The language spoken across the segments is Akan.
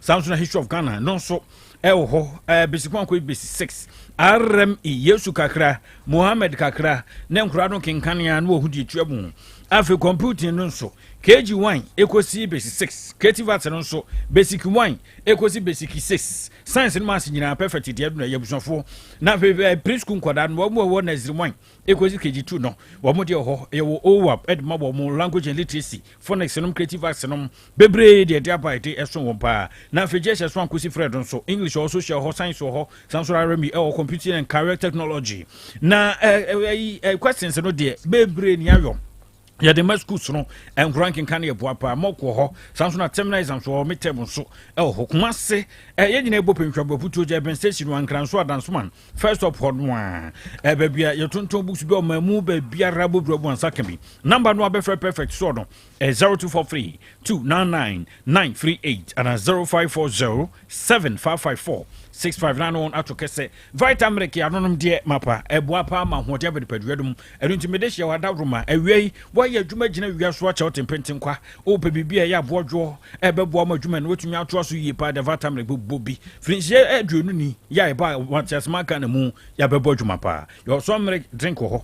Saa nso na History of Ghana no nso ɛwɔ hɔ. Basic 1 kɔ basic 6, RME, Yesu kakra, Mohammed kakra, ne nkora no kenkanea na wɔhu deɛ tua mu. Afei computing no nso, KG1 ɛkɔsi basic 6. Creative arts no nso, basic 1 ɛkɔsi basic 6. Science no maths nyinaa, Perfect deɛ do na ɛyɛ abusuafoɔ. Na afei preschool nkwadaa no, wɔn mu ɛwɔ nursery 1 ɛkɔsi KG2 no, wɔn deɛ wɔ hɔ, yɛwɔ OWAP ɛde ma wɔn, language and literacy, phonics nom, creative arts nom bebree deɛ ɛde aba, ɛde ɛso wɔn paa. Na afei JHS 1 kɔsi Fred nso, English wɔ, social hɔ, science wɔ hɔ, sanso RME ɛwɔ computing and career technology. Na ɛɛ ɛɛ questions no deɛ bebree ni ayɔ yɛde ma schools no, nkora nkenka no yɛboa paa. Mock wɔ hɔ, saa nso na terminal exams wɔ hɔ, midterm nso ɛwɔ hɔ. Kumase yɛn nyinaa ɛbɔ pɛntwabuaputuo gya ɛbɛn station no, Ankra nso Adansoman first stop hɔ no a baabi a yɛtontɔn books bi a ɔman mu baabiara bɔbura bu ansa ka bi. Number no abɛfrɛ Perfect soɔ no 0243 299 938 ana 0540 7554 6591. Ato kɛsɛ Vitamilk anonom deɛ mapa ɛboa paa ma ahoɔden aba nipadua no mu. Ɛno nti mede hyɛ wadaworoma awia yi, woayɛ adwuma gyina wia so akyɛw tempenten kwa, wopɛ biribi a ɛyɛ aboɔdwoɔ ɛbɛboa ma adwuma no woatumi atoa so yie paa, de Vitamilk bɛbɔ bi. Firinhyia 20 ni yɛ a ɛba wateasema aka na mu yɛabɛbɔ adwuma paa. Yɛwɔ so milk drink wɔ hɔ,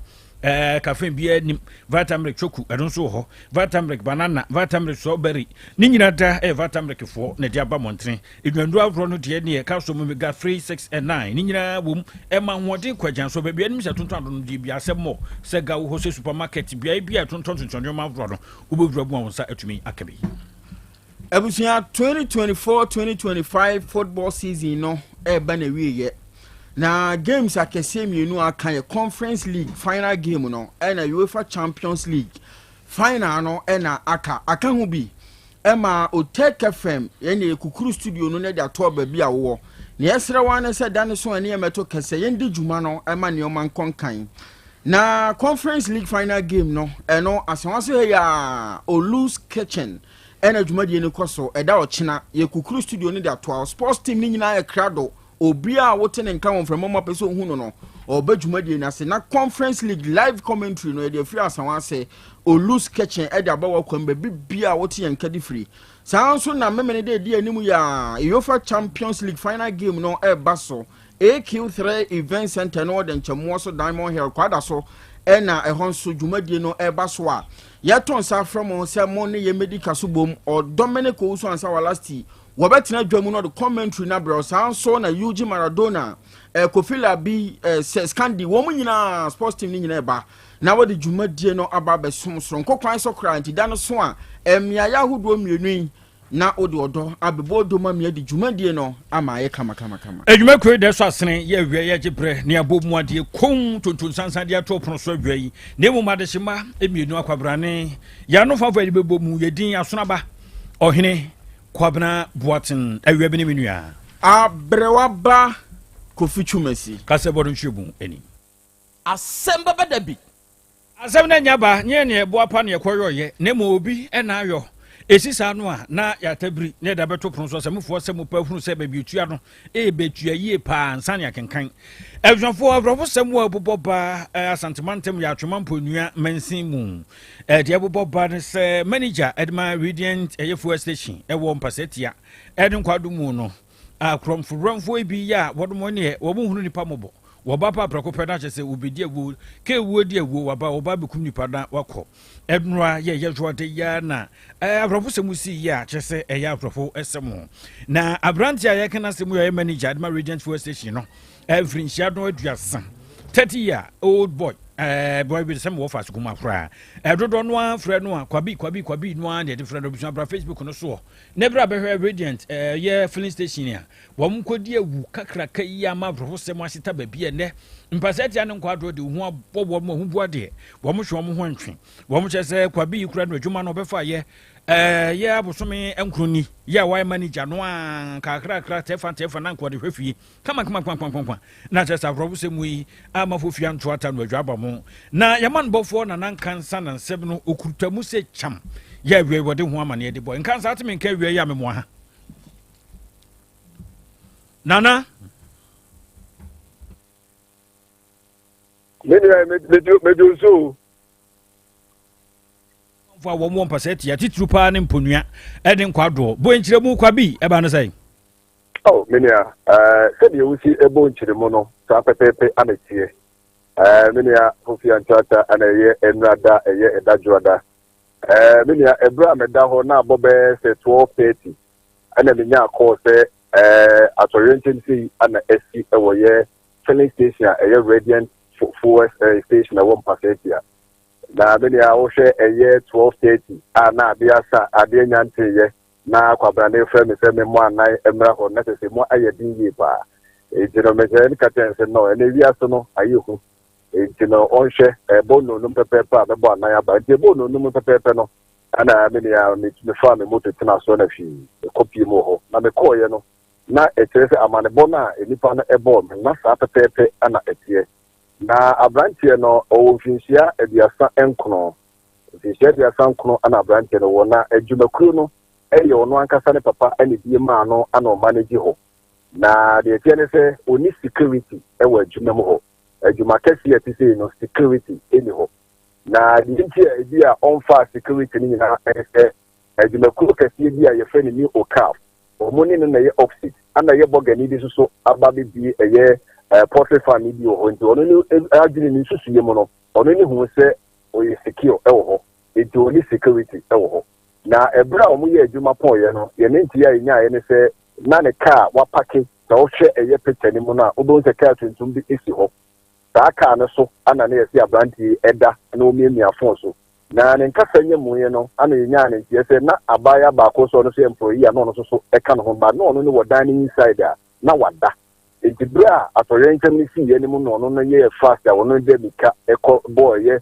caffeine biara nim. Vitamilk choco ɛno nso wɔ hɔ, Vitamilk banana, Vitamilk strawberry, ne nyinaa da ɛyɛ Vitamilk foɔ na ɛde aba mmɔntene. Nnuanduro ahoroɔ no deɛ neɛ calcium, omega 3, 6 and 9 ne nyinaa wɔ mu, ɛma ahoɔden kɔ agyan so. Baabi anim sɛ tontɔn ado no deɛ bi asɛm mɔ sɛ ga wɔ hɔ sɛ supermarket beaeɛ bi a tontɔn tontɔn nneɛma ahoroɔ no, wobɛwura mu a wo nsa atumi aka bi. Abusua, 2024-2025 football season no ɛreba na wieyɛ, na games akɛseɛ mmienu aka yɛ Conference League final game no ɛna UEFA Champions League final no ɛna aka ho bi. Ɛma Otec FM yɛne Kukuru studio no ne de ato baabi a wowɔ na yɛsrɛ wɔn ne sɛ da ne so a nneɛma ɛto kɛsɛ yɛndi dwuma no ɛma nneɛma nkɔnkan. Na Conference League final game no, ɛno Asawase ha yi a Olus Kitchen ɛna dwumadie no kɔ so. Ɛda ɔkyena yɛ Kukuru studio no de atoa. Sports team no nyinaa yɛ krado. Obiara a wote ne nka wɔ mframa mu apɛ sɛ ohun no, ɔbɛ dwumadie no ase. Na Conference League live commentary no, yɛde afiri Asawase Olus Kitchen ɛde aba wɔ kwan baabi bia a wote yɛn nka de firi. Saa nso na mmemme de edi anim yɛ a UEFA Champions League final game no ɛreba so, AQ3 Event Center no, wɔde nkyɛnmoɔ so Diamond Hill kwada so, ɛna ɛhɔ nso dwumadie no ɛreba so a yɛto nsa afrɛ mo sɛ mo ne yɛ medica so bom. Ɔdominic Owusu Ansa Walasti wɔbɛtena dwa mu no ɔde commentary no abrɛ. Saa nso na Eugene Maradona, Kofi Labi, sɛ Scandi, wɔn nyinaa sports team no nyinaa ɛba na wɔde dwumadie no aba abɛsom soronko kwan so koraa. Nti da no so a mmeaeɛ ahodoɔ mmienu yi na wode ɔdɔ abɛbɔ ɔdɔ ma mmea de dwumadie no ama ayɛ kamakamakama. Adwuma kuro dɛ so asene yɛ awia yɛgye berɛ ne abɔ mu adeɛ kom tonton sansan de ato pono so awia yi, na mmom adehyema mmienu akwabrane yɛano fafa yɛde bɛbɔ mu. Yɛdin Asonaba Ɔhene Kwabena Boaten awia bi ne me nua Abrɛwaba Kofi Twumasi. Kasɛ bɔ no nhwɛ mu ani. Asɛm bɛbɛ da bi. Asɛm no anya ba nyɛ neɛ ɛboa pa ne ɛkɔyɔyɛ, na mmom obi ɛna ayɔ ɛsi saa no a na yɛatabiri na yɛde abɛto pono so. Asɛmfoɔ sɛ mopɛ hunu sɛ baabi otua no ɛbɛtua yie paa nsa ne akenkan. Abusuafoɔ, aborɔfo sɛm wɔ ɛbobɔ ba Asantemantam yɛ Atwoma Mponua mansin mu. Deɛ ɛbobɔ ba ne sɛ manager ɛde ma Radiant ɛyɛ fuel station ɛwɔ Mpasatia ɛne Nkwado mu no, akorɔmfo wurɔmfoɔ bi yɛ a wɔnom neɛ wɔn hunu nipa mmɔbɔ. Wɔba pa prɛko pɛ no akyɛ sɛ wɔbɛdi awuo ka awuo di awuo, waba wɔba bɛkum nipa na wakɔ. Ɛnora yɛ yɛdwoade yɛ na aborɔfo sɛm si yɛ a kyerɛ sɛ ɛyɛ aborɔfo sɛm. Na aberante a yɛka no asɛm yɛ ɔyɛ manager de ma Radiant fuel station no, mfirinhyia no 30, 30 year old boy, boy bi sɛ mewɔ fa sukuu mu akoraa. Ɛdodoɔ no ara frɛ no a Kwabi, Kwabi, Kwabi no ara na yɛde frɛ no. Abusua, bra Facebook no soɔ na berɛ a bɛhwɛ Radiant yɛ filling station a wɔn nkɔdi awu kakraka yi ama aborɔfo sɛm ahyeta baabi a ɛnɛ mpasɛ tia ne nkwadoɔ de ho abɔ wɔn ho bu adeɛ wɔn hwɛ wɔn ho ntwe wɔn kyerɛ sɛ Kwabi yi kura no adwuma no ɔbɛfa yɛ yɛ abosome 9 ni yɛ a wɔayɛ manager no a kakrakra tɛfa tɛfa na nkɔde hwɛ fie kama kama kama kama kama na kyerɛ sɛ aborɔfo sɛm yi amafo fia nto ata no adwa aba mo na yɛma no bɔfoɔ Nana Nkansa na nsɛm no okuruta mu sɛ kyam yɛ awia wɔde ho amanneɛ de bɔ Nkansa ateme nka awia yi a memoa ha Nana. Me nua, medu nso o. Fo a wɔn wɔ mpasɛ tia titiri paa ne Mponua ɛne Nkwadoɔ bɔ nkyerɛmu. Kwa bi ɛba no sɛn? Oh, me nua, sɛdeɛ wosi bɔ nkyerɛmu no, saa pɛpɛɛpɛ ana ɛteɛ. Me nua Kofi Antrata ana ɛyɛ nnora da, ɛyɛ ɛda dwoada. Me nua, ɛberɛ a meda hɔ na abɔ bɛyɛ sɛ 12:30 ɛna menyaa call sɛ atɔyerɛnkyɛm sei ana asi ɛwɔ yɛ filling station a ɛyɛ Radiant Fuel station ɛwɔ Mpasatia. Na me nua, wohwɛ ɛyɛ 12:30 a na adeɛ asa, adeɛ nya nteyɛ na kwabrane frɛ me sɛ memmɔ anan mmra hɔ, na sɛ mu ayɛ den yie paa. Enti no mekyerɛ ne ka kyerɛ sɛ no ɛnɛ wiase no ayɛ hu, enti no ɔnhwɛ ɛbɔ nnonum pɛpɛɛpɛ a mɛbɔ anan aba. Nti ɛbɔ nnonum pɛpɛɛpɛ no ɛna me nua mefaa me moto tena so na hwii mekɔ pie mu wɔ hɔ. Na mekɔɔyɛ no na ɛkyerɛ sɛ amanebɔ no a nnipa no ɛbɔɔ me na saa pɛpɛɛpɛ ana ɛteɛ. Na aberanteɛ no ɔwɔ mfinhyia 39, mfinhyia 39 ana aberanteɛ no wɔ. Na adwumakuo no ɛyɛ ɔno ankasa ne papa ɛna bie maa no ana ɔma no gye hɔ. Na deɛ ɛteɛ ne sɛ ɔni security ɛwɔ adwuma mu hɔ. Adwuma kɛseɛ a ɛte sei no, security ɛni hɔ. Na deɛ nti a ebi a ɔmfa security no nyinaa ɛne sɛ adwumakuo kɛseɛ bi a yɛfrɛ no New Ocaf, wɔn ne no na ɛyɛ opposite, ana ɛyɛ bɔgani bi nso so aba bebie ɛyɛ poultry farm bi wɔ hɔ. Nti ɔno ne adwene ne nsusuyɛ mu no, ɔno ne hu sɛ ɔyɛ secure ɛwɔ hɔ, nti ɔne security ɛwɔ hɔ. Na ɛberɛ a wɔn yɛ adwuma pɔnyɛ no, yɛn ne nti a yɛnyaeɛ ne sɛ na ne kaa wapark. Sɛ wohwɛ ɛyɛ picture no mu no a, wobɛhu sɛ kaa tuntum bi si hɔ. Saa kaa no so ana ne yɛsi aberanteɛ ɛda na ɔmiamia phone so. Na ne nkasa nyɛ mu yɛ no ana yɛnyaa ne nteɛ sɛ na abaayewa baako sɛ ɔno nso yɛ employee a na ɔno nso so ɛka ne ho ba, na ɔno ne wɔ dan no inside a na wada. Nti bere a atɔyerɛnkyɛm no sii anim no, ɔno no yɛɛ fast a ɔno de mika ɛkɔ bɔɔ ɛyɛ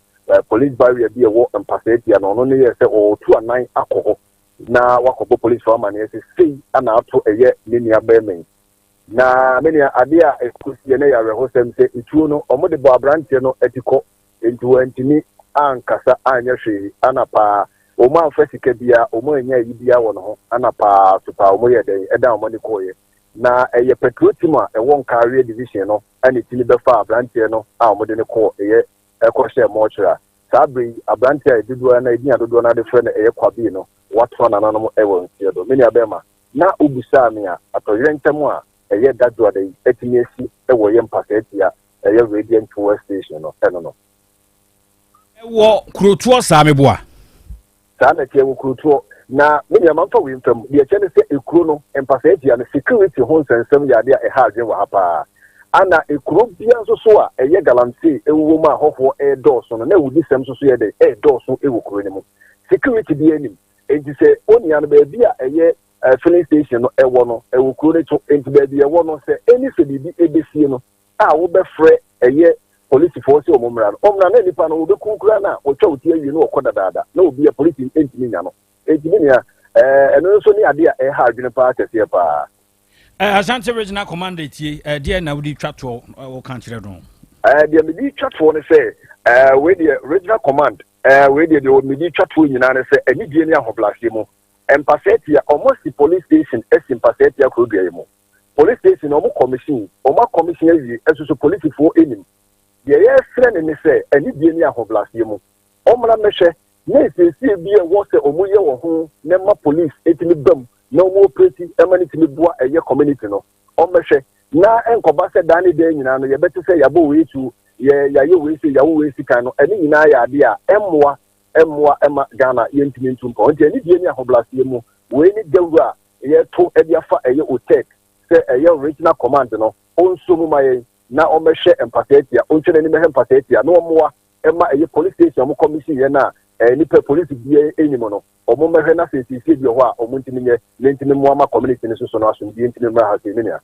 police barrier bi a ɛwɔ Mpasatia, na ɔno no yɛ sɛ ɔɔtu anan akɔ hɔ na wakɔbɔ police fo amaneɛ sɛ sei ana ato ɛyɛ ne nua bɛrima yi. Na me nua, adeɛ a ɛkɔsi yɛ no yɛ awerɛhosɛm sɛ etuo no ɔmo de bɔ aberanteɛ no ati kɔ, nti wɔntumi ankasa anyɛ hwee. Ana paa ɔmo amfa sika bia, ɔmo anya ayi bia wɔ ne ho. Ana paa so paa ɔmo yɛ dɛn ɛda ɔmo ani kɔɔyɛ. Na ɛyɛ patrol team a ɛwɔ Nkaareɛ division no ɛna etimi bɛfa aberanteɛ no a ɔmo de ne kɔɔ ɛyɛ ɛkɔhyɛ mɔkyerɛ. A saa bere yi aberanteɛ a dodoɔ na edin a dodoɔ no ade frɛ no ɛyɛ Kwabii no, watoa nananom ɛwɔ nseɛ do. Me nua bɛrima, na obusaa me a atɔyerɛnkyɛm a ɛyɛ dadwoada yi atumi asi ɛwɔ yɛ Mpasatia ɛyɛ Radiant Fuel station no ɛno no. Ɛwɔ kurotoɔ saa, meboa? Saa na ɛteɛ, wɔ kurotoɔ. Na me nua, mamfa wei mfam deɛ ɛkyɛ ne sɛ ekuro no Mpasatia no, security ho nsɛnsɛm yɛ adeɛ a ɛha adwene wɔ ha paa. Ana ekuro bia nso so a ɛyɛ galamsey ɛwɔ mu a ahɔhoɔ ɛɛdɔɔso no na ɛwudi sɛm nso so yɛ dɛ ɛɛdɔɔso ɛwɔ kuro no mu. Security bi anim, nti sɛ onua no baabi a ɛyɛ filling station no ɛwɔ no, ɛwɔ kuro no to, nti baabi ɛwɔ no sɛ ɛni sɛ biribi ɛbɛsie no a wobɛfrɛ ɛyɛ polisifoɔ sɛ ɔmo mmra no, ɔmmra na nipa no wɔbɛkum kura no a wɔtwa wo ti awie no wɔkɔ dadaada na obi a polisi ntumi nya no. Enti me nua, ɛno nso ne adeɛ a ɛha adwene paa kɛseɛ paa. Ashanti Regional Commander tie, deɛ na wode twa toɔ wɔka kyerɛ no? Deɛ mede twa toɔ no sɛ wei deɛ regional command, wei deɛ mede twa toɔ nyinaa ne sɛ anidie ne ahobrɛaseɛ mu, Mpasɛtia ɔmo si police station asi Mpasɛtia kurodua yi mu. Police station ɔmo commission, ɔmo akɔmission awie, ɛso so polisifoɔ anim. Deɛ yɛsrɛ ne ne sɛ anidie ne ahobrɛaseɛ mu ɔmmra mmɛhwɛ na esiesie bi a ɛwɔ sɛ ɔmo yɛ wɔ ho na ɛma police etumi bam na ɔmo operate ɛma ne tumi boa ɛyɛ community no. Ɔmmɛhwɛ na nkɔba sɛ dan ne dan nyinaa no yɛbɛte sɛ yɛabɔ wei tu, yɛ yɛayɛ wei se yɛawo wei si kan no, ɛne nyinaa yɛ adeɛ a ɛmmoa ɛma Ghana yɛntumi ntu mpɔn. Nti anidie ne ahobrɛaseɛ mu, wei ne dawuro a yɛto ɛde afa ɛyɛ OTEC sɛ ɛyɛ regional command no ɔnso mu ma yɛn na ɔmmɛhwɛ Mpasaatia, ɔntwɛ n'anim ɛhwɛ Mpasaatia na ɔmmoa ɛma ɛyɛ police station ɔmo commission yɛn a nipa police bia anim no, ɔmo mmɛhwɛ na sɛ nsiesie bi wɔ hɔ a ɔmo ntumi nyɛ na ntumi mmoa ma community no soso no asomdue ntumi mmra ha sei, me nua.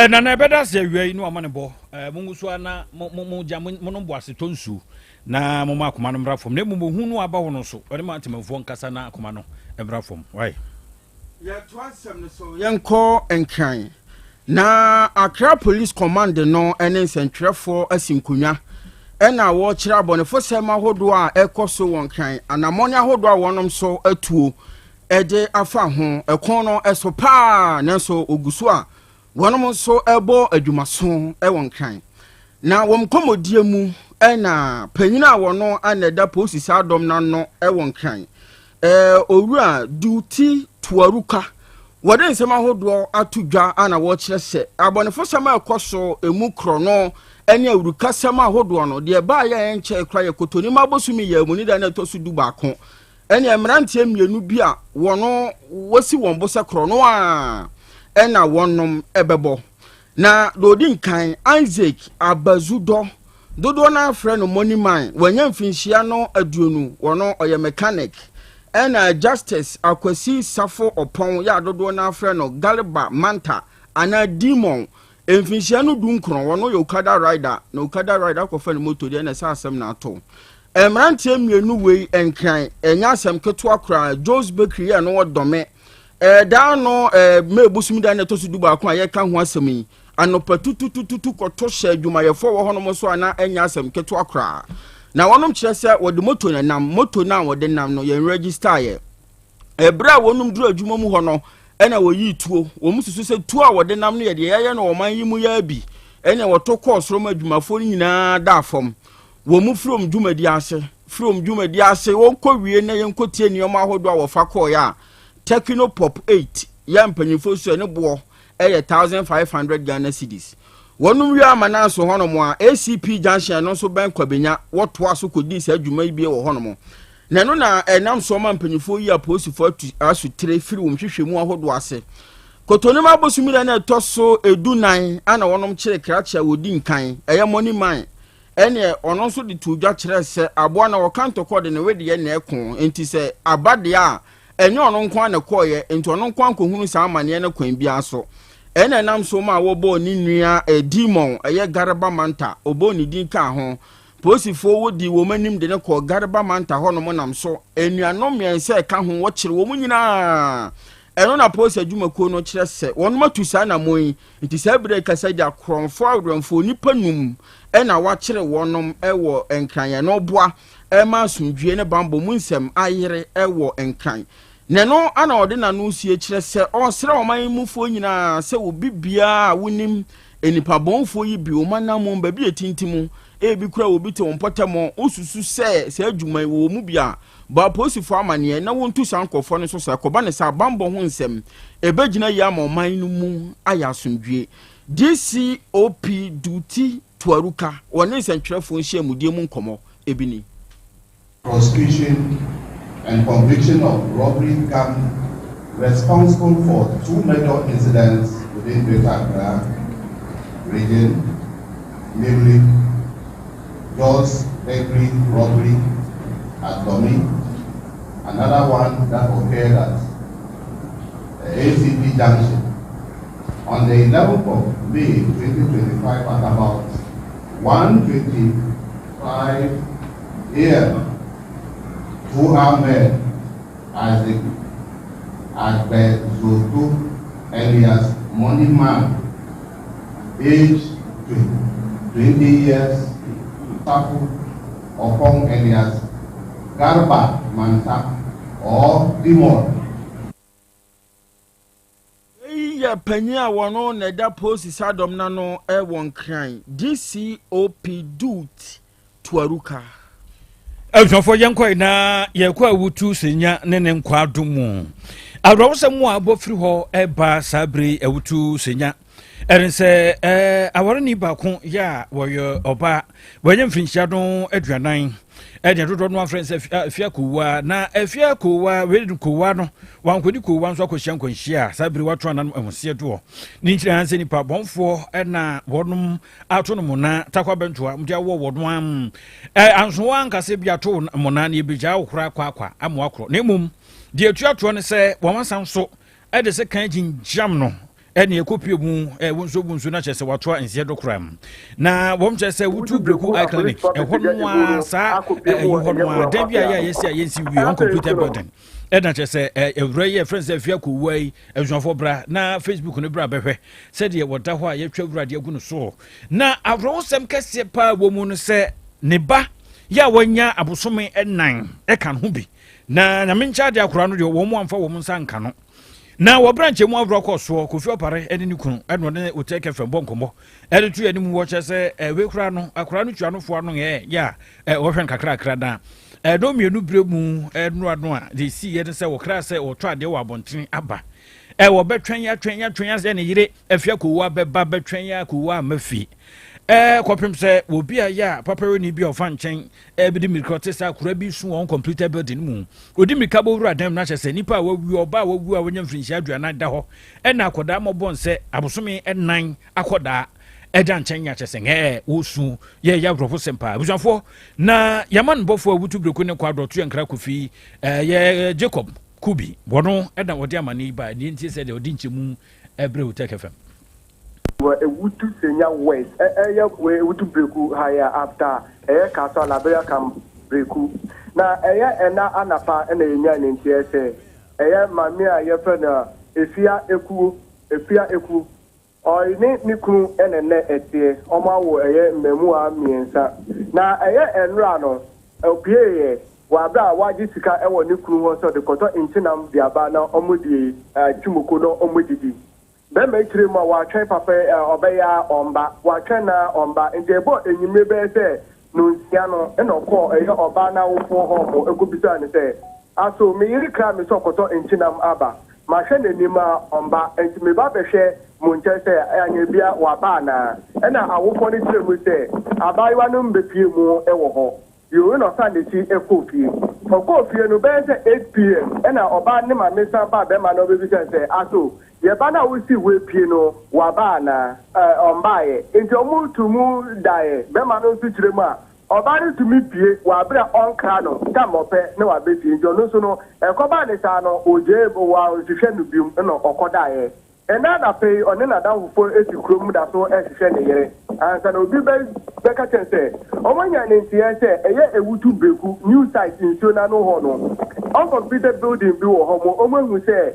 Nana, ɛbɛda sɛ awia yi ne wama ne bɔ mongu so a na mogya monom bo asetɔ nsuo na moma akoma no mmra fam, na mmom ohu no aba wo no so ɔne ma atemamfoɔ nkasa na akoma no mmra fam wae. Yɛtoa nsɛm no so, yɛnkɔ Nkran na Accra Police Command no ne nsɛntwerɛfoɔ asi nkonnwa ɛna wɔrekyerɛ abɔnefosɛm ahodoɔ a ɛkɔ so wɔ Nkran, anammɔne ahodoɔ a wɔnom so atuo ɛde afa ho. Ɛko no ɛso paa, nanso ogu so a wɔnom nso ɛbɔ adwumaso ɛwɔ Nkran. Na wɔn nkɔmmɔdie mu ɛna panyin a wɔno ana ɛda polisi saa dɔm n'ano ɛwɔ Nkran, owura Duti Tuaruka. Wɔde nsɛm ahodoɔ ato dwa a na wɔkyerɛ sɛ abɔnefosɛm a ɛkɔ so emu korɔno ne awurukasɛm ahodoɔ no, deɛ ɛbaeɛ a ɛnkyɛe koraa yɛ Kotonimu abosome yɛ mu ne da no a ɛtɔ so 11 ɛne mmeranteɛ mmienu bi a wɔn wɔsi wɔn bo sɛ korɔno a ɛna wɔnom ɛbɛbɔ. Na deɛ ɔdi nkan, Isaac Abazudɔ, dodoɔ no ara frɛ no Money Man, wanya mfinhyia no 20, wɔno ɔyɛ mechanic. Ɛna Justice Akwasi Safo Ɔpɔn yɛ a dodoɔ no ara frɛ no Garba Manta anaa Demon, mfinhyia no 19, wɔno yɛ Okada rider, na Okada rider akɔfa ne moto deɛ na ɛsɛ asɛm na ato. Mmeranteɛ mmienu wei nkran, ɛnyɛ asɛm ketewa koraa. Joe's Bakery yɛ no wɔ Dɔme. Ɛdaa no May bosom da na ɛtɔ so 11 a yɛka ho asɛm yi, anɔpa tututututu kɔto hyɛ adwumayɛfoɔ wɔ hɔnom so a na ɛnyɛ asɛm ketewa koraa. Na wɔnom kyerɛ sɛ wɔde moto na nam, moto no a wɔde nam no yɛn register yɛ. Ɛberɛ a wɔnom duru adwuma mu hɔ no, ɛna wɔyii tuo. Wɔn susu sɛ tuo a wɔde nam no yɛ deɛ yɛyɛ no ɔman yi mu yɛ bi. Ɛna wɔto kɔɔ soro ma adwumafoɔ no nyinaa daa fam. Wɔn mu firi wɔn dwumadi ase, firi wɔn dwumadi ase, wɔnkɔ wie na yɛnkɔtie nneɛma ahodoɔ a wɔfa kɔɔeɛ a Tecno Pop 8 yɛ mpanyinfoɔ su ne boɔ ɛyɛ 1500 Ghana cedis. Wɔnom wie ama no aso hɔnom a ACP Junction no nso bɛn Kwabenya, wɔtoa so kɔdii saa dwuma yi bie wɔ hɔnom. Na ɛno na ɛnam so ma mpanyinfoɔ yi apolisifoɔ atu asotire firi wɔn hwehwɛmu ahodoɔ ase. Kotonim abosom da no ɛtɔ so 14 ana wɔnom kyere krakye a wɔdi nkan ɛyɛ Money Man. Ɛneɛ ɔno nso de too dwa kyerɛɛ sɛ aboa no wɔka ntɔkɔ de ne wedeɛ na ɛko, nti sɛ aba deɛ a ɛnyɛ ɔno nko ara na ɛkɔɔeɛ, nti ɔno nko ara nkɔhunu saa amanneɛ no kwan biara so. Ɛna ɛnam so maa wɔbɔɔ ne nua Demon, ɛyɛ Garba Manta, ɔbɔɔ ne din kaa ho. Polisifoɔ wɔdii wɔn anim de no kɔɔ Garba Manta hɔnom nam so. Anuanom mmiɛnsa a ɛka ho, wɔkyere wɔn nyinaa. Ɛno na polisi adwumakuo no kyerɛ sɛ wɔnom atu saa anammɔn yi. Nti saa berɛ yi kasa gya korɔmfoɔ awerɛmfoɔ nnipa num na wɔakyere wɔnom wɔ Nkran. Ɛno boa ma asomdwie ne bammɔ mu nsɛm ayere wɔ Nkran. Na ɛno ana ɔde n'ano sie kyerɛ sɛ ɔresrɛ ɔman yi mufoɔ nyinaa sɛ obi biara a wonim nnipa bɔnfoɔ yi bi wɔn anammɔn baabi a ɛtintim, ebi kura obi te wɔn mpɔtam, wosusu sɛ saa adwuma yi wɔ wɔn mu bi a, bɔ apolisifoɔ amanneɛ na wɔntu saa nkurɔfoɔ no so sɛ ɛkɔba ne sɛ abanbɔ ho nsɛm ɛbɛgyina yie ama ɔman no mu ayɛ asomdwie. DCOP Duti Tuaruka wɔne nsɛntwerɛfoɔ nhyiamudie mu nkɔmmɔ ebi ni. Prosecution and conviction of robbery gang responsible for two major incidents within Greater Accra region, namely Jos Bakery robbery at Lomé, another one that occurred at the ACP Junction on the 11th of May 2025 at about 1:25 a.m. Two armed men, Isaac Agbezoto alias Money Man, aged 20 years, Safu Opong alias Garba Manta or Demon. Eyi yɛ panyin a wɔno na ɛda polisi sadɔm n'ano wɔ Nkran, DCOP Dut Tuaruka. Abusuafoɔ yɛnkɔ na yɛkɔ Awutu Senya ne ne nkwaado mu. Awerɛhosɛm a abɔ firi hɔ ɛba saa bere yi Awutu Senya ɛne sɛ ɛɛ awareni baako yɛ a wɔyɛ ɔbaa wɔnyɛ mfirinhyia no 40 ɛdeɛ dodoɔ no afrɛ sɛ afia kowa na afia kowa wei no kowa no wankɔdi kowa nso akɔhyia nkwanhyia a saa bere wato anan ɛhoseɛ doɔ ne nkyerɛ ha sɛ nipa bɔnfoɔ ɛna wɔnom ato no mona takwa bɛntoa mde awɔ wɔn am ɛ anso ankasa bi ato mona na ebegyaa wo koraa kwakwa ama wakorɔ na mmom deɛ atua toɔ ne sɛ wɔn asan so ɛde sɛ kan gyingyam no ɛne ɛkɔpie mu ɛwo nso bu nso na kyerɛ sɛ watoa nseɛ do koraa na wɔn kyerɛ sɛ wotu breku eye clinic ɛhɔ no a saa ɛyi hɔ no a dan bi a yɛ a yɛsi a yɛnsi wie wɔn computer building ɛna kyerɛ sɛ ɛwura yi ɛfrɛ sɛ afia kowua yi abusuafoɔ bra na facebook no bra bɛhwɛ sɛdeɛ wɔda hɔ a yɛtwa wura de agu no soɔ na awerɛhosɛm kɛseɛ paa wɔ mu no sɛ ne ba yɛ a wɔanya abosome 4 ɛka ho bi na Nyame nkyɛ adeɛ akora no deɛ wɔn mu amfa wɔn nsa nka no na wɔbrɛ nkyɛn mu aworɔ kɔ soɔ. Kofi Ɔpare ne ne kunu ɛna ɔne Otec FM bɔ nkɔmmɔ ɛde to yɛn anim wɔ kyerɛ sɛ ɛwei koraa no akora no tua no foa no yɛ yɛ a wɔhwɛ no kakrakra na ɛdɔm mmienu berɛ mu ɛnoa no a deɛ ɛsi yɛ ne sɛ wɔkra sɛ wɔtɔ adeɛ wɔ abɔntene aba. Wɔbɛtwɛn atwɛn atwɛn asɛ ne yere Afia Kowa bɛba, bɛtwɛn a Kowa ama fie kɔpem sɛ obi a yɛ a paparoni bi a ɔfa nkyɛn bi de mmirika ɔte sɛ akora bi su wɔn computer building mu. Ɔdi mmirika bɔwura dan mu no ahyɛ sɛ nipa a wawu, ɔba a wawu a wanya mfirinhyia 40 da hɔ, ɛna akɔdaa mmɔbɔ nsɛ abosome 4 akɔdaa ɛda nkyɛn yɛ akyɛ sɛ ɛɛ wɔsu yɛyɛ aborɔfo sɛm paa. Abusuafoɔ, na yɛma no bɔfoɔ a Awutu Bereko ne kɔ adɔto yɛ nkra Kofi yɛ Jacob Kubi wɔno ɛna wɔde amane ba ne ntie sɛ deɛ ɔde nkyɛmu ɛbrɛ Otec FM. Wɔ Ewutu Senya West, ɛyɛ Ewutu Breku ha yɛ after ɛyɛ Kasoa Liberia Camp Breku. Na ɛyɛ ɛna anapa ɛna yɛnya ne nteɛ sɛ ɛyɛ maame a yɛfrɛ no Efia Eku, Efia Eku, ɔne ne kunu ɛna nnɛ ɛteɛ. Ɔmo awo ɛyɛ mmaamua mmiɛnsa. Na ɛyɛ ɛnora no opieeɛ wɔ abere a wagye sika ɛwɔ ne kunu hɔ sɛ ɔde kɔtɔ nkyenam de aba na ɔmo de twimoko na ɔmo didi. Bɛrima akyire mu a watwɛn papa ɔbɛyɛ a ɔmba, watwɛn na ɔmba, nti ɛbɔ enyimire bɛyɛ sɛ nonsia no ɛna ɔkɔɔ ɛyɛ ɔbaa n'awofoɔ hɔ mo ekobisa ne sɛ, aso me yere kra me sɛ ɔkɔtɔ nkyenam aba, mahwɛ n'anim a ɔmba, nti meba bɛhwɛ mo nkyɛn sɛ anya bia waba anaa? Ɛna awofoɔ no kyerɛ mu sɛ abaayewa no mbɛpie mu ɛwɔ hɔ yòówù, na ɔsan n'akyi ɛkɔɔ fie. Ɔkɔɔ fie no bɛyɛ sɛ 8 p.m. ɛna ɔbaa ne maame san baa bɛrima no ɔbɛbisa sɛ, aso yɛba no a wosi wo epie no waba anaa? Ɔmbaayɛ. Nti ɔmo tu mu daeɛ. Bɛrima no nso kyerɛ mu a ɔbaa no tumi pie wɔ abere a ɔnkra no tam ɔpɛ na wabɛ fie, nti ɔno nso no ɛkɔbaa ne saa no ogye wɔ nhwehwɛ no biom ɛna ɔkɔdaeɛ. Ɛna anapa yi ɔne n'adamfofoɔ esi kurom da so ɛhwehwɛ ne yere ansa na obi bɛ bɛka kyɛn sɛ ɔmo anya ne nteɛ sɛ ɛyɛ Ewutu Breku New Site nsuo n'ano hɔ no, uncompleted building bi wɔ hɔ mo ɔmo ehu sɛ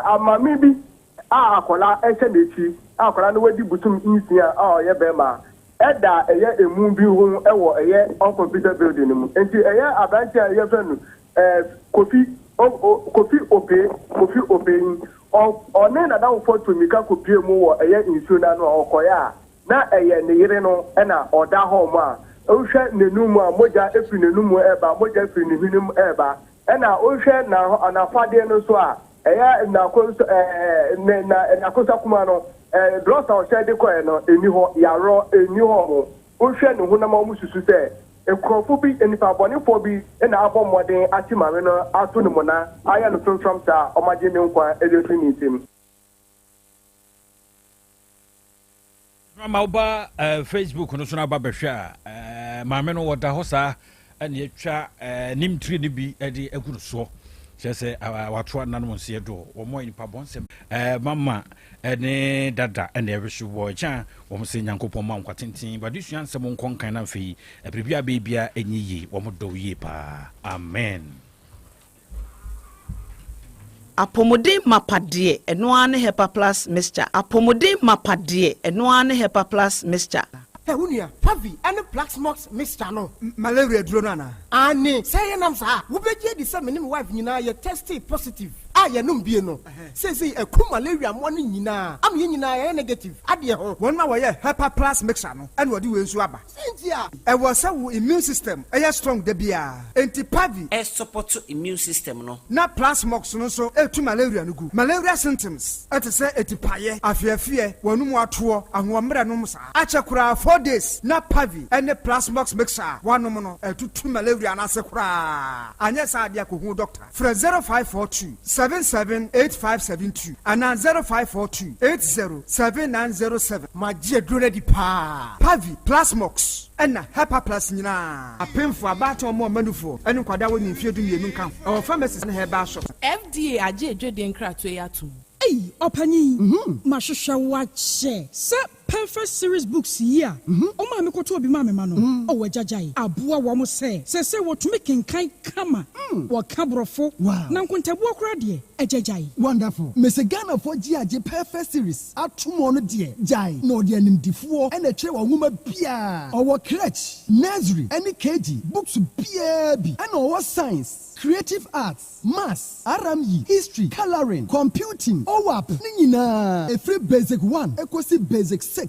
amame bi a akwadaa ɛhyɛ n'akyi a akwadaa no wadi bosom 6 a ɔyɛ bɛrima ɛda ɛyɛ emu bi ho ɛwɔ ɛyɛ uncompleted building no mu. Nti ɛyɛ aberante a yɛfrɛ no Kofi o o Kofi Ope, Kofi Ope yi, ɔne n'adamfoɔ to mmirika kɔpie mu wɔ ɛyɛ nsuo n'ano a ɔkɔeɛ a na ɛyɛ ne yere no ɛna ɔda hɔ mu a wohwɛ n'anum a mogya efiri n'anum ɛɛba, mogya efiri ne hwenem ɛɛba, ɛna wohwɛ n'afadeɛ no nso a ɛyɛ n'ako nso ne na n'akosa kuma no drɔs a ɔhyɛ de kɔɛ no eni hɔ, yarɔ eni hɔ mo. Wohwɛ ne honam a wɔn susu sɛ nkurɔfo bi, nipa abɔnefoɔ bi na abɔ mmɔden ate maame no ato ne mu na ayɛ no frɔmfrɔm saa a ɔmagye ne nkwa ɛde afiri ne nsam. Ma woba Facebook no so no aba bɛhwɛ a maame no wɔda hɔ saa ɛne atwa nim tiri no bi de agu no soɔ, kyerɛ sɛ watoa nanom nseɛ doɔ wɔmmɔ nipa bɔnsɛm. Mama ne dada ɛna ɛrehye wɔ ɛkyɛn a wɔn sɛ Nyankopɔn ma nkwa tenten bade sua nsɛm nkɔ nkan na afei biribi a bɛyɛ bia ɛnyɛ yie. Wɔn dɔ yie paa. Amen. Apɔmuden mapa deɛ, ɛno ara ne Hepa Plus Mixture. Apɔmuden mapa deɛ, ɛno ara ne Hepa Plus Mixture. Ɛ wo nua, Pavi ɛne Plasmox Mixture no. Malaria duro no anaa? Ane sɛ yɛnam saa, wobɛgye adi sɛ me ne me wife nyinaa yɛ tested positive a yɛnom bie no seesei ɛku malaria mmoa no nyinaa ama yɛn nyinaa yɛyɛ negative adeɛ ho. Wɔn a wɔyɛ Hepa Plus Mixture no ɛna wɔde wei nso aba. Sɛnti a ɛwɔ sɛ wo immune system ɛyɛ strong da biara, enti Pavi ɛsupport immune system no. Na Plasmox no nso ɛtu malaria no gu. Malaria symptoms ɛte sɛ etipaeɛ, afeafeɛ, wɔnum atoɔ, ahoɔmmerɛ nom saa akyɛ koraa 4 days na Pavi ɛne Plasmox Mixture a wanom no ɛtutu malaria no ase koraa. Anyɛ saa adeɛ akɔhu doctor. Frɛ 0542 778572 anaa 0542 807907. Magye aduro no adi paa. Pavi, Plasmox ɛna Hepa Plus nyinaa, apemfo, abaatan, ɔmo ɔmanufoɔ ɛne nkwadaa wɔ ne mfeɛ 12 nka ho. Ɛwɔ pharmacies ne herbal shop. FDA agye edwedie nkratoɔ yi atom. Ei, ɔpanyin, mahwehwɛ wo akyɛ sɛ Perfect Series books yi a ɔma me kɔtɔ obi ma me ma no ɔwɔ agyagyae aboa wɔn sɛ wɔtumi kenkan kama, wɔka borɔfo na nkontabuo koraa deɛ agyagyae. Wonderful. Mese Ghanafoɔ gye agye Perfect Series ato mu no deɛ gyae na ɔde animdifoɔ ɛna ɛtwerɛ wɔn nwoma biara. Ɔwɔ crèche, nursery ɛne KG books biara bi, ɛna ɔwɔ science, creative arts, maths, RME, history, colouring, computing, OWAP ne nyinaa, ɛfiri basic 1 ɛkɔsi basic 6,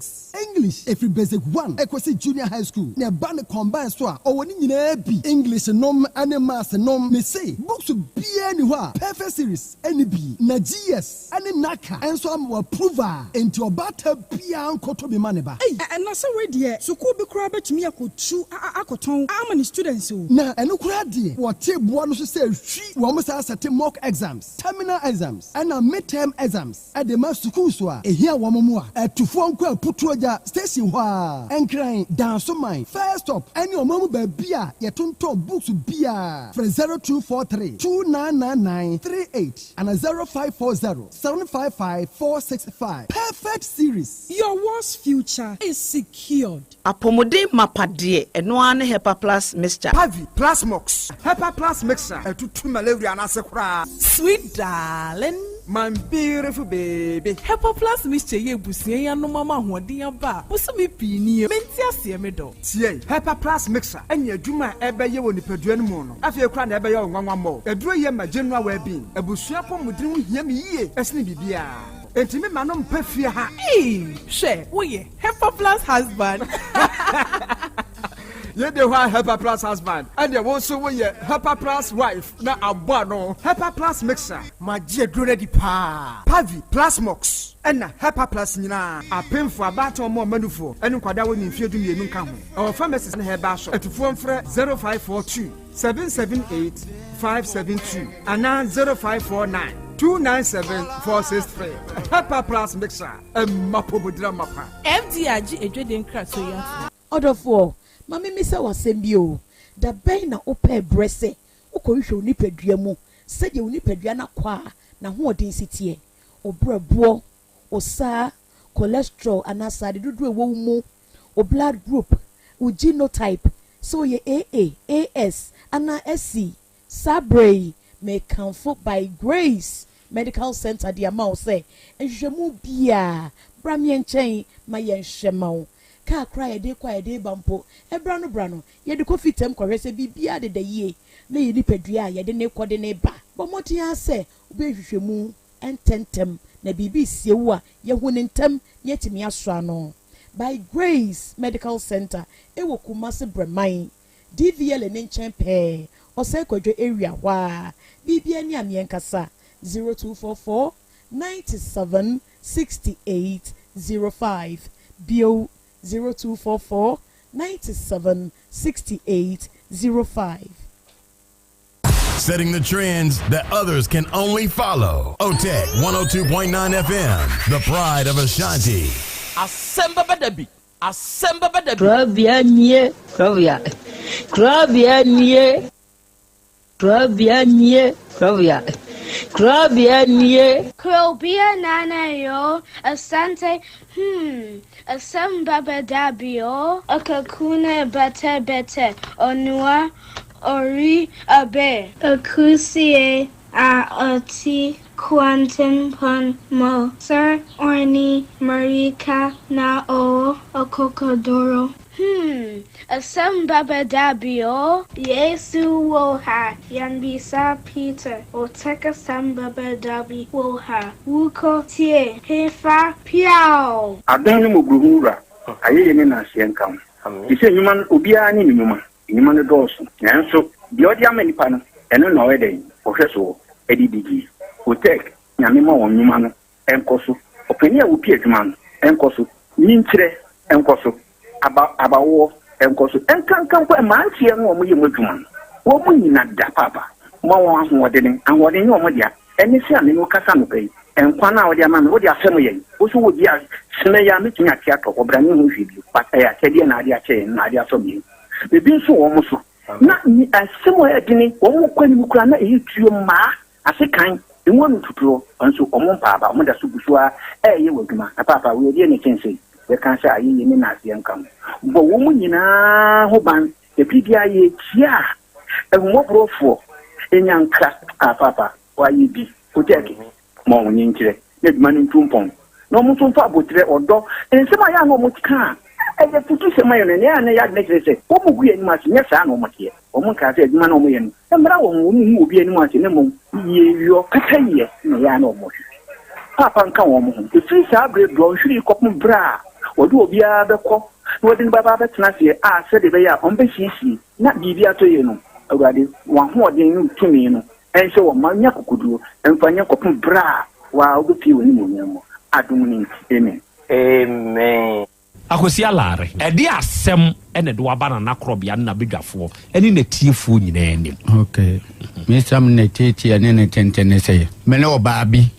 English. English ɛfiri basic one ɛkɔsi junior high school na ɛba ne combine so a ɔwɔ ne nyinaa bi English nom ne maths nom mese books biara nni hɔ a perfect series nni bi na GS ne NaCCA nso ama wɔ approve a enti ɔbaatan biara nkɔtɔ bi ma ne ba. Ei na sɛ wei deɛ sukuu bi koraa bɛtumi akɔtu akɔtɔn ama ne students o. Na ɛno koraa deɛ wɔte boa no so sɛ hwi wɔn saa sɛte mock exams, terminal exams ɛna mid term exams de ma sukuus a ehia wɔn mmoa. Atufoɔ nkɔ Aputuogya station hɔ ara, Nkran, Dansoman, First Stop ne ɔman mu baabi a yɛtontɔn books biara. Frɛ 0243 2999 38 anaa 0540 755 465. Perfect Series. Your world's future is secured. Apɔmuden mapa deɛ, ɛno ara ne Hepa Plus Mixture. Pavi, Plasmox, Hepa Plus Mixture ɛtutu malaria no ase koraa. Sweet darling. My beautiful baby. Hepa Plus Mixture yi abusua yi anom ama ahoɔden aba a bosome pii nie. Mente aseɛ me dɔ. Tie! Hepa Plus Mixture ne adwuma a ɛbɛyɛ wɔ nipadua no mu no, afei koraa na ɛbɛyɛ wo nwanwa mmɔ. Aduro yi ma general well-being. Abusua apɔmuden ho hia me yie sene biribiara. Enti me ma no mpa fie ha. Eii hwɛ woyɛ Hepa Plus husband. Yei de hɔ a Hepa Plus husband ɛneɛ wo nso woyɛ Hepa Plus wife na abɔ ano. Hepa Plus mixer. Magye aduro no adi paa. Pavi, Plasmox ɛna Hepa Plus nyinaa. Apemfoɔ, abaatan ɔmo ɔma nufoɔ ɛne nkwadaa a wɔnni mfeɛ 12 nka ho. Ɛwɔ pharmacies ne herbal shop. Atufoɔ mfrɛ 0542 778 572 anaa 0549 297 463. Hepa Plus mixer ɛma pomodira mapa. FDA agye adwadie nkratoɔ yi atom. Ɔdɔfoɔ, ma memmisa wo asɛm bi o, da bɛn na wopɛɛ berɛ sɛ wokɔhwehwɛ wo nipadua mu sɛdeɛ wo nipadua no akwaa n'ahoɔden si teɛ, wo berɛboɔ, wo saa, cholesterol anaa sradeɛ dodoɔ a ɛwɔ wo mu, wo blood group, wo genotype, sɛ woyɛ AA, AS anaa SC? Saa berɛ yi, mekamfo By Grace Medical Center de ama wo sɛ nhwehwɛmu biara, bra me nkyɛn ma yɛnhwɛ ma wo. Kaa koraa a yɛde rekɔ a yɛde reba mpo, ɛberɛ ano berɛ ano, yɛde kɔ fitam kɔhwɛ sɛ biribiara deda yie na yɛn nipadua a yɛde no rekɔ de no reba. Bɔ mmɔden ara sɛ wobɛyɛ nhwehwɛmu ntɛmntɛm na biribi resie wo a, yɛahu no ntɛm na yɛatumi asɔ ano. By Grace Medical Center wɔ Kumasi Brɛman. DVLA ne nkyɛn pɛɛ, Ɔsɛe Kwadwo area hɔ ara. Biribiara ni a meɛ nkasa, 0244 97 68 05, bio, 0244 97 68 05. Setting the trends that others can only follow. OTEC 102.9 FM, the pride of Ashanti. Asɛm bɛba da bi. Asɛm bɛba da bi. Korabea nie, korabea, korabea nie, korabea nie, korabea, korabea nie. Krobea Nana yoo, Asante hmm, asɛm bɛba da bi oo. Akakuna bɛtɛ bɛtɛ, Onua ori abe. Akusie a ɔte kwantempɔn mu. Sir ɔne mmirika na ɔwɔ akokoduro. Hmm, asɛm bɛba da bi oo. Yesu wɔ ha, yɛmmisa Peter, ɔtɛk asɛm bɛba da bi wɔ ha, wokɔ tie, hefa, piaw! Adom ne mmɔborɔhunu Wura, ayɛyie ne nnaaseɛ nka wo. Te sɛ nnwuma no, obiara ne ne nnwuma. Nnwuma no dɔɔso, nanso deɛ ɔde ama nnipa no, ɛno na ɔyɛ dɛn? Ɔhwɛ soɔ de di die. Otec, Nyame mma wɔn nnwuma no nkɔ so. Ɔpanin a ɔpi adwuma no nkɔ so. Nyinkyerɛ nkɔ so. Aba, abawoɔ nkɔ so. Ɛnkanka mpo mmeranteɛ no a wɔyɛ mu adwuma no, wɔn nnyina da paapa. Ma wɔn ahoɔdene. Ahoɔden nyɛ wɔn dea. Ɛne sɛ a me ne wo kasa anɔpa yi, nkwa no a wode ama me, wode afɛm yɛn. Wo nso wɔ bi a, sene yi a mɛtumi ate atɔ hɔ, bra menhu hwee bio. But ɛyɛ akyɛdeɛ na ade akyɛ yɛn, na ade afɛm yɛn. Ebi nso wɔ wɔn so. Na asɛm a ɛyɛ dene, wɔn kɔ anim koraa na ɛyɛ tuo mmaa, ase kan, emu ano tutuo, nso wɔn mpa aba, wɔn da so gu so ara ɛreyɛ wɔ adwuma. Na paapa, wei ɛdeɛ na ɛkyɛn sei? Yɛka sɛ ayɛyie ne naaseɛ nka ho. Bɔ wɔn nyinaa ho ban, ɛbere biara yɛkyia a, ahummɔborɔfoɔ, nya nkra, ah paapa, wayɛ bi, kotɛɛke, ma wɔn nkyerɛ, na adwuma no ntu mpɔn, na wɔn nso mfa aboterɛ, ɔdɔ, nsɛm a ɛyɛ a na wɔka a ɛyɛ afutusɛm ma yɛn no, nea ɛyɛ a na ɛyɛ adwene kyerɛ sɛ wɔgu yɛn anim ase, nyɛ saa na wɔteɛ. Wɔnkaa sɛ adwuma no a wɔyɛ no mmra wɔn ho, wɔnhu obi anim ase, na mmom yieyɔ, pɛpɛyɛ na ɛyɛ a na wɔhwehwɛ. Paapa nka wɔn ho. Ɛfiri saa berɛ dɔnhwere yi kɔpem berɛ a Wɔde obiara bɛkɔ na wɔde no bɛba abɛtena aseɛ a sɛdeɛ ɛbɛyɛ a wɔbɛsiesie na biribi atɔ yie no, Awurade, w'ahoɔden ne wo tumi no nhyɛ wɔn ma nya akokoɔduro mfa nyɛ kɔpem berɛ a wo ara wobɛpue w'animuonyam mu. Adom no nti, amen. Amen. Akwasi Alare, ɛde asɛm na ɛde wo aba Nana Korɔbea ne n'abadwafoɔ ne n'atiefoɔ nyinaa anim. Ok, me nsɛm ne tiatia ne ne tenten ne sɛ, me ne ɔbaa bi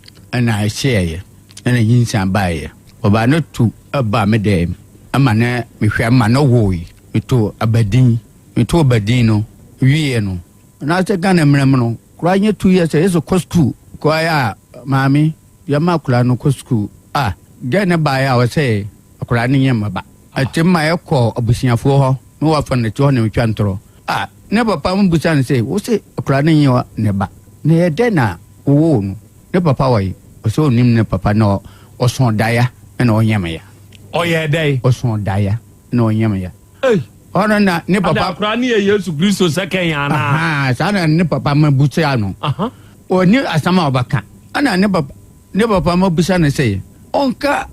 na ɛhyeɛeɛ na nyinsɛn baeɛ. Ɔbaa no tu baa me dɛm ma ne mehwɛ ma no woe. Metoo abadin, metoo abadin no wieɛ no, anaasɛ Ghana mmara mu no, koraa nyɛ 2 years a yɛsɛ kɔ sukuu. Koraa a maame yɛma akwadaa no kɔ sukuu a, gɛɛ no baeɛ a ɔsɛ akwadaa no nyɛ mmaba. Ɛte ma yɛkɔ abusuafoɔ hɔ na wafa no te hɔ na metwa ntorɔ. A ne papa mo bisa no sɛ, wo se akwadaa no nyɛ ne ba, na ɛyɛ dɛn na wowoo no? Ne papa wɔ he? Ɔsɛ ɔnim ne papa na ɔsõ daeɛ na ɔnyɛ me ya. Ɔyɛɛ dɛn? Ɔsõ daeɛ na ɔnyɛ me ya. Ei! Ɔno na ne papa. Ada akwadaa no yɛ Yesu Kristo sɛkɛn anaa? Ahaa, saa na ne papa ma busa no. Ɔnni asɛm a ɔbɛka. Ɛna ne papa ne papa ma busa no sɛ ɔnka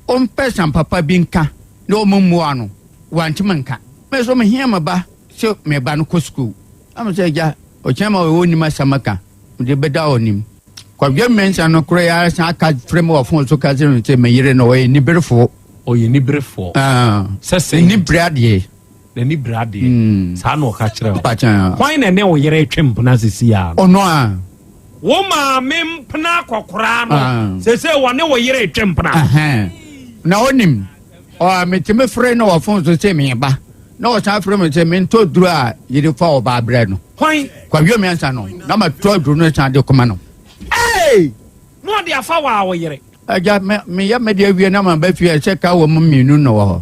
ɔmpɛ sam papa bi nka na ɔmmmua no. Wantumi nka. Me nso mehia me ba sɛ me ba no kɔ sukuu. Na me sɛ agya, ɔkyena ma ɔnnim asɛm ka, mede bɛda ɔnim. Kwadwo Mensah no koraa ara san ka frɛ me wɔ fon so ka kyerɛ me sɛ me yere no ɔyɛ niberefoɔ. Ɔyɛ niberefoɔ. Ah, Sɛ sɛn n'ani bere adeɛ. N'ani bere adeɛ. Mm. Saa na ɔka kyerɛ wo. Mpakyɛ. Hwan na ɛne wo yere retwe mpena sisi a? Ɔno a. Wo maame mpena akɔkoraa no. Ah. Sese wɔne wo yere retwe mpena. Ɛhɛn. Na ɔnim. Ɔ metumi frɛ no wɔ fon so sɛ meba. Na ɔsan frɛ me sɛ mentɔ duro a yɛde fa ɔbaa brɛ no. Hwan? Kwadwo Mensah no. Na matɔ aduro no san de kɔma no. Hey! Na ɔde afa wɔ a wo yere. Agya, me meyɛ me de awie na maba fie a sɛ ka wɔ mu mmienu na wɔ hɔ.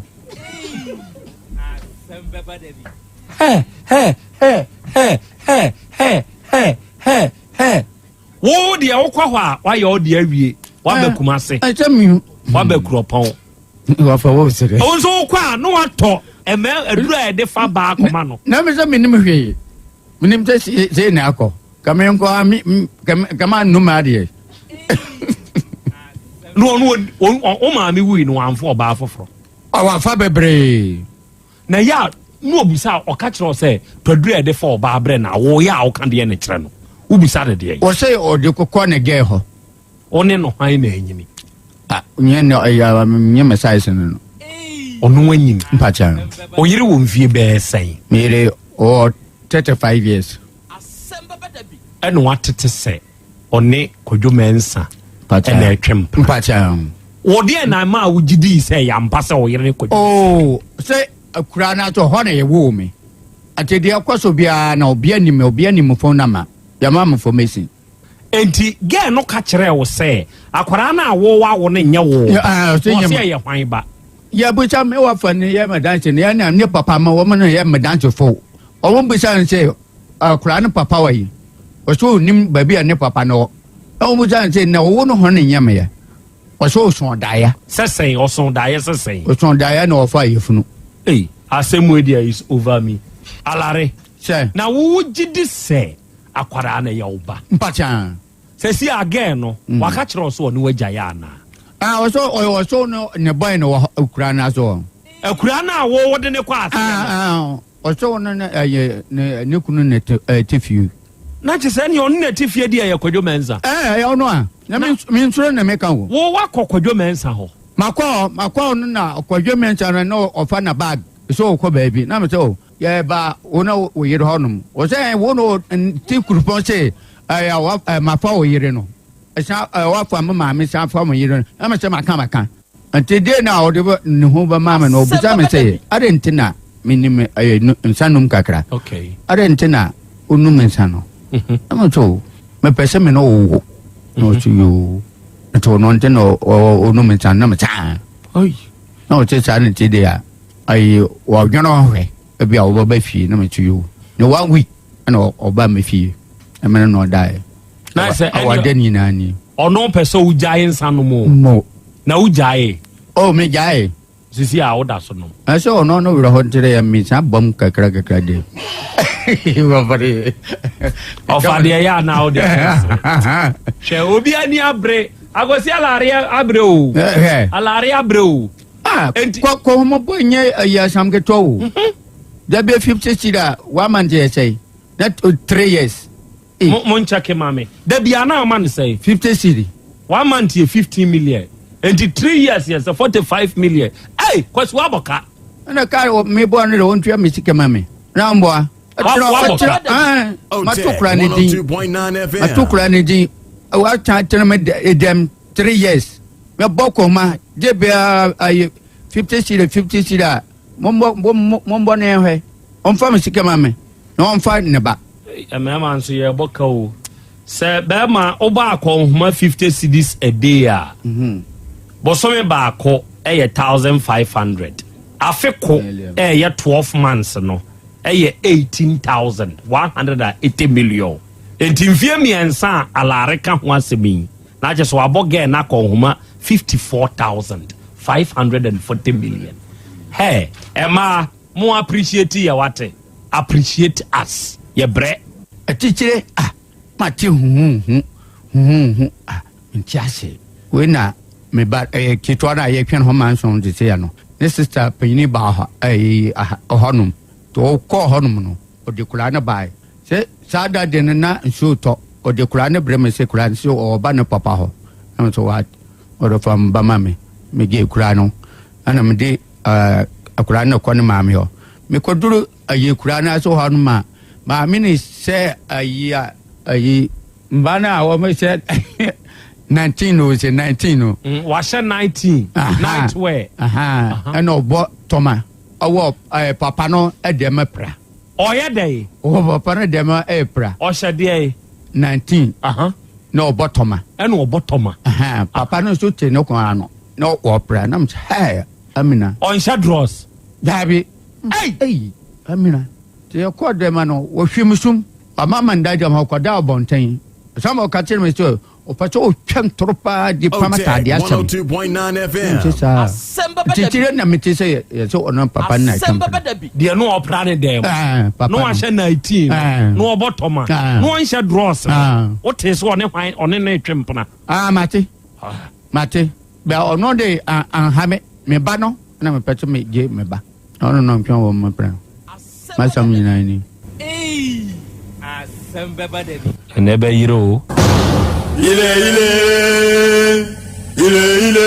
Hɛ hɛ hɛ hɛ hɛ hɛ hɛ hɛ hɛ. Wo deɛ wokɔ hɔ a wayɛ wo deɛ awie waba eh, Kumase. Ɛsɛ mi. Waba Kuropɔn. Wafa wo sere. Wo nso wokɔ a na watɔ ɛmɛ aduru a yɛde fa baa kɔma no. Na mi sɛ mi nim hwee. Mi nim sɛ sei na akɔ. Kame nkɔ a mi kama nnum adeɛ. Na ɔno o maame wui no wamfa ɔbaa foforɔ. Wafa bebree. Na yɛ a na obisa a ɔka kyerɛ wo sɛ twaduro a yɛde fa ɔbaa brɛ na woyɛ a woka deɛ ne kyerɛ no wobisa no deɛ. Wɔsɛ ɔde kɔkɔ ne gɛɛ hɔ. Wo ne no hwan na anyini? Ah, nyɛ ne ɛyɛ nyɛ me size no no. Ɔno anyini. Mpakyɛ. Oyere wɔ mfie bɛyɛ sɛn? Me yere ɔwɔ 35 years. Ɛna watete sɛ ɔne Kwadwo Mensah ɛna ɛtwe mpena. Mpakyɛ. Wɔ deɛ na ɛma a wogye dii sɛ ɛyɛ ampa sɛ ɔyere ne Kwadwo Oh, sɛ akura no ato hɔ na yɛwoo me. Ate deɛ ɛkɔ so biara na obi anim obi anim phone number. Yɛma me information. Enti girl no ka kyerɛɛ wo sɛ akwadaa no a wowawo no nyɛ wo ba? Ah, Na ɔse ɛyɛ hwan ba? Yɛbusa me wafa no yɛ me danse no yɛ ne papa ma wɔn no yɛ me danse fo. Wɔn bisa no sɛ akwadaa no papa wɔ yi. Ɔsɛ onim baabi a ne papa no wɔ. Na wɔn bisa no sɛ na ɔwo no ho ne nyɛ me yɛ. Ɔsɛ ɔsɔn daeɛ. Sɛ sɛn? Ɔsɔn daeɛ sɛ sɛn? Ɔsɔn daeɛ na ɔfa ayefunu. Ei, asɛm wei deɛ is over me. Alare, Sɛ. na wo gye di sɛ akwadaa no yɛ wo ba? Mpakyaa. Sɛsi a girl no, waka kyerɛ wo sɛ ɔne wo agyaeɛ anaa? Ah, ɔsɛ ɔyɛ ɔsɛ no ne boy no wɔ akura no ase hɔ. Akura no a wo wode ne kɔ aseɛ no? Ah, ah, ɔsɛ ɔno ne ɛyɛ ne ne kunu ne te ɛte fie. Na kyerɛ sɛ ɛnneɛ ɔno na ɛte fie deɛ ɛyɛ Kwadwo Mensah. Ɛɛ ɛyɛ ɔno a. Na me me nsoro na meka o. Wo wakɔ Kwadwo Mensah hɔ? Makɔ hɔ, makɔ hɔ no na Kwadwo Mensah no na ɔfa na bag sɛ ɔkɔ baabi na me sɛ o yɛba wo na wo yere hɔ nom. Ɔsɛ wo na te kurupɔn sɛ ɛyɛ mafa wo yere no. Ɛsan wafa me maame san fa me yere no na me sɛ maka maka. Nti deɛ na ɔde ne ho bɛma me no ɔbisa me sɛ adɛn nti na menim ɛyɛ nsa nom kakra. Okay. Adɛn nti na wonum nsa no? Mhm. Na me sɛ mepɛ sɛ me ne wo wo. Na ɔsɛ yoo. Nti ɔno nti na ɔnum nsa no na me saa. Na ɔsɛ saa ne ti deɛ a ayi wɔdwene ɔhwɛ ebi a wɔbɛba fie na me sɛ yoo. Ne one week ɛna ɔba me fie ɛmene na ɔdaeɛ. Na sɛ ɛne awade nyinaa ni. Ɔno pɛ sɛ wogyae nsa nom o. Mo. Na wogyae. O me gyae. Sisi a woda so nom. Ɛsɛ ɔno no werɛ hɔ nkyerɛ yɛ me san bɔm kakra kakra de. Ɔfa deɛ yɛ anaa wode hwɛ obi ani abere akwasi alare abere o. Alare abere o. Ah, kɔhomɔbɔ nyɛ ɛyɛ asam ketewa o. Mhm. Dabi 50 cedi a one month yɛ sɛn? Na 3 years. Mo mo nkyɛke ma me. Dabi a na ama no sɛn? 50 cedi. One month yɛ 15 million. Nti 3 years yɛ sɛ 45 million. Ɛy, Kwasi wabɔ ka. Ɛna kaa mebɔ no de ɔntua me sika ma me. Na mboa. Mato kura ne din. Mato kura ne din. Watan tena me dɛm 3 years. Mɛbɔ kɔma gye bia ayi 50 cedi 50 cedi a mombɔ mombɔ ne hwɛ. Ɔmfa me sika ma me na ɔmfa ne ba. Mmarima nso yɛbɔ ka o. Sɛ bɛrima wobɔ akɔnhoma 50 cedis a day a, bɔsɔme baako ɛyɛ 1500. Afe ko ɛyɛ 12 months no ɛyɛ 18,180 million. Nti mfie 3 a alaare ka ho asɛm yi na kyerɛ sɛ wabɔ gɛɛ no akɔnhoma 54,540 million. Hey, ɛmaa mo appreciate yɛ, wate, appreciate us, yɛbrɛ. Atikyire a mate huhuhu huhuhu a nti ase wei na me ba ɛyɛ ketewa no a yɛtwɛn hɔ manson te sɛ ya no, ne sister panyini baa hɔ, ɛyi hɔnom nti ɔkɔɔ hɔnom no, ɔde koraa no baeɛ sɛ saa da de no na nsuo tɔ. Ɔde koraa no brɛ me sɛ koraa no sɛ ɔba ne papa hɔ na me sɛ wa ɔde fa ba ma me. Megye koraa no ɛna mede akwaraa no kɔ ne maame hɔ. Mekɔduru ayi koraa no ase hɔ no ma maame ne sɛ ayi a ayi mba no a wɔn hyɛ 19 o, sɛ 19 o. Wahyɛ 19 night wear. Ɛna ɔbɔ tɔma ɔwɔ papa no ɛdɛm pra. Ɔyɛ dɛ. Ɔwɔ papa no dɛm ɛyɛ pra. Ɔhyɛ deɛ. 19 na ɔbɔ tɔma. Ɛna ɔbɔ tɔma. Papa no nso te ne kɔn ano na ɔpra na mo sɛ hɛɛ Amina. Ɔnhyɛ drawers. Daabi. Ɛyi Amina te yɛ kɔ dɛm no wɔhwɛ mu sum ɔma ma nda gyam hɔ kɔda ɔbɔnten sama ɔka kyerɛ mi sɛ ɔpɛ sɛ ɔtwa ntoro paa de pam ataadeɛ asɛm nti saa titire na mete sɛ yɛ sɛ ɔno papa no na ɛtwa mpena. Deɛ no ɔpra ne dɛm na wahyɛ 19 na ɔbɔ tɔma na ɔnhyɛ drawers no, wote sɛ ɔne hwan ɔne ne twe mpena? Ah, mate mate bɛ ɔno de anha me me ba no na mepɛ sɛ megye me ba ɔno na ɔntwɛn wɔ me pɛn. Masɛm nyinaa ni. Asɛm bɛba da bi. Ɛnɛ bɛyere o. Ile ile ile ile.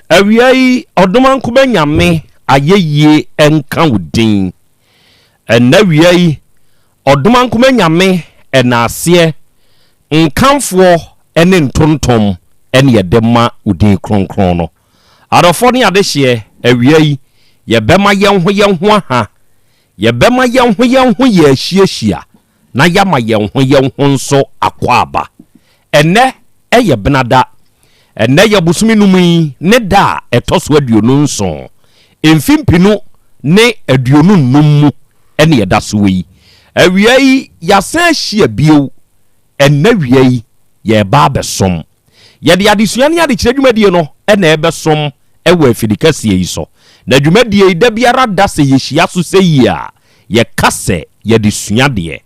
Awia yi Ɔdomankoma Nyame ayɛyie nka wo din. Ɛnnɛ awia yi Ɔdomankoma Nyame ɛnaaseɛ, nkamfoɔ ne ntontom ne yɛde ma wo din kronkron no. Adɔfoɔ ne adehyeɛ, awia yi yɛbɛma yɛn ho yɛn ho aha, yɛbɛma yɛn ho yɛn ho yɛahyiahyia na yɛama yɛn ho yɛn ho nso akwaaba. Ɛnnɛ yɛ Benada. Ɛnnɛ yɛ bosome num yi ne da a ɛtɔ so 27, mfe 2025 mu ne yɛda so wɔ yi. Awia yi yɛasan ahyia bio. Ɛnnɛ awia yi yɛreba abɛsom. Yɛde adesua ne adekyerɛ dwumadie no na ɛrebɛsom wɔ afidikɛseɛ yi so. Na dwumadie yi da biara da sɛ yɛhyia so sɛ yie a, yɛka sɛ yɛde sua adeɛ.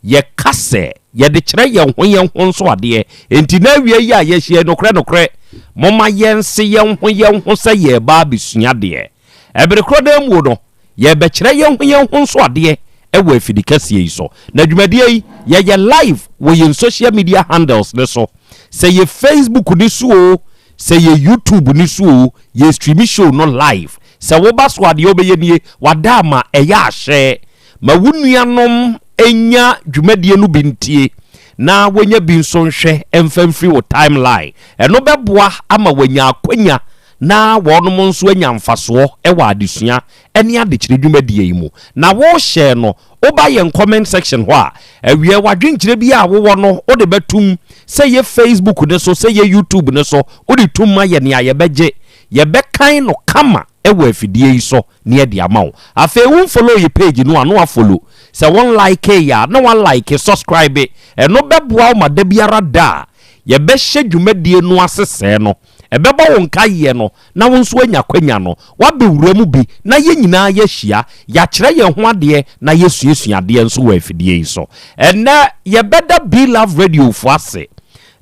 Yɛka sɛ yɛde kyerɛ yɛn ho yɛn ho nso adeɛ. Enti na awia yi a yɛahyia yi, nokorɛ nokorɛ, momma yɛnse yɛn ho yɛn ho sɛ yɛreba abɛsua adeɛ. Ɛbere korɔ no ara muo no, yɛrebɛkyerɛ yɛn ho yɛn ho nso adeɛ wɔ afidi kɛseɛ yi so. Na dwumadie yi, yɛyɛ live wɔ yɛn social media handles no so. Sɛ yɛ Facebook no so oo, sɛ yɛ YouTube no so oo, yɛ stream show no live. Sɛ woba so a, deɛ wobɛyɛ nie, wada ama ɛyɛ ahyɛ. Ma wo nuanom nya dwumadie no bi ntie na wɔnya bi nso nhwɛ mfa mfiri wo timeline. Ɛno bɛboa ama wɔanya akwanya na wɔnom nso anya mfasoɔ wɔ adesua ne adekyerɛ dwumadie yi mu. Na wo share no, woba yɛn comment section hɔ a, awiɛ w'adwenkyerɛ biara a wowɔ no wode bɛtom, sɛ yɛ Facebook no so, sɛ yɛ YouTube no so, wode tom ma yɛn a yɛbɛgye, yɛbɛkan no kama wɔ afidie yi so na yɛde ama wo. Afei wo nfollow yɛ page no a na wafollow, sɛ wo nlikee yɛ a na wa like, subscribe, ɛno bɛboa wo ma da biara da a yɛbɛhyɛ dwumadie no ase sɛɛ no, Ɛbɛbɔ wo nkaeɛ no na wo nso woanya akwanya no, woabɛwura mu bi na yɛn nyinaa yɛahyia, yɛakyerɛ yɛn ho adeɛ na yɛasuasua adeɛ nso wɔ afidie yi so. Ɛnnɛ yɛbɛda Be Love Radio foɔ ase.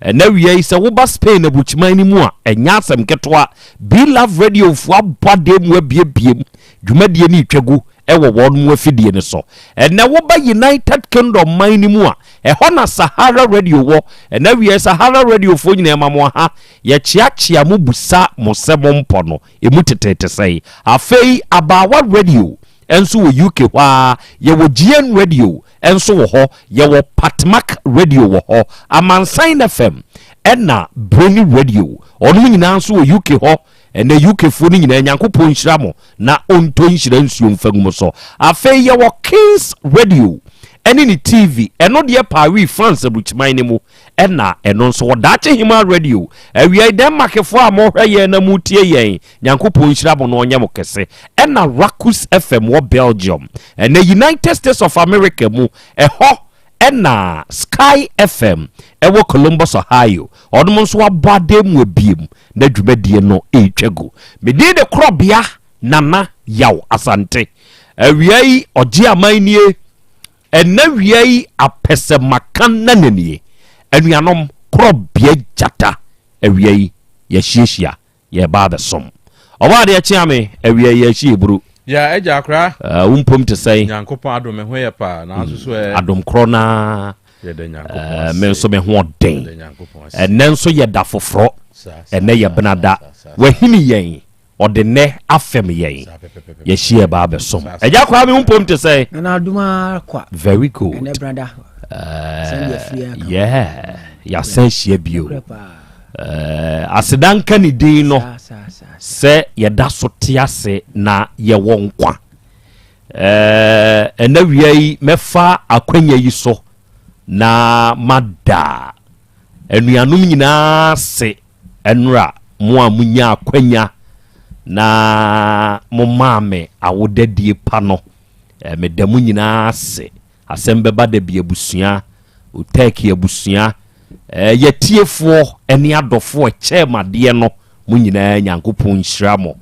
Ɛnnɛ awia yi sɛ woba Spain aburukyiman no mu a, ɛnyɛ asɛm ketewa. Be Love Radio foɔ abɔ adeɛ mu abiebie mu, dwumadie no retwa gu wɔ wɔn mu afidie no so. Ɛnnɛ woba United Kingdom man no mu a, ɛhɔ na Sahara Radio wɔ. Ɛnnɛ awia yi Sahara Radio foɔ nyinaa ma mo aha. Yɛkyeakyea mo busa mo sɛ mo mpɔ no ɛmu teteete sɛn. Afei Abaawa Radio nso wɔ UK hɔ ara, yɛwɔ GN Radio nso wɔ hɔ, yɛwɔ Patmak Radio wɔ hɔ, Amansan FM ɛna Brainy Radio, wɔnom nyinaa nso wɔ UK hɔ. Ɛnɛ UK foɔ no nyinaa Nyankopɔn nhyira mo na ɔntɔ nhyira nsuo mfa ngu mo so. Afei yɛwɔ Kings Radio ɛne ne TV, ɛno deɛ Paris France aburukyiman no mu ɛna ɛno nso wɔ Daakye Hemaa Radio. Awia yi Denmark foɔ a mohwɛ yɛn na motie yɛn, Nyankopɔn nhyira mo na ɔnyɛ mo kɛse. Ɛna Rakus FM wɔ Belgium. Ɛnɛ United States of America mu, ɛhɔ ɛna Sky FM ɛwɔ Columbus, Ohio. Ɔnom nso abɔ adan mu abiem na dwumadie no retwa gu. Me din de Korɔbea Nana Yaw Asante. Awia yi ɔgye aman nie. Ɛnɛ awia yi apɛsɛmaka nana nie. Anuanom, Korɔbea Gyata awia yi yɛahyiahyia yɛreba abɛsom. Ɔbɔ adeɛ kyea me awia yi yɛahyi eburu. Ya agya akora. Uh, wo mpom te sɛn? Nyankopɔn adom me ho yɛ paa nanso so ɛ. Adom korɔ naa. Yɛda Nyankopɔn ase. Me nso me ho ɔden. Ɛnɛ nso yɛ da foforɔ. Ɛnɛ yɛ benada. Wahini yɛn. Ɔde nnɛ afɛm yɛn. Yɛahyia ɛba abɛsom. Agya kwaa me wo mpom te sɛn? Nana adom ara kwa. Very good. Ɛnɛ benada. Uh, yeah. Yɛasan hyia bio. Uh, aseda nka ne din no sɛ yɛda so te ase na yɛwɔ nkwa. Ɛnnɛ awia yi, mɛfa akwanya yi so na mada anuanom nyinaa ase ɛnora mo a monya akwanya na momaa me awodadie pa no. Meda mo nyinaa ase. Asɛm bɛba da bi abusua, Otɛki abusua, yɛtiefoɔ ne adɔfoɔ ɛkyɛɛ mo adeɛ no, mo nyinaa Nyankopɔn nhyira mo.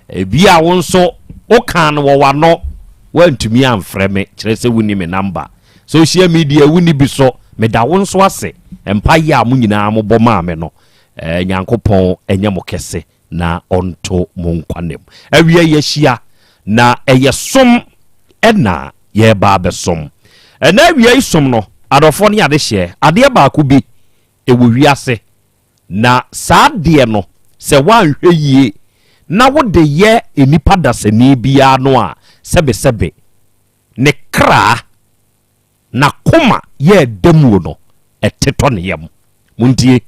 Ebia wo nso wokaa no wɔ w'ano, woantumi amfrɛ me, kyerɛ sɛ wonni me namba. Social media wonni bi so, meda wo nso ase. Mpaeɛ a mo nyinaa mobɔ maa me no, eh, Nyankopɔn nyɛ mo kɛse na ɔnto mo nkwa nna mu. Awia yɛahyia, na ɛyɛ som na yɛreba abɛsom. Ɛnɛ awia yi som no, adɔfoɔ ne adehyeɛ, adeɛ baako bi ɛwɔ wiase Na saa adeɛ no, sɛ woanhwɛ yie na wode yɛ nnipa dasani biara no a, sɛbesɛbe ne kra, n'akoma yɛ ɛda muo no, ɛtetɔ ne yam. Montie!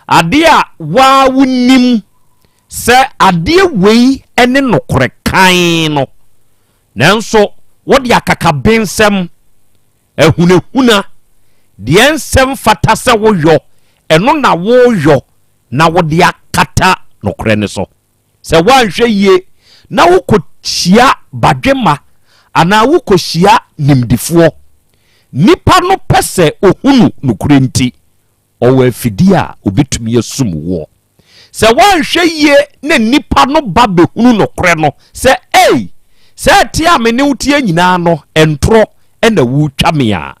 Adeɛ a wo ara wonim sɛ adeɛ wei ne nokorɛ kann no, nanso wode akakabensɛm, ahunahuna, deɛ ɛnsɛ mfata sɛ woyɔ, ɛno na woyɔ na wode akata nokorɛ no so. Sɛ woanhwɛ yie na wokɔhyia badwemma anaa wokɔhyia nimdefoɔ, nipa no pɛ sɛ ɔhunu nokorɛ nti, ɔwɔ afidie a ɔbɛtumi asum woɔ. Sɛ woanhwɛ yie na nipa no ba bɛhunu nokorɛ no sɛ, Ei, sɛ ɛteɛ a me ne wo teɛ nyinaa no, ntorɔ na woretwa me a,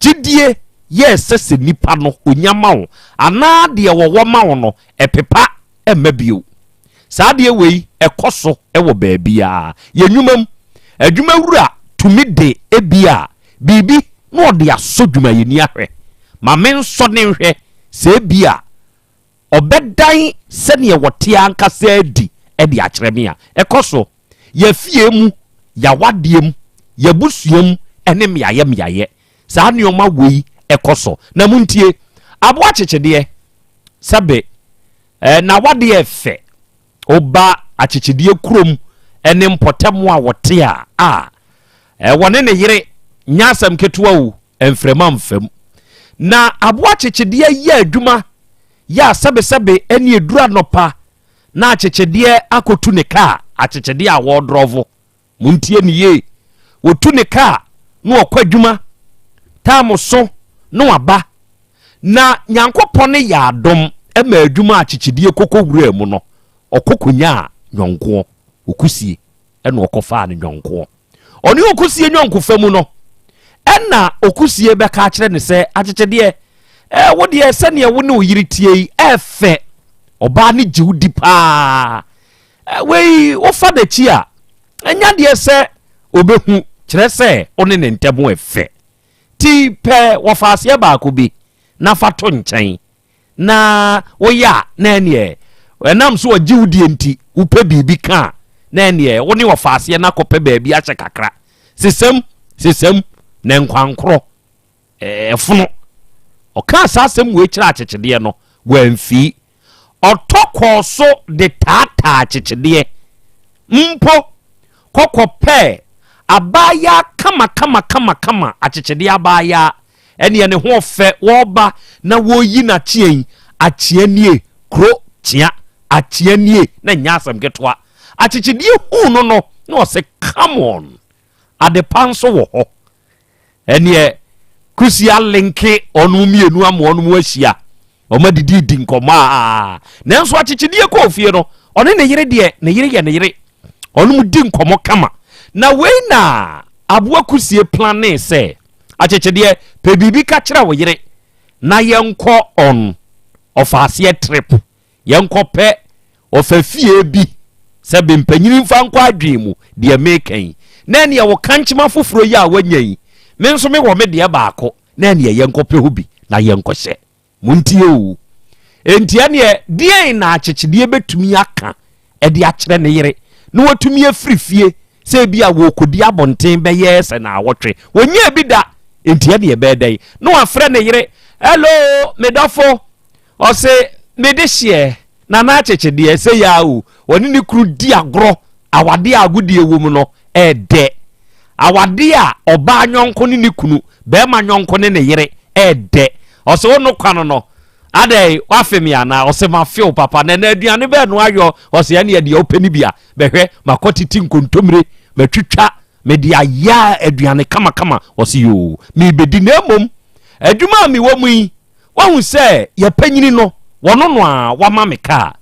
gyidie yɛ ɛsɛ sɛ nipa no ɔnya ma wo anaa deɛ wɔwɔ ma wo no, ɛpepa mma bio. Saa adeɛ wei ɛkɔ so wɔ baabiara. Yɛn nnwuma mu, adwumawura tumi de ebia biribi na ɔde asɔ dwumayɛni ahwɛ. Ma mensɔ ne nhwɛ sɛ ebia ɔbɛdan sɛdeɛ wɔte ankasa adi de akyerɛ me a. Ɛkɔ so yɛn afie mu, yɛn awadeɛ mu, yɛn abusua mu ne mmeaeɛ mmeaeɛ. Saa nneɛma wei ɛkɔ so. Na montie, aboa kyekyedeɛ, sɛbe eh, n'awadeɛ fɛ. Woba akyekyedeɛ kurom ne mpɔtam a wɔte a, a, eh, wɔne ne yere nyɛ asɛm ketewa o, mframa mfam. Na aboa kyekyedeɛ yɛ adwuma yɛ a sɛbesɛbe ɛne ɛduru anɔpa na akyekyedeɛ akɔtu ne kaa, akyekyedeɛ a wɔredrɔvo. Montie no yie. Wɔtu ne kaa na ɔkɔ adwuma, taamo so na waba. Na Nyankopɔn yɛ adom ma adwuma a akyekyedeɛ kɔkɔ wuraa mu no, ɔkɔ kɔnyaa nyɔnkoɔ, Okusie, ɛna ɔkɔfaa no nyɔnkoɔ. Ɔne Okusie nyɔnkofa mu no, ɛna Okusie bɛka akyerɛ no sɛ, Akyekyedeɛ, eh, wo deɛ sɛdeɛ wo ne wo yere tie yi, ɛfɛ. Ɔbaa no gye wo di paa. Eh, wei wofa n'akyi a, ɛnya deɛ sɛ ɔbɛhu kyerɛ sɛ wo ne ne ntam ɛfɛ. Ti pɛ wɔfa aseɛ baako bi na fa to nkyɛn na woyɛ a na ɛneɛ ɛnam so ɔgye wo die nti wopɛ biribi ka a na ɛneɛ wo ne ɔfa aseɛ na kɔpɛ baabi ahyɛ kakra. Sesam, sesam na nkwankorɔ ɛfono. Ɔkaa saa asɛm wei kyerɛ akyekyedeɛ no, wamfii. Ɔtɔ kɔɔ so de taataa akyekyedeɛ mpo kɔ kɔpɛɛ abaayaa kamakamakamakama, akyekyedeɛ abaayaa, ɛneɛ ne ho ɔfɛ, wɔreba na wɔreyi no akyea yi, akyea nie, kuro kyea, akyea nie, na ɛnyɛ asɛm ketewa. Akyekyedeɛ huu no no, na ɔse, come on, adepa nso wɔ hɔ. Ɛneɛ Kusi alenke ɔnom mmienu ama ɔnom ahyia. Wɔn adidi di nkɔmmɔ a. Nanso akyekyedeɛ kɔɔ fie no, ɔne ne yere deɛ, ne yere yɛ ne yere. Ɔnom di nkɔmmɔ kama. Na wei na aboa Kusie planee sɛ, akyekyedeɛ, pɛ biribi ka kyerɛ wo yere na yɛnkɔ on ɔfaaseɛ trip. Yɛnkɔpɛ ɔfa fie bi sɛ bempanyini mfa nkɔ adwene mu deɛ meka yi. Na ɛneɛ wo kankyema foforɔ yi a woanya yi, me nso mewɔ me deɛ baako, na ɛneɛ yɛnkɔpɛ hɔ bi na yɛnkɔhyɛ. Montie o. Enti ɛneɛ deɛn na akyekyedeɛ bɛtumi aka de akyerɛ ne yere na watumi afiri fie sɛ ebi a wɔrekɔdi abɔnten bɛyɛ sɛ naawɔtwe? Wɔnyɛɛ bi da. Enti ɛneɛ ɛbɛyɛ dɛn na wafrɛ ne yere, Hello, me dɔfo, Ɔse me de hyeɛ Nana Akyekye deɛ sɛ yaa o ɔne ne kunu di agorɔ awadeɛ a agodie wɔ mu no ɛɛdɛ awadeɛ a ɔbaa nyɔnko ne ne kunu bɛɛma nyɔnko ne ne yere ɛɛdɛ ɔse wo no kwa no no adɛn wafe me anaa ɔse mafe wo papa na ɛnɛ aduane bɛɛ no ayɔ ɔse ɛneɛ deɛ wopɛ no bi a bɛhwɛ makɔ tete nkontomire matwitwa mede ayɛ aduane kamakama ɔse yoo mebɛdi na mmom adwuma a mewɔ mu yi Wahu sɛ yɛ panyini no, wɔno no a wama me kaa.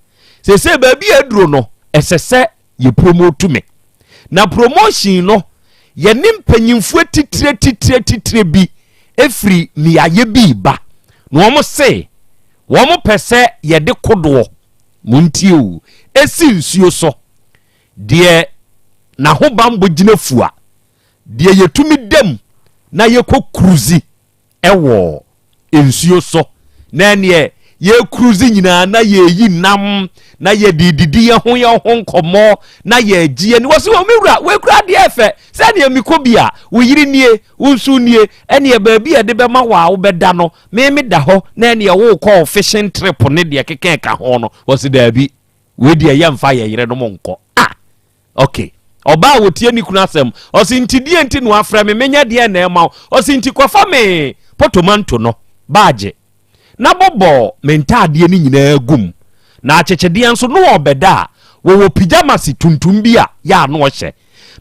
Seesei baabi a aduro no, ɛsɛ sɛ yɛ promote me. Na promotion no, yɛne mpanyinfoɔ atitire atitire atitire bi firi mmeaeɛ bi reba. Na wɔn se wɔn pɛ sɛ yɛde kodoɔ, montie o, ɛsi nsuo so. Deɛ n'ahobanbɔ gyina fua, deɛ yɛtumi da mu na yɛkɔ cruise wɔ nsuo so, na ɛneɛ Yɛkruzi nyinaa na yɛyi nam na yɛde didi yɛn ho yɛn ho nkɔmmɔ na yɛgye yɛn wɔ so wɔ me wura wɔakura adeɛ ɛfɛ sɛdeɛ mekɔ bi a wo yere nie wo nso nie ɛneɛ baabi a yɛde bɛma wɔ a wobɛda no me meda hɔ na ɛneɛ wokɔ fishing trip ne deɛ keka ɛka ho no wɔsi daabi wei deɛ yɛmfa yɛ yerenom nkɔ. Ah, ok, ɔbaa a wɔtie ne kunu asɛm. Ɔse nti deɛ nti na wafrɛ me menyɛ deɛ na ɛma wo? Ɔse nti kɔfa me potomanto no baagye na bɔbɔ me ntaadeɛ no nyinaa gum na akyekyedeɛ nso no ɔbɛda a wɔwɔ pyjamas tuntum bi a yɛ a no ɔhyɛ.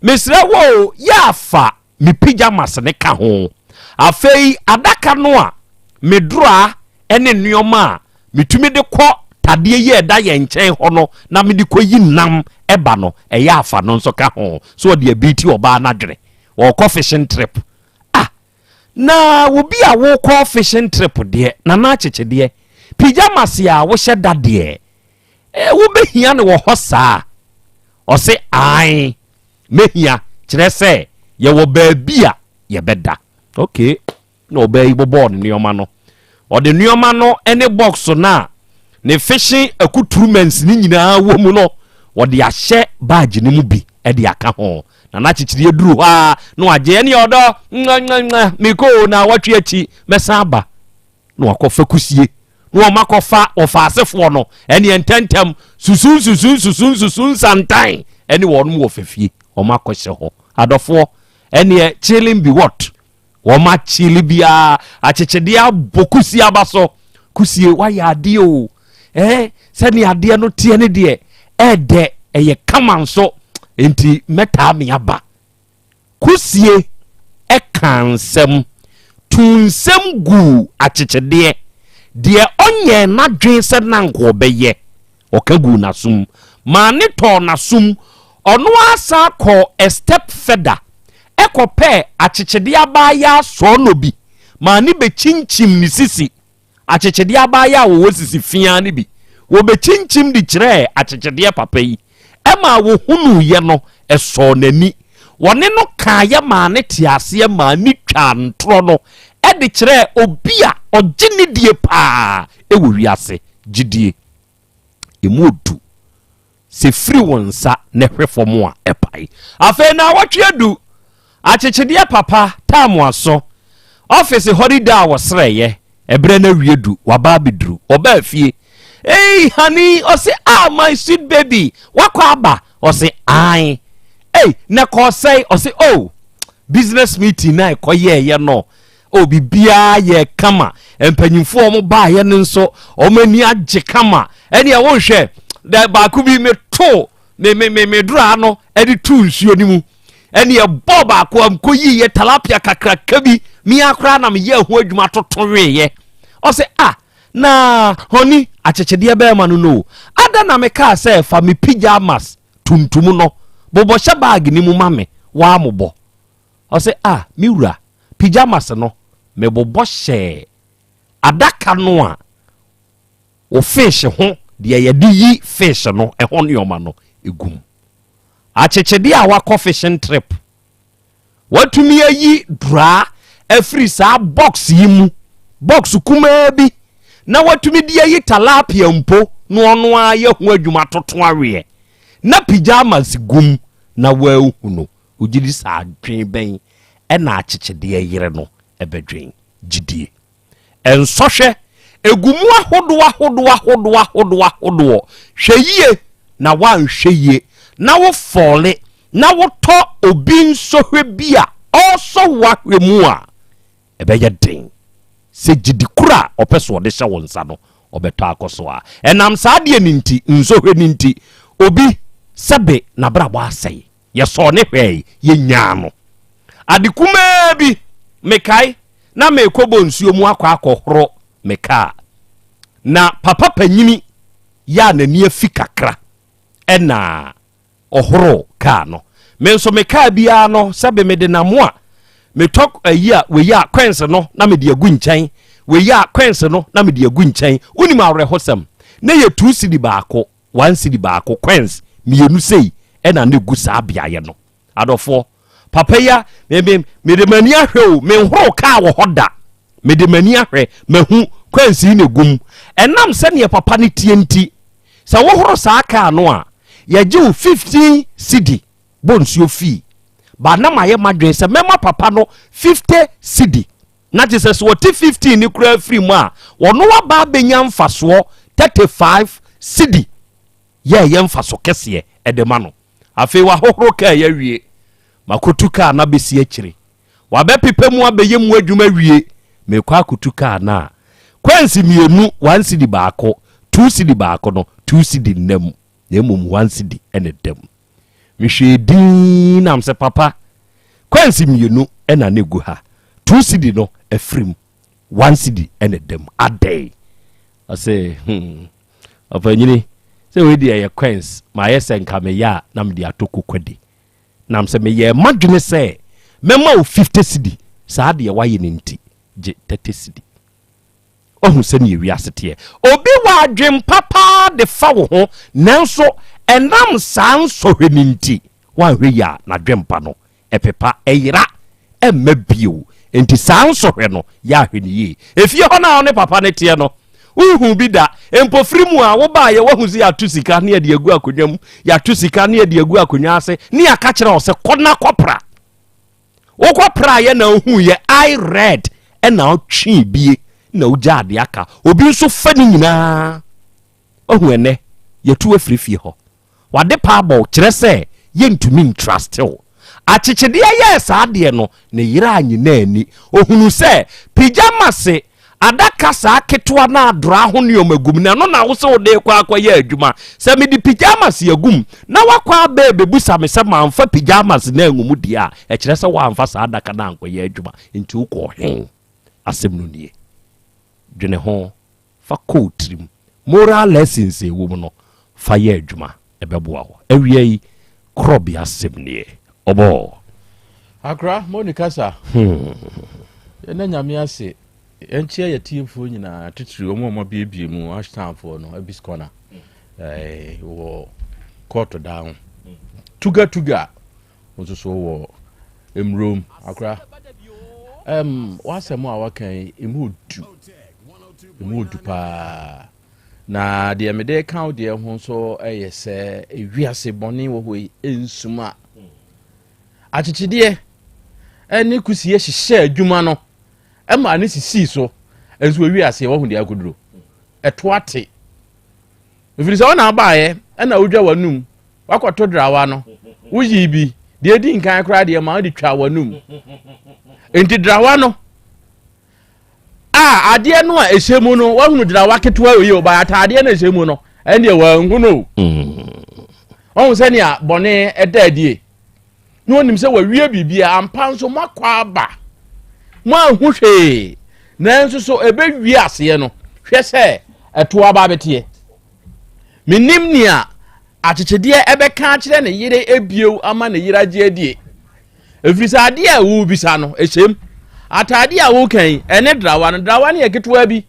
Mesrɛ wo o, yɛ afa me pyjamas no ka ho. Afei adaka no a me dora ne nneɛma a metumi de kɔ tadeɛ yi a ɛda yɛn nkyɛn hɔ no na mede kɔyi nam ba no, ɛyɛ afa no nso ka ho. So ɔde abiiti ɔbaa no adwene. Ɔrekɔ fishing trip. Ah, na obi a wokɔ fishing trip deɛ, nana akyekyedeɛ, pyjamas a wohyɛ da deɛ, eh, wobɛhia no wɔ hɔ saa? Ɔse ae. Mehia, kyerɛ sɛ yɛwɔ baabi a yɛbɛda. Okay, na ɔbaa yi bobɔɔ ne nneɛma no. Ɔde nneɛma no ne box no a ne fishing accoutrements no nyinaa wɔ mu no, ɔde ahyɛ baagye no mu bi de aka ho. Na n'akyekyere aduru hɔ a, na wagye ɛne ɔdɔ, nwa mekɔ o, na watwe akyi, mɛsan aba. Na wakɔfa kusie na wɔn akɔfa ɔfaasefoɔ no ɛneɛ ntɛntɛm susu nsusu nsusu nsusu nsantan ɛne wɔn wɔ fɛfie wɔn akɔhyɛ hɔ adɔfoɔ ɛneɛ chilling be what wɔn akyili biara akyekyedeɛ abɔ kusie aba so kusie wayɛ adeɛ o ɛɛ sɛdeɛ adeɛ no teɛ ne deɛ ɛɛdɛ ɛyɛ kama nso nti mɛtaa me aba. Kusie kaa nsɛm, tuu nsɛm guu akyekyedeɛ, deɛ ɔnyɛɛ n'adwene sɛ na anka ɔbɛyɛ, ɔka guu n'asom, maa ne tɔɔ n'asom, ɔno ara san kɔɔ a step further kɔpɛɛ akyekyedeɛ abaayaa sɔɔnɔ bi maa ne bɛkyinkyim ne sisi. Akyekyedeɛ abaayewa a wɔwɔ sisi feaa no bi, wɔbɛkyinkyim de kyerɛɛ akyekyedeɛ papa yi. Ɛmaa wɔhunuiɛ no, ɛsɔɔ n'ani. Wɔne no kaeɛ maa no tee aseɛ maa ne twaa ntorɔ no de kyerɛɛ obi a ɔgye ne die paa wɔ wiase. Gyidie. Ɛmu ɔdu. Sɛ firi wo nsa na ɛhwe fam a, ɛpae. Afei naawɔtwe adu. Akyekyedeɛ papa, taam aso. Ɔfese hɔ ne da a wɔsrɛeɛ. Ɛberɛ no awie du, waba abɛduru. Ɔbaa fie. Ei, honey, ɔse, ah, my sweet baby, wakɔ aba? Ɔse, ae. Ei, na ɛkɔɔ sɛe? Ɔse, oh, business meeting na ɛkɔyɛɛyɛ no, Oh, biribiara yɛɛ kama. Mpanyimfoɔ a wɔbaeɛ no nso, wɔn ani agye kama. Ɛnneɛ wonhwɛ, dɛ baako bi meto me me me me dora no de tu nsuo no mu. Ɛnneɛ bɔɔ baako a mekɔyiiɛ talapia kakraka bi. Me ara koraa na meyɛɛ ho adwuma toto weeɛ. Ɔsɛ ah, na hɔni akyekyedeɛ bɛrima no no. Ada na mekaa sɛ fa me pyjamas tuntum no bobɔ hyɛ baage no mu ma me, woamobɔ. Ɔse, Ah, me wura, pyjamas no, mebobɔ hyɛɛ adaka no a wo fish ho deɛ yɛde yi fish no ɛho nneɛma no gu mu. Akyekyedeɛ a wakɔ fishing trip, watumi ayi draa afiri saa box yi mu, box kumaa bi, na watumi de ayi talapia mpo na ɔno ara yɛ ho adwuma toto aweɛ, na pyjamas gu mu na wahunu. Wogye di sɛ adwene bɛn na akyekyedeɛ yere no bɛdwen? Gyidie. Nsɔhwɛ gu mu ahodoɔ ahodoɔ ahodoɔ ahodoɔ ahodoɔ. Hwɛ yie na woanhwɛ yie na wo fɔle na wotɔ obi nsɔhwɛ bi a ɔresɔ wo ahwɛ mu a, ɛbɛyɛ den sɛ gyidi koro a ɔpɛ sɛ ɔde hyɛ wo nsa no, ɔbɛtɔ akɔ so a. Ɛnam saa adeɛ no nti, nsɔhwɛ no nti, obi sɛbe n'abrabɔ asɛe. Yɛsɔɔ ne hwɛe, yenyaa no. Ade kumaa bi, mekae, na merekɔbɔ nsuo mu akɔ akɔhoro me kaa. Na papa panyini yɛ a n'ani afi kakra ɛna ɔhoro kaa no. Me nso me kaa biara no, sɛbe mede nam a, metɔ ayi a wei a kɔɛnse no na mede agu nkyɛn, wei a kɔɛnse no na mede agu nkyɛn. Wonim awerɛhosɛm? Na yɛ tuu sidi baako. One cedi baako, coins mmienu sei ɛna na egu saa beaeɛ no. Adɔfoɔ, papa yi a, me, me, mede m'ani ahwɛ o, menhoro kaa wɔ hɔ da. Mede m'ani ahwɛ, mahu kwansi na egu mu. Ɛnam sɛdeɛ papa no tie nti, sɛ wohoro saa kaa no a, yɛgye wo 15 cedi bɔ nsuo fii. Ba na mayɛ m'adwene sɛ mɛma papa no 50 cedi. Na kyerɛ sɛ sɛ wɔte 15 no koraa firi mu a, ɔno aba abɛnya mfasoɔ 35 cedi. Yɛ ɛyɛ mfaso kɛseɛ de ma no. Afei wahohoro kaa yi awie. Makɔtu kaa no abɛsi akyire. Wabɛpepa mu abɛyɛ mu adwuma awie. Merekɔ akɔtu kaa no a, kwansi mmienu, one cedi baako, two cedi baako no, two cedi nna mu, na mmom one cedi na ɛda mu. Mehwɛɛ dinn na mesɛ, papa, kwansi mmienu na na ɛgu ha, two cedi no afiri mu, one cedi na ɛda mu. Adɛn? Ɔse, hmm, ɔpanyini, sɛ wei deɛ ɛyɛ coins, mayɛ sɛ nka meyɛ a na mede atɔ kokwadi. Nam sɛ meyɛɛ m'adwene sɛ mɛma wo 50 cedi, saa deɛ woayɛ no nti, gye 30 cedi. Wahu sɛdeɛ wiase teɛ. Obi wɔ adwempa paa de fa wo ho, nanso ɛnam saa nsɔhwɛ no nti, woanhwɛ yie a, n'adwempa no ɛpepa, ɛyera, ɛmma bio. Enti saa nsɔhwɛ no, yɛ ahwɛ no yie. Efie hɔ no a wo ne papa no teɛ no, wonhuu bi da. Mpofiri mu a wobaeɛ, woahu sɛ yɛato sika ne yɛde agu akonnwa mu, yɛato sika ne yɛde agu akonnwa ase, ne yɛaka kyerɛ wo sɛ kɔ na kɔpra. Wokɔpraeɛ na wohuiɛ, eye red, ɛna wotwee bie na wogyaa deɛ aka. Obi nso fa ne nyinaa. Wahu ɛnɛ, yɛtu afiri fie hɔ. W'ade pa abɔ wo, kyerɛ sɛ yɛntumi ntruste wo. Akyekyedeɛ yɛɛ saa adeɛ no, ne yere annye no anni. Ɔhunuu sɛ pijamase adaka saa ketewa no a dora ho nneɛma gu mu no, ɛno na wo sɛ wode rekɔ akɔyɛ adwuma. Sɛ mede pijamase agu mu na woakɔ aba rebɛbusa me sɛ mamfa pijamase no angu mu deɛ a, ɛkyerɛ sɛ woamfa saa adaka no ankɔyɛ adwuma. Nti wokɔɔ he? Asɛm no nie. Dwene ho. Fa kɔ wo tirim. Moral lessons a ɛwɔ mu no, fa yɛ adwuma. Ɛbɛboa wo. Awia yi, korɔbea asɛm nie. Ɔbɔɔ. Akra, Moni kasa. Yɛnda Nyame ase. Yɛnkyea yɛtiefoɔ nyinaa, titiri wɔn a wɔabiebie mu, Ashtownfoɔ no, Abis Corner, eh, wɔ kɔɔto daa ho. Tuga Tuga, nso so wɔ mmurom. Akra, um, w'asɛm a waka yi, emu odu. Emu odu paa. Na deɛ mede ka wo deɛ ho nso yɛ sɛ ewiase bɔne wɔ hɔ yi nsuma. Akyekyedeɛ ne kusie hyehyɛ adwuma no ma ne sisii so nso ewiase wɔho deɛ akoduro. Ɛto ate. Ɛfiri sɛ ɔna abaeɛ ɛna wodwa w'anum wakɔto drawa no woyii bi deɛ ɛdi nkan koraa deɛ ma wode twa w'anum nti drawa no a adeɛ no a ɛhyɛ mu no wahunu drawa ketewa wei o ba ataadeɛ no ɛhyɛ mu no ɛndeɛ wanhu no ɔhu sɛnea bɔne ɛda adie na ɔnim sɛ wawie biribia ampa nso moakɔ aba moanhu hwee nanso so ɛbɛwie aseɛ no hwɛ sɛ ɛto aba bɛteɛ Mennim nea akyekyedeɛ ɛbɛka akyerɛ ne yere ebio ama ne yere agye adie. Ɛfiri sɛ adeɛ a wobisa no, ɛhyɛm. Ataadeɛ a woka yi, ɛne drawa no. Drawa no yɛ ketewa bi.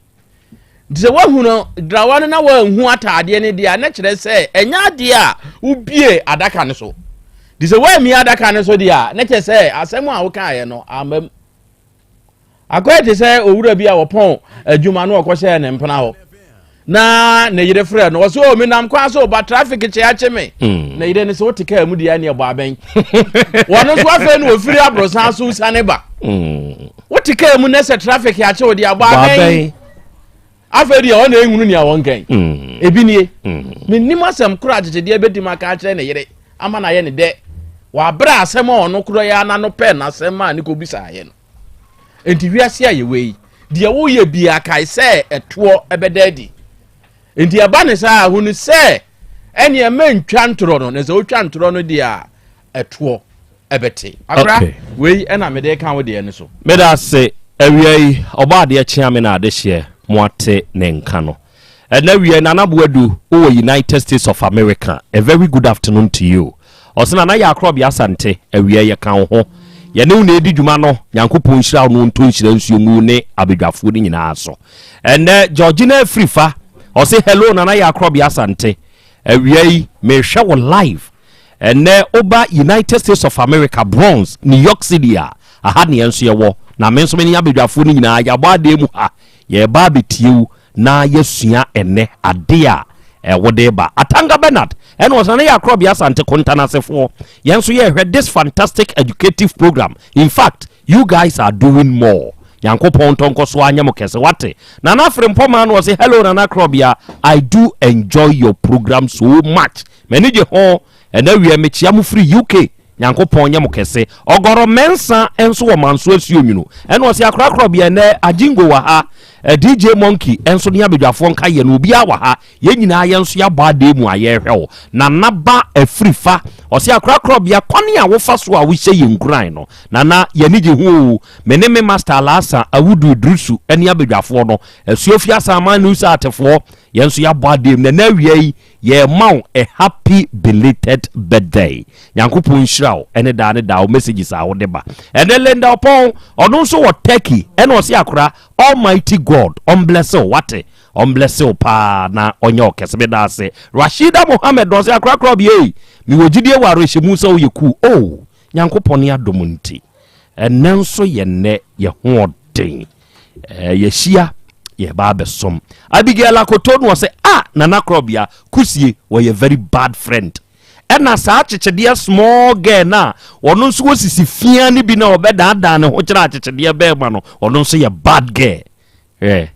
Nti sɛ woahu no drawa no na woanhu ataadeɛ no deɛ a, na kyerɛ sɛ ɛnyɛ adeɛ a wobie adaka no so. Nti sɛ woammie adaka no so deɛ a, na kyerɛ sɛ asɛm a wokaeɛ no amma mu. Akɔyɛ te sɛ owura bi a wɔpɔn adwuma no ɔkɔhyɛɛ ne mpena hɔ na ne yere frɛ no ɔsɛ o oh, menam kwan so ba traffic kye akye me hmm. na yere no sɛ wote kaa mu deɛ ne ɛbɔ abɛn wɔno nso afei no wɔfiri aborosan so sane ba hmm. wote kaa mu na sɛ traffic akye wo deɛ abɔ abɛn Afei deɛ ɔna ehunu nea wɔnkan. Mm. Ebi nie. Mm. Menim asɛm koro akyekyedeɛ bɛtumi aka akyerɛ ne yere ama no ayɛ ne dɛ. Wabrɛ asɛm a ɔno korɔ yɛ ana no pɛ n'asɛm a ne kɔbisaeɛ no. Enti wiase a yɛwɔ yi, deɛ woyɛ biara kae sɛ ɛtoɔ ɛbɛda adi. Enti ɛba ne saa hunu sɛ ɛneɛ mɛntwa ntorɔ no, na sɛ wotwa ntorɔ no deɛ a ɛtoɔ ɛbɛte. Akora, Okay. wei ɛna mede ka wo deɛ no so. Meda ase awia yi ɔbɔ adeɛ kyea me na adehyeɛ mo ate ne nka no ɛnɛ awia yi Nana Boadu wowɔ United States of America a very good afternoon to you ɔse Nana yɛ akorɔbea Asante awia yi yɛka wo ho yɛne wo na ɛdi dwuma no Nyankopɔn nhyira wo no ɔntɔ nhyira nsuo ngu ne abadwafoɔ no nyinaa so ɛnɛ Georgina Afrifa ɔse hello Nana yɛ akorɔbea Asante awia yi mehwɛ wo live Ɛnnɛ woba United States of America, Bronx, New York City a, aha ne yɛn nso yɛwɔ. Na me nso me ne abadwafoɔ no nyinaa yɛabɔ adeɛ mu ha. Yɛreba abɛtie wo na yɛasua ɛnnɛ adeɛ a eh, wode reba. Atanga Bernard ɛna ɔsane yɛ Akorɔbea Asante Kontanasefoɔ. Yɛn nso yɛrehwɛ this fantastic educative program. In fact, you guys are doing more. Nyankopɔn ntɔ nkɔ so anyɛ mo kɛse wate. Nana Frimpɔmaa no ɔse hello Nana Akorɔbea, I do enjoy your program so much. M'ani gye ho. Ɛnɛ awia mekyia mo firi UK. Nyankopɔn nyɛ mo kɛse. Ɔgɔrɔ Mɛnsa nso wɔ Manso Asuo Nwunu. Ɛna ɔse akorakorɔ bea ɛnɛ Ajingo wɔ ha, DJ Monkey nso ne abadwafoɔ nka yɛ no obiara wɔ ha. Yɛn nyinaa yɛn nso yɛabɔ adeɛ mu a yɛrehwɛ wo. Nana Ba Afirifa ɔse akorakorɔ bea kwan a wofa so a wohyɛ yɛn nkuran no Nana yɛn gye ho o. Me ne me Master Alhassan Awudu Idrisu ne abadwafoɔ no Asuofie Asaman News Atefoɔ yɛn nso yɛabɔ adeɛ mu. Na ɛnɛ awia yi Yɛrema wo a happy belated birthday. Nyankopɔn nhyira wo ɛne daa ne daa wo messages a wode ba. Ɛnɛ Linda Ɔpɔn, ɔno nso wɔ Turkey ɛna ɔse akora Almighty God ɔmbless wo wate, ɔmbless wo paa na ɔnyɛ wo kɛse meda ase. Rashida Mohammed na ɔse akora korɔ bi ei, mewɔ gyidie wɔ awerɛhyɛmu sɛ woyɛ cool. Oh, Nyankopɔn ne adom nti ɛnɛ nso yɛ nnɛ yɛ hoɔden. Eh, yɛhyia yɛba abɛsom. Abigail Akoto no ɔsɛ ah Nana Korɔbea kusie wɔyɛ very bad friend. Ɛna saa akyekyedeɛ small girl no a ɔno nso wɔsisi fia no bi na ɔbɛdaadaa ne ho kyerɛ akyekyedeɛ bɛrima no ɔno nso yɛ bad girl. Eh.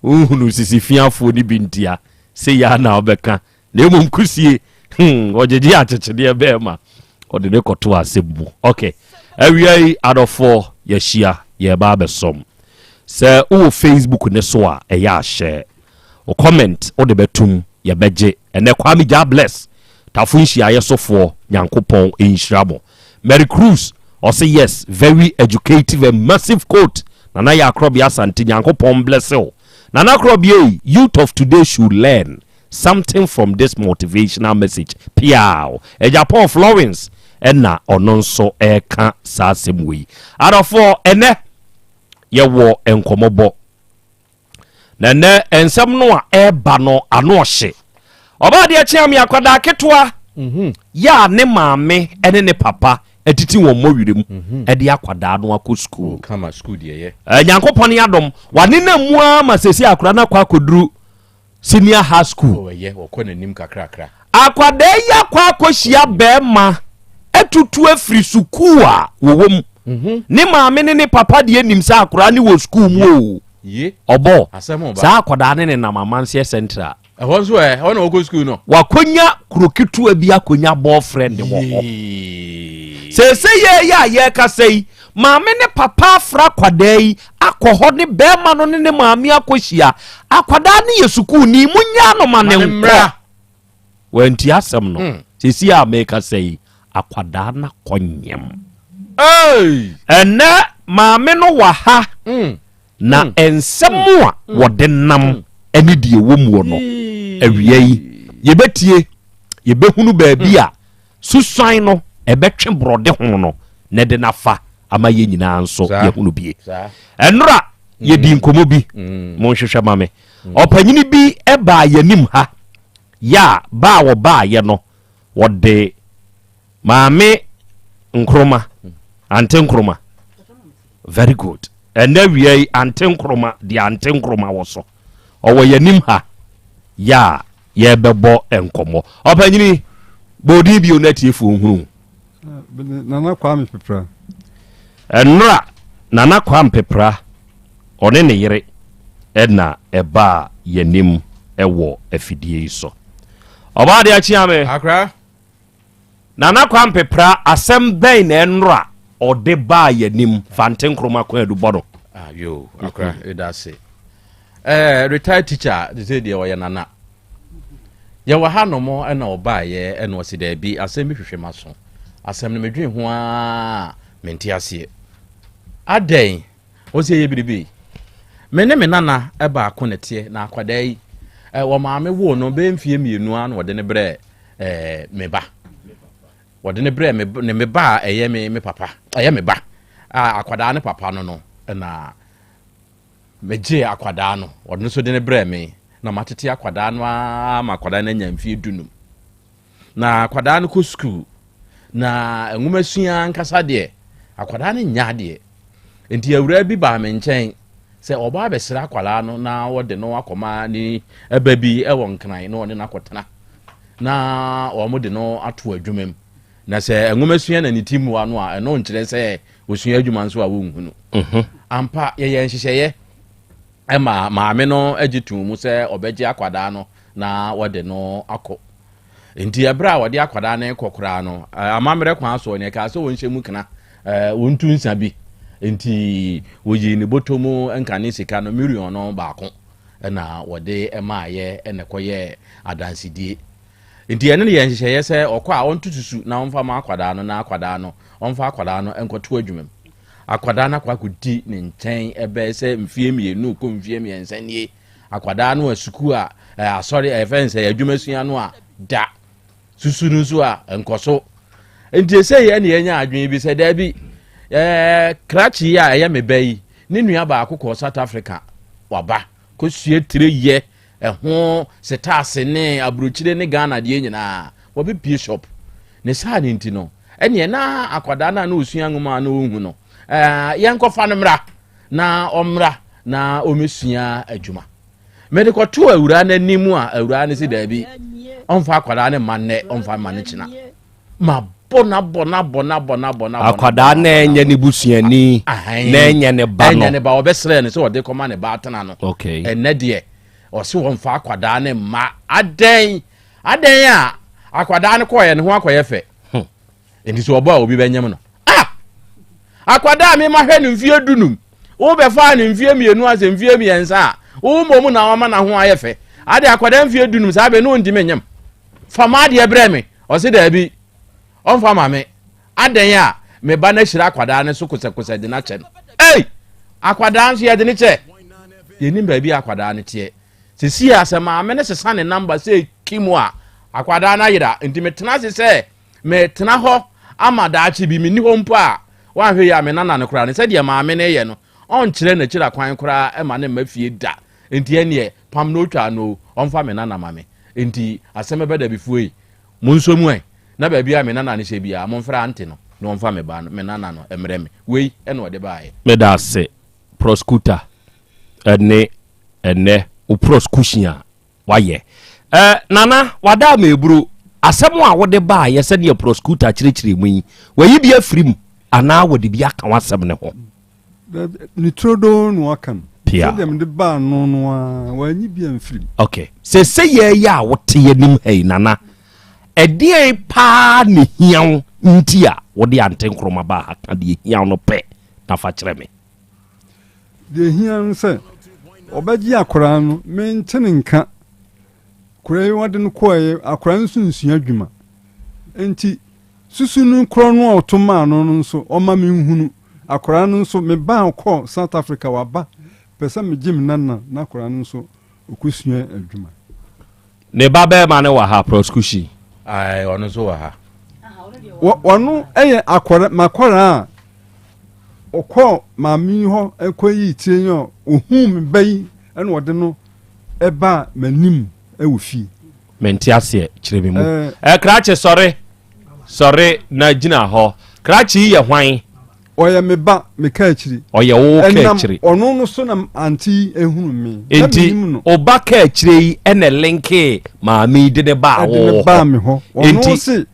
Wohunu sisi fiafoɔ no bi ntia sɛ yɛ na wobɛka Na mmom kusie, hmm, ɔgyegye akyekyedeɛ bɛɛma, ɔde ne kɔto asɛm mu. Ok, awia yi adɔfoɔ yɛahyia, yɛreba abɛsom. Sɛ wowɔ Facebook ne so a, ɛyɛ ahyɛ. Wo comment wode bɛtum, yɛbɛgye. Ɛnɛ Kwame Jah Bless, Tafo nhyiaeɛ sofoɔ, Nyankopɔn nhyira mo. Mary Cruz, ɔse yes, very educative and massive quote. Nana Yaa Krɔbea Asante, Nyankopɔn bless wo. Nana Krɔbea ei, youth of today should learn. Something from this motivational message piaw. Agya Paul Florence ɛna ɔno nso ɛreka saa asɛm wei. Adɔfoɔ ɛnɛ yɛwɔ nkɔmmɔbɔ. Na ɛnɛ nsɛm no a ɛreba no ano ɔhye. Ɔbaa deɛ kyea me akwadaa ketewa mhm. yɛ a ne maame ne ne papa atiti wɔn mmɔwerɛ mu mhm. ɛde akwadaa no akɔ sukuu. Oh, kama sukuu deɛ yɛ. Nyankopɔn adom wanenam mu ara ma sɛsi akwadaa no akɔ akɔduru senior high school. Oh, ɛyɛ, wɔkɔ n'anim kakrakra. Akwadaa yi akɔ akɔhyia bɛrima atutu afiri sukuu a wɔwɔ mu. Mhm. Ne maame ne ne papa deɛ nim sɛ akwadaa ne wɔ sukuu mu o. Ɔbɔ saa akwadaa ne ne nam amanseɛ central. Ɛhɔ nso ɛ, ɛhɔ na wɔkɔ sukuu no. Wakɔnya kuro ketewa bi akɔnya boyfriend wɔ hɔ. Seesei yɛyɛ a yɛrekasa yi, maame ne papa afra akwadaa yi akɔ hɔ ne bɛrima no ne ne maame akɔhyia. Akwadaa no yɛ sukuuni, monyaa no ma ne nkɔ. Wantie asɛm no. Hmm. Seesei a mekasa yi, akwadaa no akɔ nyem. Ɛnɛ maame no wɔ ha hmm. na hmm. nsɛm a wɔde nam ne deɛ ɛwɔ muo no awia yi yɛbɛtie yɛbɛhunu baabi a Susuan no, ɛbɛtwe borɔde ho no na ɛde no afa ama yɛn nyinaa nso yɛhunu bie. Ɛnora yɛdi mm. nkɔmmɔ bi, mm. monhwehwɛ ma me. Mm. Ɔpanyini bi baa yɛnim ha, yɛ a baa wɔbaayɛ no, wɔde maame Nkrumah, Ante Nkrumah. Very good. Ɛnɛ wia yi Ante Nkrumah deɛ Ante Nkrumah wɔ so. Ɔwɔ yɛnim ha, yɛ a yɛrebɛbɔ nkɔmmɔ. Ɔpanyini, bɔ odin bio na atiefoɔ nhunu. Nana Kwame Pepra. Ɛnora Nana Kwame Pepra, ɔne ne yere ɛna ɛbaa yɛnim ɛwɔ afidie yi so. Ɔbaa deɛ akyea me. Akra. Nana Kwame Pepra, asɛm bɛn na ɛnora ɔde baa yɛnim Fante Nkrumah kwan adubɔ no? Ah, yo, akra, ɛda ase. Eh, retired teacher te sɛ deɛ ɔyɛ nana. Yɛwɔ ha nom ɛna ɔbaeɛ ɛna ɔsi daabi asɛm bi hwehwɛ m'aso. Asɛm no medwen ho aa mente aseɛ. Adɛn? Ɔsi ɛyɛ biribi. Me ne me nana baako na ɛteɛ na akwadaa yi wɔ maame woo no bɛyɛ mfie mmienu a na wɔde no brɛ eh, me ba. Wɔde no brɛ me ne me ba a ɛyɛ me me papa ɛyɛ me ba a akwadaa ne papa no no na Megyee akwadaa no, ɔno nso de no brɛɛ me, na matete akwadaa no ara ma akwadaa no anya mfeɛ dunum. Na akwadaa no kɔ sukuu, na nwomasua ankasa deɛ, Akwadaa no nyɛ adeɛ. Nti awuraa bi baa me nkyɛn sɛ ɔba abɛsra akwadaa no na wɔde no akɔma ne ɛba bi wɔ Nkran na ɔne no akɔtena na wɔn de no ato adwuma mu. Na sɛ nwomasua na ne ti mmoa no a, ɛno nkyerɛ sɛ osua adwuma nso a wonhu no. Mhm. Ampa, yɛyɛ nhyehyɛeɛ ma maame no gye too mu sɛ ɔbɛgye akwadaa no na wɔde no akɔ. Nti ɛberɛ a wɔde akwadaa no rekɔ koraa no, amammerɛ kwan soɔ no, ɛkaa sɛ wɔnhyɛ mu kena, wɔntu nsa bi. Nti wɔyii ne bɔtɔ mu nkane sika no million no baako na wɔde maayɛ na ɛkɔyɛɛ adansedie. Nti ɛno ne yɛ nhyehyɛeɛ sɛ ɔkɔ a ɔnto susu na ɔmfa ma akwadaa no na akwadaa no ɔmfa akwadaa no nkɔto adwuma mu. Akwadaa no akɔ akɔdi ne nkyɛn ɛbɛyɛ sɛ mfeɛ mmienu kɔ mfeɛ mmiɛnsa nie. Akwadaa no a sukuu a asɔre ɛfɛ nsɛ adwuma sua no a da susu no nso a nkɔ so. Nti ɛsɛ yɛ ne yɛnya adwene bi sɛ daabi ɛɛ krakye yi a ɛyɛ me ba yi ne nua baako kɔɔ South Africa waba kɔsua tire yɛ Ɛho setaase ne aburokyire ne Ghana deɛ nyinaa, wɔbɛpie shop. Ne saa no nti no, ɛneɛ na akwadaa no a na ɔsua nwoma a na ɔnhu no, ɛɛ yɛnkɔfa no mmra na ɔmmra na ɔmmɛsua adwuma. Mede kɔtoo awuraa no anim a awuraa no si daabi, ɔmfa akwadaa no mma nnɛ, ɔmfa mma no kyena. Mabɔ no abɔ no abɔ no abɔ no abɔ no abɔ. Akwadaa na ɛnyɛ ne busuani na ɛnyɛ ne ba no. Ɛnyɛ ne ba ɔbɛsrɛ no sɛ ɔde kɔma ne ba atena no. Okay. Ɛnɛ deɛ ɔse wɔmfa akwadaa no mma adɛn adɛn a akwadaa no kɔɔyɛ ne ho akɔyɛ fɛ. Hmm. Nti sɛ ɔbɔ a obi bɛnyem no. Ah! Akwadaa a mema hwɛ no mfie dunum wobɛfaa no mfie mmienu asɛ mfie mmiɛnsa a wo mmom na wama n'ho ayɛ fɛ. Ade akwadaa mfie dunum saa bɛ ne ɔntumi nyem. Fa m'adeɛ brɛ me. Ɔse daabi, ɔmfa ma me. Adɛn a me ba no ahyira akwadaa no so kosɛkosɛ de no akyɛ no. Ei! Akwadaa nso yɛde no kyɛ. Yɛnim baabi a akwadaa no teɛ. Sisi a sɛ maame no sesa ne namba sɛ kim a, akwadaa no ayera. Nti metena ase sɛ metena hɔ ama daakye bi menni hɔ mpo a, wanhwɛ yi a me nana no koraa no sɛdeɛ maame no yɛ no, ɔnkyerɛ n'akyiri akwan koraa ma ne mma fie da. Nti ɛneɛ pam na otwa no o, ɔmfa me nana ma me. Enti asɛm bɛba dabifoɔ yi, monsɔ mu ɛ, na baabi a me nana no hyɛ biara, momfrɛ ante no na ɔmfa me ba no, me nana no, mmrɛ me. Wei na ɔde baeɛ. Meda ase Proskuta ne ɛnɛ wo proskution a wayɛ. Eh, Nana, wada ama eburo. Asɛm a wode baayɛ sɛdeɛ proskuta kyerɛkyerɛ mu yi, wayi bi afiri mu anaa wɔde bi aka w'asɛm no ho? Ne turodoo na waka no. Pia. Sɛdeɛ mede baa no no ara, wanyi bi amfiri mu. Ok. Sese yɛ yɛ a wote yɛnim ha yi, Nana, ɛdeɛn paa na ehia wo nti a wode Ante Nkrumah baa ha? Ka deɛ ehia wo no pɛ na fa kyerɛ me. Deɛ ehia no sɛ ɔbɛgye akwadaa no, mente ne nka. Akwadaa yi wɔde no kɔeɛ, akwadaa no nso nsua adwuma. Nti Susu no korɔ no a ɔto maa no no nso ɔma me nhunu akwadaa no nso me ba a ɔkɔ South Africa waba pɛ sɛ me gye me nana na akwadaa no nso ɔkɔ sua adwuma. Ne ba bɛɛma no wɔ ha proskushi. Ae ɔno nso wɔ ha. Wɔ ɔno yɛ akwadaa m'akwadaa a ɔkɔ maame yi hɔ ɛkɔ yi tire yi a ohun me ba yi ɛna ɔde no ɛbaa m'anim ɛwɔ fie. Mente aseɛ, kyerɛ me mu. Ɛ krakye sɔre, sɔre na gyina hɔ. Krakye yi yɛ hwan? Ɔyɛ me ba, me ka akyiri. Ɔyɛ wo ka akyiri. Ɛnam ɔno no so na ante yi ehunu me. Enti ɔba ka akyire yi ɛna linkee maame yi de ne baa wo hɔ. Ɛde ne baa me hɔ. Ɔno se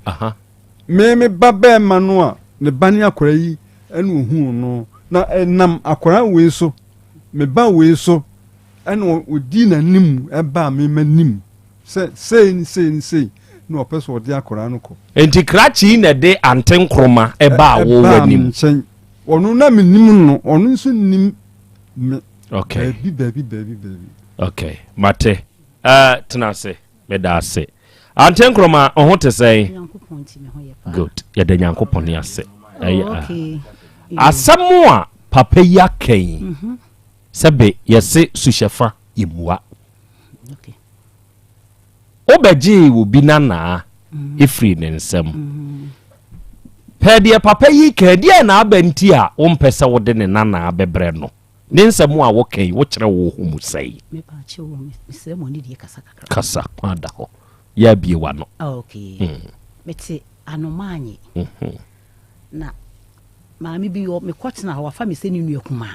me me ba bɛrima no a ne ba ne akwadaa yi ɛna ohuu no na ɛnam akwadaa wei so me ba wei so Ɛnna ɔdii n'anim baa me m'anim sɛ sei ne sei ne sei na ɔpɛ sɛ ɔde akwadaa no kɔ. Enti krakye yi na ɛde Ante Nkrumah baa wo Ɛbaa me w'anim? nkyɛn. Ɔno na menim no, ɔno nso nim me. Okay. Baabi, baabi, baabi, baabi. Okay, mate. Eh, tena ase. Meda ase. Ante Nkrumah, wo ho te sɛn? Nyankopɔn nti me ho yɛ paa. Good. Yɛda Nyankopɔn ase. Oh, Ɛyɛ, okay. Asɛm a papa yi aka yi, Mhm. Sɛbe yɛse suhyɛfa yɛmmua. Wobɛgyee obi nanaa ɛfirii ne nsam. Pɛ deɛ papa yi ka, ɛdeɛn na aba nti a wompɛ sɛ wode ne nanaa bɛbrɛ no? Ne nsɛm a woka yi, wokyerɛ wo ho mu sɛn? Kasa, kwan da hɔ. Yɛ abie w'ano. Okay. Mete Anomaanye. Na. Maame bi wɔ mekɔtena hɔ wafa me sɛ ne nua kumaa.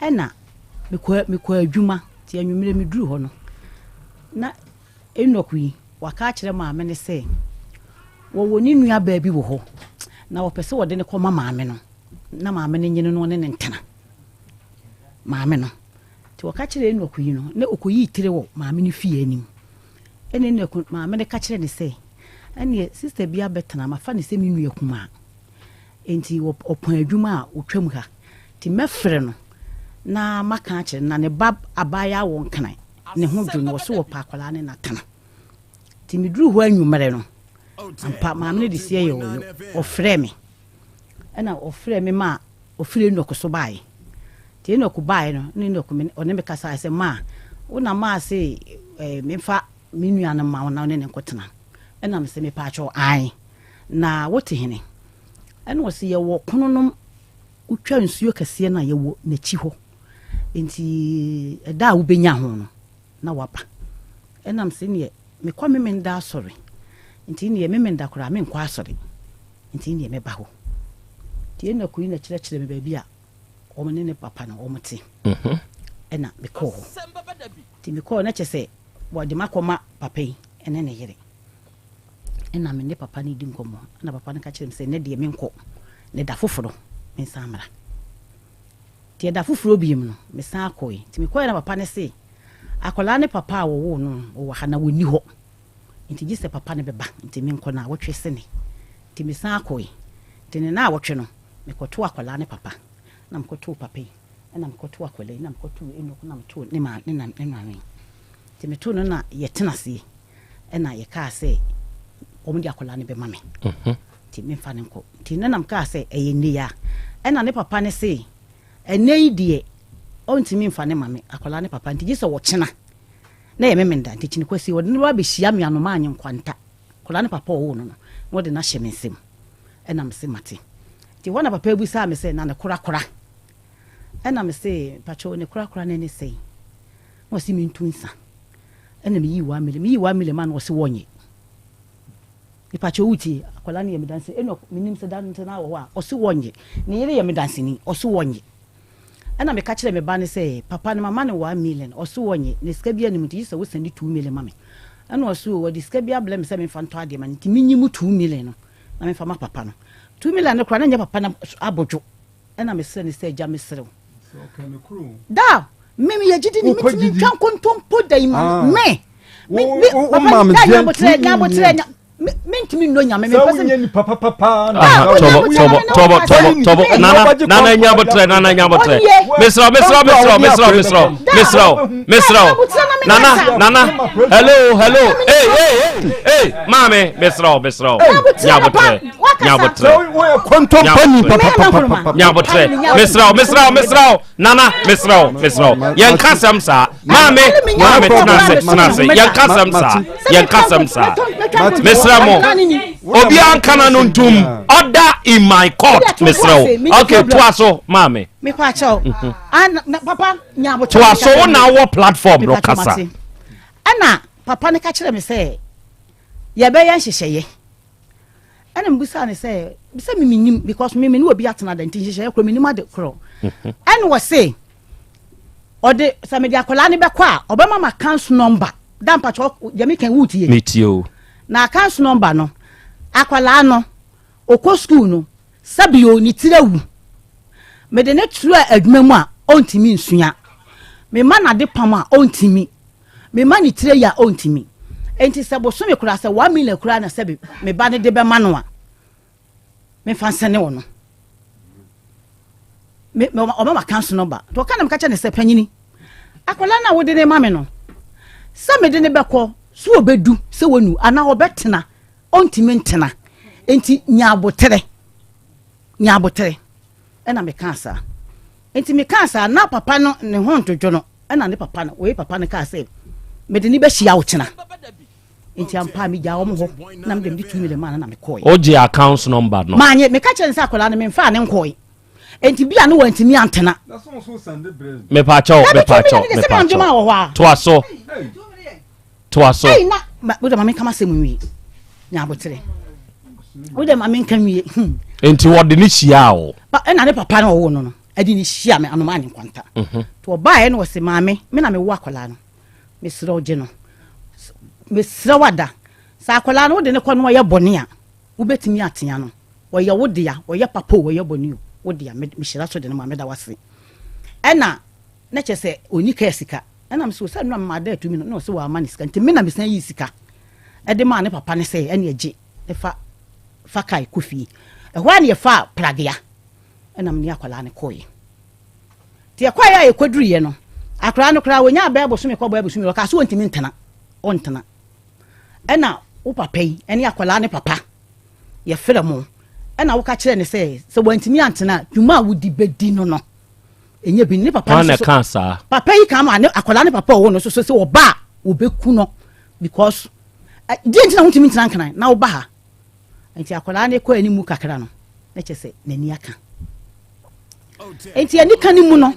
Ɛna mekɔ mekɔ adwuma nti anwummerɛ meduru hɔ no na Enoch yi waka akyerɛ maame no sɛ wɔwɔ ne nua baa bi wɔ hɔ na wɔpɛ sɛ wɔde no kɔma maame no na maame no nyene no ne ne ntena maame no nti wɔka kyerɛ Enoch yi no na ɔkɔyii tire wɔ maame no fie anim ɛna Enoch maame no ka kyerɛ ne sɛ ɛneɛ sista bi abɛtena mafa ne sɛ me nua kumaa Enti ɔpɔn adwuma a, ɔtwam ha. Nti mɛfrɛ no na maka akyerɛ no. Na ne ba abaayewa wɔ Nkran, ne ho dwo no, ɔse ɔpɛ akwadaa ne no atena. Nti meduru hɔ anwummerɛ no, ampa maame no de sie yɛ ɔyɔ, ɔfrɛɛ me. Ɛna ɔfrɛɛ me maa ɔfiri Enoch so baeɛ. Nti Enoch baeɛ no, na Enoch ɔne me kasaeɛ sɛ, maa, wo na maa se eh, memfa me nua no mma wo na wo ne no nkɔtena. Ɛna mese, mepaakyɛw, ae. Na wote hene? Ɛna ɔse yɛwɔ kononom wotwa nsuo kɛseɛ no a yɛwɔ n'akyi hɔ nti ɛda a wobɛnya ho no na waba. Ɛna mese neɛ mekɔ Memenda asɔre nti neɛ Memenda koraa menkɔ asɔre nti neɛ mɛba hɔ. Nti ɛna koi na kyerɛkyerɛ me baabi a wɔn ne ne papa no wɔn te. Mhm. Ɛna mekɔɔ hɔ. Nti mekɔɔ na kyɛ sɛ wɔde makɔma papa yi ɛne ne yere. Ɛnna me ne papa no redi nkɔmmɔ, ɛnna papa no ka kyerɛɛ me sɛ, Nnɛ deɛ menkɔ, na da foforɔ mensan mmra. Nti ɛda foforɔ biom no, mesan kɔe. Nti mekɔeɛ na papa no se, akwadaa ne papa a wɔwoo no no, wɔwɔ ha na wɔnni hɔ. Nti gye sɛ papa no bɛba, nti menkɔ naawɔtwe sene. Nti mesan kɔe. Nti ne naawɔtwe no, mekɔtoo akwadaa ne papa, na mekɔtoo papa yi, ɛnna mekɔtoo akwadaa yi, na mekɔtoo Enoch, na metoo ne maa ne na ne maame yi. Nti metoo no na yɛtena aseɛ. ɛna yɛkaa sɛ wɔn de akwadaa no bɛma me mhm. nti memfa no nkɔ nti ne nam kaa sɛ ɛyɛ nne ya ɛna ne papa ne se ɛnɛ yi deɛ ɔntumi mfa ne ma me akwadaa ne papa nti gye sɛ wɔkyena na yɛ memenda nti kyini kwasi wɔde no abɛhyia me anoma anye nkwanta akwadaa ne papa ɔwoo no no na wɔde no ahyɛ me nsam ɛna me se mate nti hɔ na papa abusaa me sɛ na ne korakora ɛna me se mpakyɛw ne korakora no ne sɛn na ɔse mentu nsa ɛna meyii one million meyii one million ma no ɔse wɔnye mepakyɛ wotie akwadaa no yɛ me danse ɛna menim sɛ da no na wɔ hɔ a ɔse wɔnye ne yere yɛ me danseni ɔse wɔnye ɛna meka kyerɛ me ba no sɛ papa no mama no 1 million ɔse wɔnye na sika bi anim nti gye sɛ wosɛnde 2 million ma me ɛna ɔse o wɔde sika bi abrɛ me sɛ memfa ntɔ adeɛ ma no nti menyi mu 2 million no na memfa ma papa no 2 million no koraa na nyɛ papa no abodwo Ɛna mesrɛ no sɛ, Agya, mesrɛ wo. Da, me meyɛ gyidi ni, metumi ntwa nkontompo da yi ma no. Me, me, me, papa, da nyabotrɛ, nyabotrɛ, nya, mentumi nnɔ nyame, mepɛ sɛ. nipa papapaa na. Tɔbɔ, tɔbɔ, tɔbɔ, tɔbɔ, tɔbɔ, nana, nana nyabotrɛ, nana nyabotrɛ. Mesrɛ, mesrɛ, mesrɛ, mesrɛ, mesrɛ, mesrɛ, mesrɛ, nana, nana, hello, hello, hey, hey, hey, hey, maame, mesrɛ, mesrɛ, nyabotrɛ. Nyabotrɛ. Nyabotrɛ. Mesrɛ wo, mesrɛ wo, mesrɛ wo. Nana, mesrɛ wo, mesrɛ wo. Yɛnka asɛm saa. Maame, maame tena ase, tena ase. Yɛnka asɛm saa. Yɛnka asɛm saa. Mesrɛ mo. Obiara nka na no ntum. Order in my court, mesrɛ wo. Okay, toa so, maame. Mhm. Papa, nyabotrɛ. Toa so, wo na wɔ platform no kasa. Ɛna papa no ka kyerɛ me sɛ yɛbɛyɛ nhyehyɛeɛ. Ɛna mebisaa no sɛ, sɛ me menim because me me ne obi atena da nti nhyehyɛeɛ korɔ menim ade korɔ. Mhm. Ɛna ɔse ɔde sɛ mede akwadaa no bɛkɔ a ɔbɛma ma account number da mpakyɛ deɛ meka wotie. Metie o. Na account number no akwadaa no ɔkɔ school no sɛbio ne tiri awu mede ne twerɛ adwuma mu a ɔntumi nsua mema no ade pam a ɔntumi Me ma ne tire yɛ a ɔntumi. Enti sɛ bosome koraa sɛ 1 million koraa na sɛbi me ba no de bɛma no a, memfa nsɛne wɔ no. Me, me, ɔma ma kanso no ba. Nti ɔka na meka kyɛ ne sɛ, panyini, akwadaa no a wode ne ma me no, sɛ mede ne bɛkɔ, so ɔbɛdu sɛ wɔnu anaa ɔbɛtena, ɔntumi ntena. Enti nya aboterɛ. Nya aboterɛ. Ɛna mekaa saa. Enti mekaa saa, na papa no ne ho ndwodwo no. Ɛna ne papa no, wei papa no kaa sɛ, mede ne bɛhyia wo kyena. Enti ampa a megyaa wɔn hɔ, na mede mede 2 million maa no na mekɔe. Wogye accounts number no? Manye, meka kyerɛ no sɛ akwadaa no memfaa ne nkɔe. Enti bi a ne wantumi antena. Mepaakyɛw, mepaakyɛw, mepaakyɛw. Toa so. Toa so. Ei na, wode ma menka m'asɛm nwie. Nya abotere. Wode ma menka nwie. Hmm. Nti wɔde ne hyiaa wo? Ɛna ne papa no ɔwoo no no ɛde ne hyia me anoma ne nkwanta. Nti ɔbaeɛ na ɔse maame me na mewo akwadaa no mesrɛ wo gye no mesrɛ wo ada sɛ akwadaa no wode ne kɔ no ɔyɛ bɔne a wobɛtumi atea no ɔyɛ wo dea ɔyɛ papa o ɔyɛ bɔne o wo dea mehyira so de no ma meda wase ɛna na kyerɛ sɛ ɔni kaa sika ɛna mesɛ sɛ nora mema ada atumi no na ɔsɛ wɔama ne sika nti me na mesan yi sika ɛde maa ne papa ne sɛ ɛne agye ne fa fa kae kɔ fie ɛhɔ a ne yɛfa pragea ɛna mene akwadaa no kɔeɛ nti yɛkɔeɛ a yɛkɔduruiɛ no akwadaa no koraa wɔnya abɛɛ bosome kɔ bɛɛ bosome ɔkaa so wɔntumi ntena ɔntena ɛna wo papa yi ɛne akwadaa ne papa yɛfrɛ mo ɛna woka kyerɛ ne sɛ sɛ wɔntumi antena dwuma a wodi bɛdi no no ɛnyɛ bi ne papa no so papa yi ka ma ne akwadaa ne papa ɔwɔ no so so sɛ ɔba a wɔbɛku no because deɛ nti na wontumi ntena nkran na woba ha Nti akwadaa no kɔ anim kakra no, na kyerɛ sɛ n'ani aka. Nti ani ka no mu no,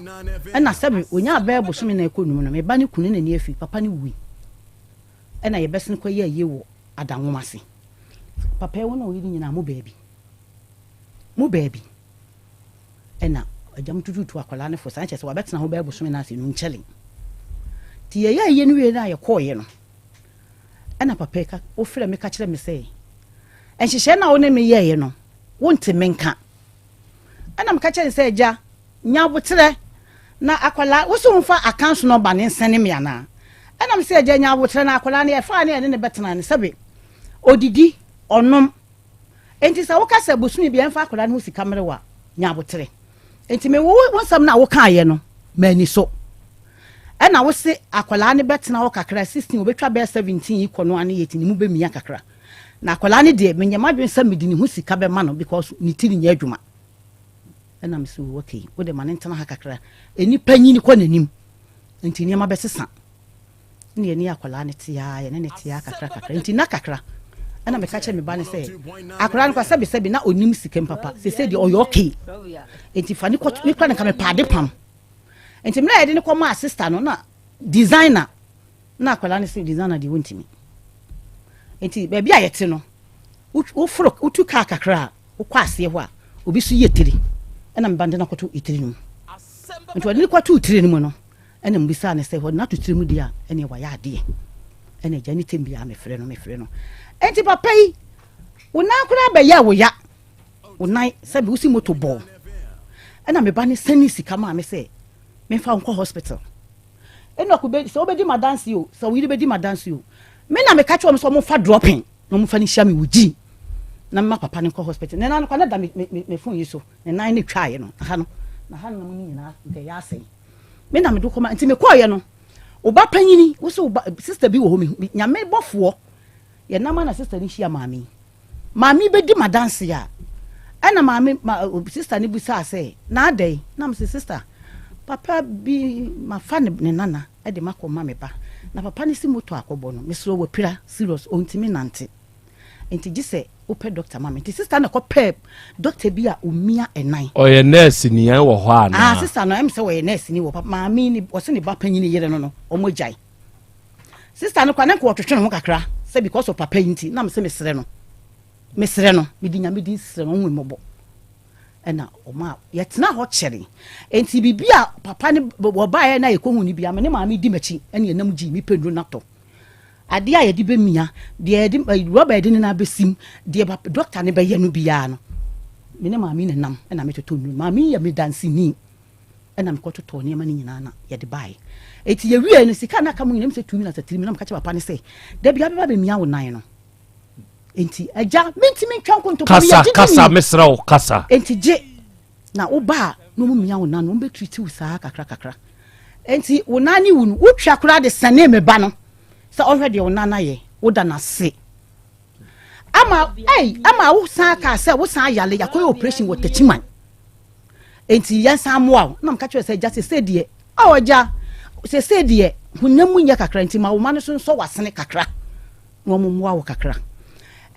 ɛna sɛbe onyaa bɛyɛ bosome na ɛkɔ num no, me ba no kunu n'ani afi, papa no wui. Ɛna yɛbɛsen kɔ yɛ ayie wɔ adanwom ase. Papa yi wo ne ɔyere nyinaa mo baabi. Mo baabi. Ɛna agya mo tututu akwadaa no fo saa kyerɛ sɛ wabɛtena ho bɛyɛ bosome na ase no nkyɛle. Nti yɛyɛ ayie no wie no a yɛkɔɔyɛ no, Ɛnna papa yi ka, wofrɛɛ me ka kyerɛɛ me sɛ, Nhyehyɛe no a wo ne me yɛeɛ no, wonte me nka. Ɛnna meka kyerɛɛ no sɛ, Agya, nya aboterɛ, na akwadaa, wo se womfa accounts number no nsɛne me anaa? Ɛnna mese, Agya, nya aboterɛ, na akwadaa no, yɛfaa no yɛne no bɛtena no, sɛbe ɔdidi, ɔnom. Enti sɛ woka sɛ bosome biara mfa akwadaa no ho sika mmere wo a, nya aboterɛ. Enti me wo wo nsɛm no a wokaeɛ no, m'ani so. Ɛna wo se akwadaa no bɛtena hɔ kakra, 16, ɔbɛtwa bɛyɛ 17 yi kɔ no ano yɛ ti ne mu bɛmia kakra. Na akwadaa no deɛ, menyɛ m'adwene sɛ mede ne ho sika bɛma no because ne tiri nyɛ adwuma. Ɛna me se, oh, okay, wo de ma no ntena ha kakra. Nnipa nyini kɔ n'anim, nti nneɛma bɛsesa. Ɛna yɛne akwadaa no te ara, yɛne no te ara kakra kakra. Nti na kakra, ɛna meka kyerɛ me ba no sɛ, akwadaa no kwa sɛbesɛbe na ɔnim sika mu papa, sese deɛ ɔyɛ okay. Nti fa ne kɔ, me kora no nka mepɛ ade pam. Nti mmerɛ a yɛde no kɔ maa sister no, na designer, na akwadaa no sɛ designer deɛ wɔntumi. Nti baabi a yɛte no, woforo, wotu kaa kakra a, wokɔ aseɛ hɔ a, obi so yɛ tiri. Ɛna me ba no de no akɔto tiri no mu. Nti ɔde no kɔtoo tiri no mu no, Ɛna mebisaa no sɛ, Wɔde no ato tiri mu deɛ a, ɛneɛ wayɛ adeɛ. Ɛna agya ne tɛm biara mefrɛ no, mefrɛ no. Enti papa yi, wo nan koraa bɛyɛɛ wo ya. Wo nan, sɛbi wosi moto bɔɔ. Ɛna me ba no sɛne sika maa me sɛ, memfa wo nkɔ hospital. Enoch, sɛ wobɛdi m'adanse o, sɛ wo yere bɛdi m'adanse o, me na meka kyerɛ wɔn sɛ wɔmfa dropping na wɔmfa no nhyia me wɔ gym na mema papa no nkɔ hospital. Ne nan no kwa na da me, me, me phone yi so. Ne nan no twaeɛ no, ha no, na ha nom no nyinaa nka ɛyɛ asɛe. Me na mede kɔma nti mekɔɔyɛ no wo ba panyini wo sɛ wo ba sister bi wɔ hɔ me nyame bɔfoɔ yɛ nam na sister no hyia maame yi maame yi bɛdi madanse a ɛna maame ma sister no bisaa sɛ na adɛn na me sɛ sister papa bi mafa ne ne nana de makɔ ma me ba na papa no si moto akɔbɔ no mesrɛ wapira serious ɔntumi nante Nti gye sɛ wopɛ dɔkta ma me. Nti sista na kɔpɛɛ dɔkta bi a omia ɛnan. Ɔyɛ nɛɛse ni ɛn wɔ hɔ anaa? Ah sista no ɛm sɛ ɔyɛ nɛɛse ni wɔ papa maame ni ɔsɛ ne ba panyin yere no no ɔmo agyae. Sista no kora ne nka ɔtwetwe ne ho kakra sɛ because of papa yi nti na mesɛ mesrɛ no mesrɛ no mede nyame din srɛ no ɔhu mmɔbɔ ɛna ɔmo a yɛtena hɔ kyɛre nti biribi a papa ne wɔbaeɛ na yɛkɔhu no bia me ne maame di m'akyi ɛne ɛnam gyi mepɛ nnuro no atɔ Adeɛ a yɛde bɛmia, deɛ yɛde rɔba a yɛde ne nan bɛsim, deɛ dɔkta no bɛyɛ no biara no, me ne maame na nam na metotɔ nnuro. Maame yɛ me danseni ɛna mekɔtotɔɔ nneɛma no nyinaa na yɛde baeɛ. Eti yɛwie no sika na aka mu nyinaa sɛ tumi na sɛ tiri na meka kyerɛ papa no sɛ da bi abɛba bɛmia wo nan no. Enti agya mentumi ntwa nkontompo Kasa kasa mesrɛ wo kasa. Enti gye Na wo ba a na ɔmo mia wo nan no, ɔmo bɛ treat wo saa kakra kakra. Enti wo nan ne wu no, wo twa koraa de sɛnee me ba no sɛ ɔnhwɛ deɛ wo nan ayɛ, wo da no ase. Ama ei, ama wo san kaa sɛ wo san yale, yakɔyɛ operation wɔ Techiman. Enti yɛn san mmoa wo. Na meka kyerɛ sɛ agya sese deɛ, oh agya, sese deɛ honam mu nyɛ kakra nti ma wo ma no so nsɔ w'asene kakra na wɔn mmoa wo kakra.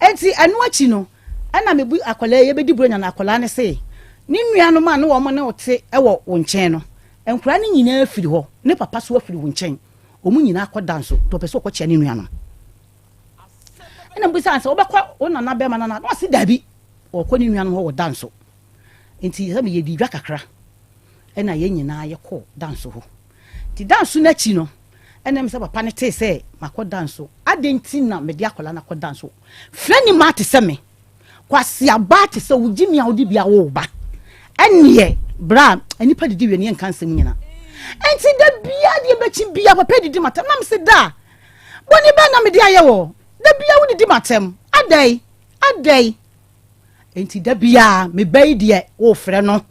Enti ɛno akyi no, Ɛna mebu akwadaa yi yɛbɛdi Buronya no akwadaa no se ne nuanom a ne wɔn ne wo te wɔ wo nkyɛn no, nkwadaa no nyinaa firi hɔ, ne papa so afiri wo nkyɛn, wɔn nyinaa kɔ dan so, nti ɔpɛ sɛ ɔkɔkyia ne nuanom. Ɛna mebisa no sɛ wobɛkɔ wo nana bɛrima nana, na ɔse daabi. ɔkɔ ne nuanom hɔ wɔ Danso. Nti sɛ meyɛ di dwa kakra ɛna yɛn nyinaa yɛkɔɔ Danso hɔ. Nti Danso no akyi no ɛna ɛm sɛ papa no tee sɛ makɔ Danso. Adɛn nti na mede akwadaa no akɔ Danso? Frɛ ne maa te sɛ me. Kwaseabaa te sɛ wo gyimi a wode bi awo wo ba. Ɛneɛ bra a nnipa didi wie no yɛnka nsɛm nyina. Ɛnti da bia deɛ bɛkyi bia papa didi matam na mese da bɔne bɛn na mede ayɛ wɔ da bia wodidi matam adɛn adɛn Enti da biara me ba yi deɛ wofrɛ no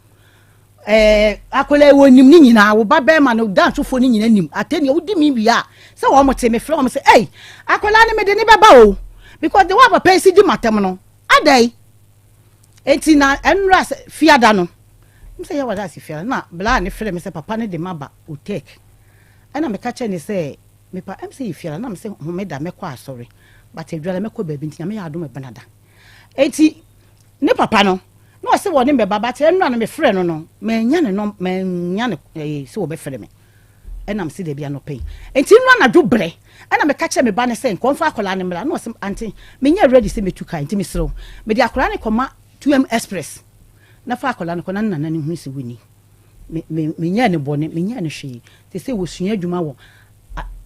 ɛɛ akwadaa yi wɔnim ne nyinaa wo ba bɛrima no dansofoɔ no nyinaa nim atɛnea wodi mi wie a sɛ wɔn te mefrɛ wɔn sɛ ɛy akwadaa no mede ne bɛba o because de wɔn papa yi si di matam no adɛn enti na ɛnura sɛ fiada no m sɛ yɛ wada ase fiada na bla ne frɛ me sɛ papa no de ma ba otek ɛna meka kyerɛ ne sɛ mepa ɛm sɛ yɛ fiada na me sɛ homeda mɛkɔ asɔre but adwala mɛkɔ baabi nti nyame yɛ adom ɛbenada Enti ne papa no, na ɔse wɔne me bɛba, but ɛnora no mefrɛ no no, mannya ne nɔm, mannya no ɛɛ sɛ wɔbɛfrɛ me. Ɛna mese dabi anɔpa yi. Enti nnora anadwo berɛ, ɛna meka kyerɛ me ba no sɛ nka ɔmfa akwadaa no mmra, na ɔse ante, menyɛ ready sɛ mɛtu kaa, nti mesrɛ wo, mede akwadaa no kɔma 2M Express, na fa akwadaa no kɔ na ne nana no hunu sɛ woni. Me, me, menyɛɛ no bɔne, menyɛɛ no hwee. Te sɛ wɔsua adwuma wɔ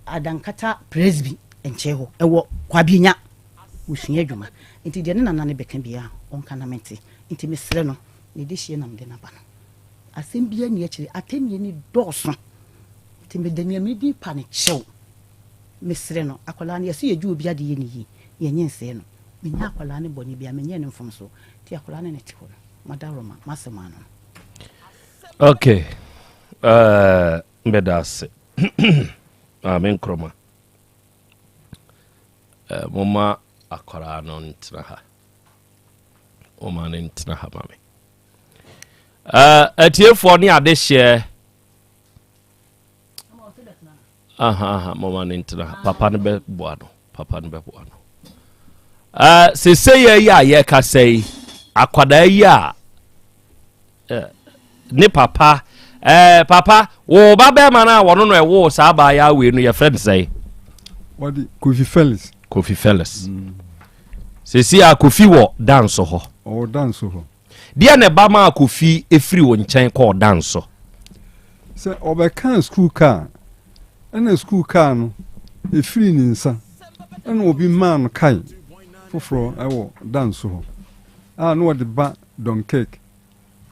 Adankata Presby nkyɛn hɔ, ɛwɔ Kwabienya. Ɔsua adwuma nti deɛ ne nana no bɛka biara ɔnka na mente nti mesrɛ no ne dehyeɛ na mede no aba no. Asɛm biara nni akyire, atɛnnie no dɔɔso nti meda nea medi pa no kyɛw. Mesrɛ no, akwadaa no yɛse yɛgye obi ade yɛ no yie, yɛnyɛ nsɛe no. Menyɛ akwadaa no bɔne biara, menyɛɛ no mfomsoɔ nti akwadaa no na ɛte hɔ no. Madaworoma, m'asɛm ano no. Okay, uh, mbɛda ase. Maame Nkrumah. Eh, momma akwaraa no ntena ha. Momma no ntena ha ma me. Eh, atiefoɔ ne adehyeɛ. Aha, aha, momma no ntena ha. Papa no bɛboa no. Papa no bɛboa no. Eh, sese yɛ yi a yɛkasa yi, akwadaa yi a Eh, ne papa eh, papa wo ba bɛrima no a wɔno no ɛwoo saa abaayaa wei no yɛfrɛ no sɛe? Wɔde Kofi Felix. Kofi Felix. Sɛsi a Kofi wɔ danso hɔ. Ɔwɔ danso hɔ. Deɛ na ɛba maa Kofi ɛfiri wo nkyɛn kɔɔ danso? Sɛ ɔbɛkaa sukuu kaa, ɛna sukuu kaa no ɛfiri ne nsa, ɛna obi maa no kae foforɔ ɛwɔ danso hɔ a na wɔde ba Dunkirk,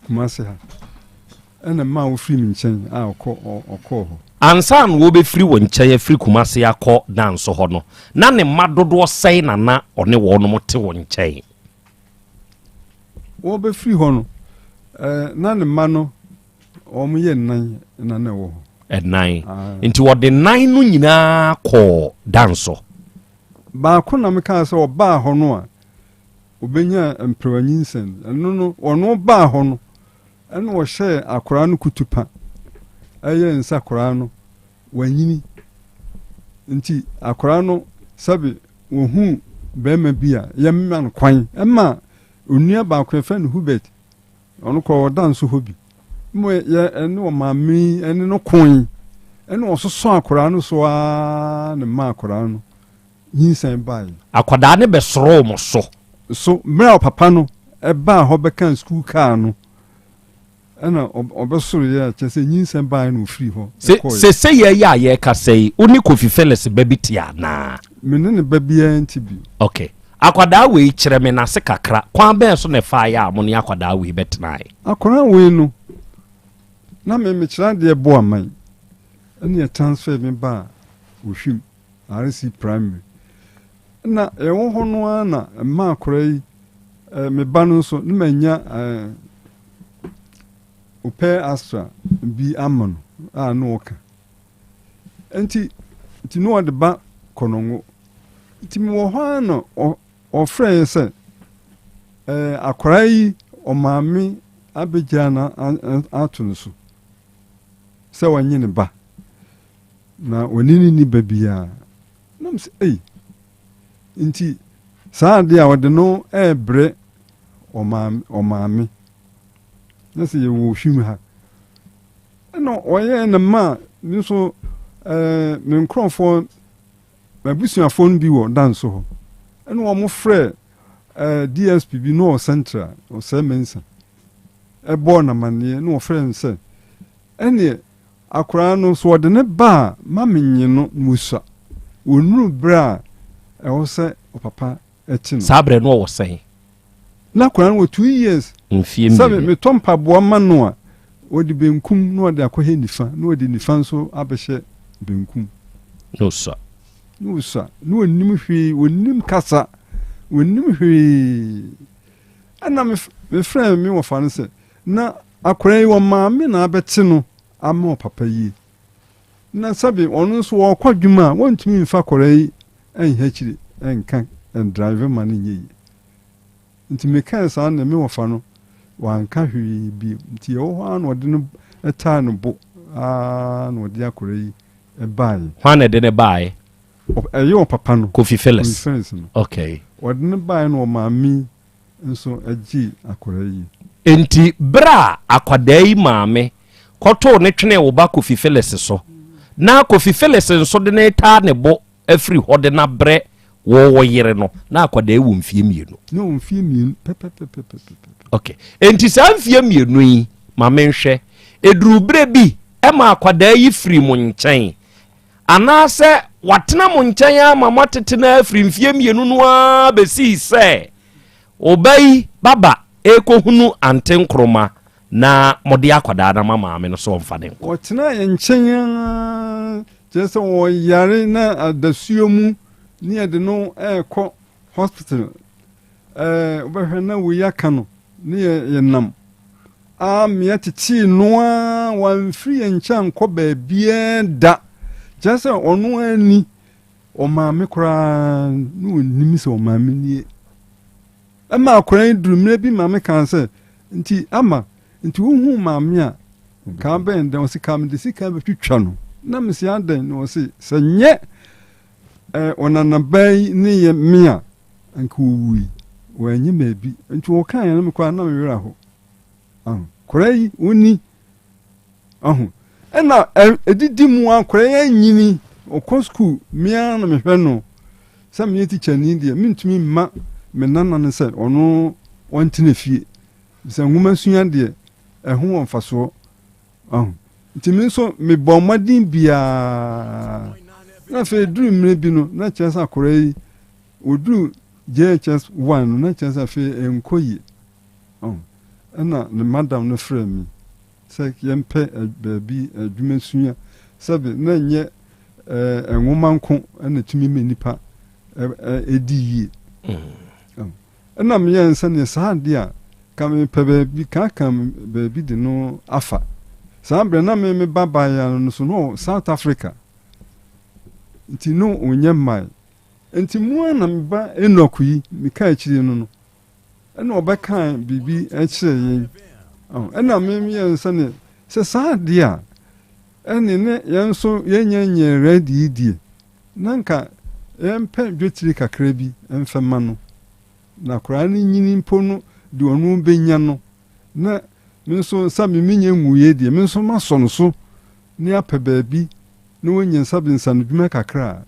Kumasi ha, ɛna ɛmaa wofiri me nkyɛn a ɔkɔ ɔkɔɔ hɔ. Ansa na wɔbɛfiri wo nkyɛn afiri Kumasi akɔ Danso hɔ no, na ne mma dodoɔ sɛn na na ɔne wɔnom te wo nkyɛn? Wɔbɛfiri hɔ no, eh, na ne mma no wɔn yɛ nnan na na ɛwɔ hɔ. Ɛnan. Nti wɔde nnan no nyinaa kɔɔ Danso? Baako na mekaa sɛ ɔbaa hɔ no a, Obenyaa mperewa nyinsɛn. Ɛno no, ɔno baa hɔ no, ɛna ɔhyɛɛ akoraa no kutupa. Ɛyɛ nsa akoraa no, wanyini. Nti akoraa no, sɛbe wɔhuu bɛrima bi a, yɛmma no kwan. Ɛma onua baako yɛfrɛ no Hubert, ɔno koraa ɔda nso hɔ bi. Mo yɛ ɛne ɔmaame yi ɛne no koe. Ɛna ɔsosɔ akoraa no so ara na ɛma akoraa no nyinsɛn bae. Akwadaa no bɛsoroo mo so. So mmerɛ a papa no baa hɔ bɛkaa sukuu kaa no ɛna ɔbɛsoroeɛ a kyerɛ sɛ nyinsɛn baeɛ na ɔfirii hɔ kɔeɛ. Sesei yi a yɛrekasa yi, wo ne Kofi Phillips ba bi te anaa? Me ne ne ba biara nte bio. Ok. Akwadaa wei, kyerɛ me n'ase kakra. Kwan bɛn so na ɛfaeɛ a mo ne akwadaa wei bɛtenaeɛ? Akwadaa wei no, na me mekyerɛ adeɛ bɔ aman ɛna yɛ transfer me baa Ohwim. RC Primary. Na yɛwɔ hɔ no ara na mma akora yi, eh, me ba no nso, ne manya eh, Opɛ Astra bi ama no a na ɔka. Nti, nti na ɔde ba Kɔnɔngo. Nti mewɔ hɔ ara na ɔfrɛɛ sɛ eh, akora yi ɔmaame abɛgyaa no ato no so sɛ ɔnye ne ba. Na ɔne no nni ba biara. Na mesɛ, ei, nti saa adeɛ a ɔde no ɛrebrɛ ɔmaame. Na sɛ yɛwɔ ohwim ha. Ɛna ɔyɛɛ ne ma me nso ɛɛ me nkurɔfoɔ, m'abusuafoɔ no bi wɔ danso hɔ. Ɛna wɔn frɛ. eh, DSP bi na ɔwɔ Central, Osei Mensah, ɛbɔɔ no amanneɛ na wɔfrɛɛ no sɛ, ɛneɛ akoraa no sɛ wɔde no ba a ma menye no na ɔsua. Ɔnnuru berɛ a ɛwɔ sɛ ɔpapa te no. Saa berɛ no ɔwɔ sɛn? Na akwadaa no wɔ 2 years. Mfie Sɛ 2. metɔ mpaboa ma no a, ɔde benkum na ɔde akɔhyɛ nifa, na ɔde nifa nso abɛhyɛ benkum. Na ɔsua. Na ɔsua. Na ɔnnim hwee, ɔnnim kasa, ɔnnim hwee. Ɛna mefrɛɛ me wɔfa no sɛ, na akwadaa yi ɔmaame na abɛte no ama ɔpapa yie. Na sɛbe ɔno nso ɔrekɔ adwuma a, wɔntumi mfa akwadaa yi nhɛ akyiri nka ndrive ma no nyɛ yie. Nti mekae saa no me wɔfa no wanka hwee bio. Nti ɛwɔ hɔ ara na ɔde no taa no bo ara na ɔde akwadaa yi baeɛ. Hwan na ɛde no baeɛ? Ɛyɛ ɔpapa no. Kofi Phillips. Kofi Phillips no. Okay. Ɔde no baeɛ na ɔmaame nso gyee akwadaa yi. Enti berɛ a akwadaa yi maame kɔtoo ne twenee wo ba Kofi Phillips so, na Kofi Phillips nso de no retaa ne bo afiri hɔ de no abrɛ wo wo yere no, na akwadaa yi wɔ mfie 2. Na wɔ mfie 2 pɛpɛpɛpɛpɛ. Okay. Enti saa mfie 2 yi, ma menhwɛ, ɛduruu berɛ bi ɛma akwadaa yi firi mo nkyɛn, anaasɛ watena mo nkyɛn ama moatete no afiri mfie 2 no ara bɛsii sɛ ɔba yi baba ɛrekɔhunu Ante Nkrumah na mode akwadaa no ama maame no sɛ ɔmfa ne nkɔ. Ɔtenaa yɛn nkyɛn ara, kyerɛ sɛ ɔyare na adasuo mu ne yɛde no rekɔ hospital. Ɛɛ wobɛhwɛ na wei aka no ne yɛnam ara mmea tetee no ara, wamfiri yɛn nkyɛn ankɔ baabiara da. Kyerɛ sɛ ɔno ara ni, ɔmaame koraa na ɔnnim sɛ ɔmaame nie. Ɛma akwadaa yi duru mmerɛ bi maame kaa sɛ, nti ama, nti wohuu maame a, kaa bɛn dɛn? Ɔse kaa mede sika bɛtwitwa no. Na mese adɛn? Na ɔse sɛ nyɛ eh, ɔnanabaa yi ne yɛ me a, anka ɔwui. Wanyɛ maabi. Nti ɔkaa yɛn no koraa na me werɛ aho. Aho. Akwadaa yi, ɔni. Ahu. Ɛna ɛdidi mu akwadaa yi anyini, ɔkɔ sukuu, me ara na mehwɛ no. Sɛ meyɛ tikyani deɛ, mentumi mma me nana no sɛ ɔno ɔntena fie. Sɛ nwoma sua deɛ, ɛho wɔ mfasoɔ. Ahu. Nti me nso mebɔ mmɔden biara. Na afei duru mmerɛ bi no, na kyerɛ sɛ akwadaa yi, ɔduru JHS 1 no, na kyerɛ sɛ afei ɛnkɔ yie. Ahu. Ɛna ne madam no frɛɛ me. sɛ yɛmpɛ baabi adwuma sua, sɛbe na ɛnyɛ nwoma nko na ɛtumi ma nnipa di yie. Ɛna meyɛɛ sɛdeɛ saa adeɛ a ka mepɛ baabi kaaka baabi de no afa. Saa berɛ na me me ba baeɛ no so no South Africa nti no ɔnyɛ mmae. Nti mu ara na me ba Enoch yi meka akyire no no Ɛna ɔbɛkaa biribi kyerɛɛ yɛn. Ɛna me yɛn sɛne sɛ saa adeɛ a ɛne ne yɛn nso yɛnyɛ nyɛ ready yi deɛ na nka yɛmpɛ dwetire kakra bi mfɛ ma no na koraa no nyini mpo no deɛ ɔno bɛnya no na me nso sɛ me menyɛ nwuiɛ deɛ me nso masɔ no so ne apɛ baabi na wɔnya nsa nsanodwuma kakra a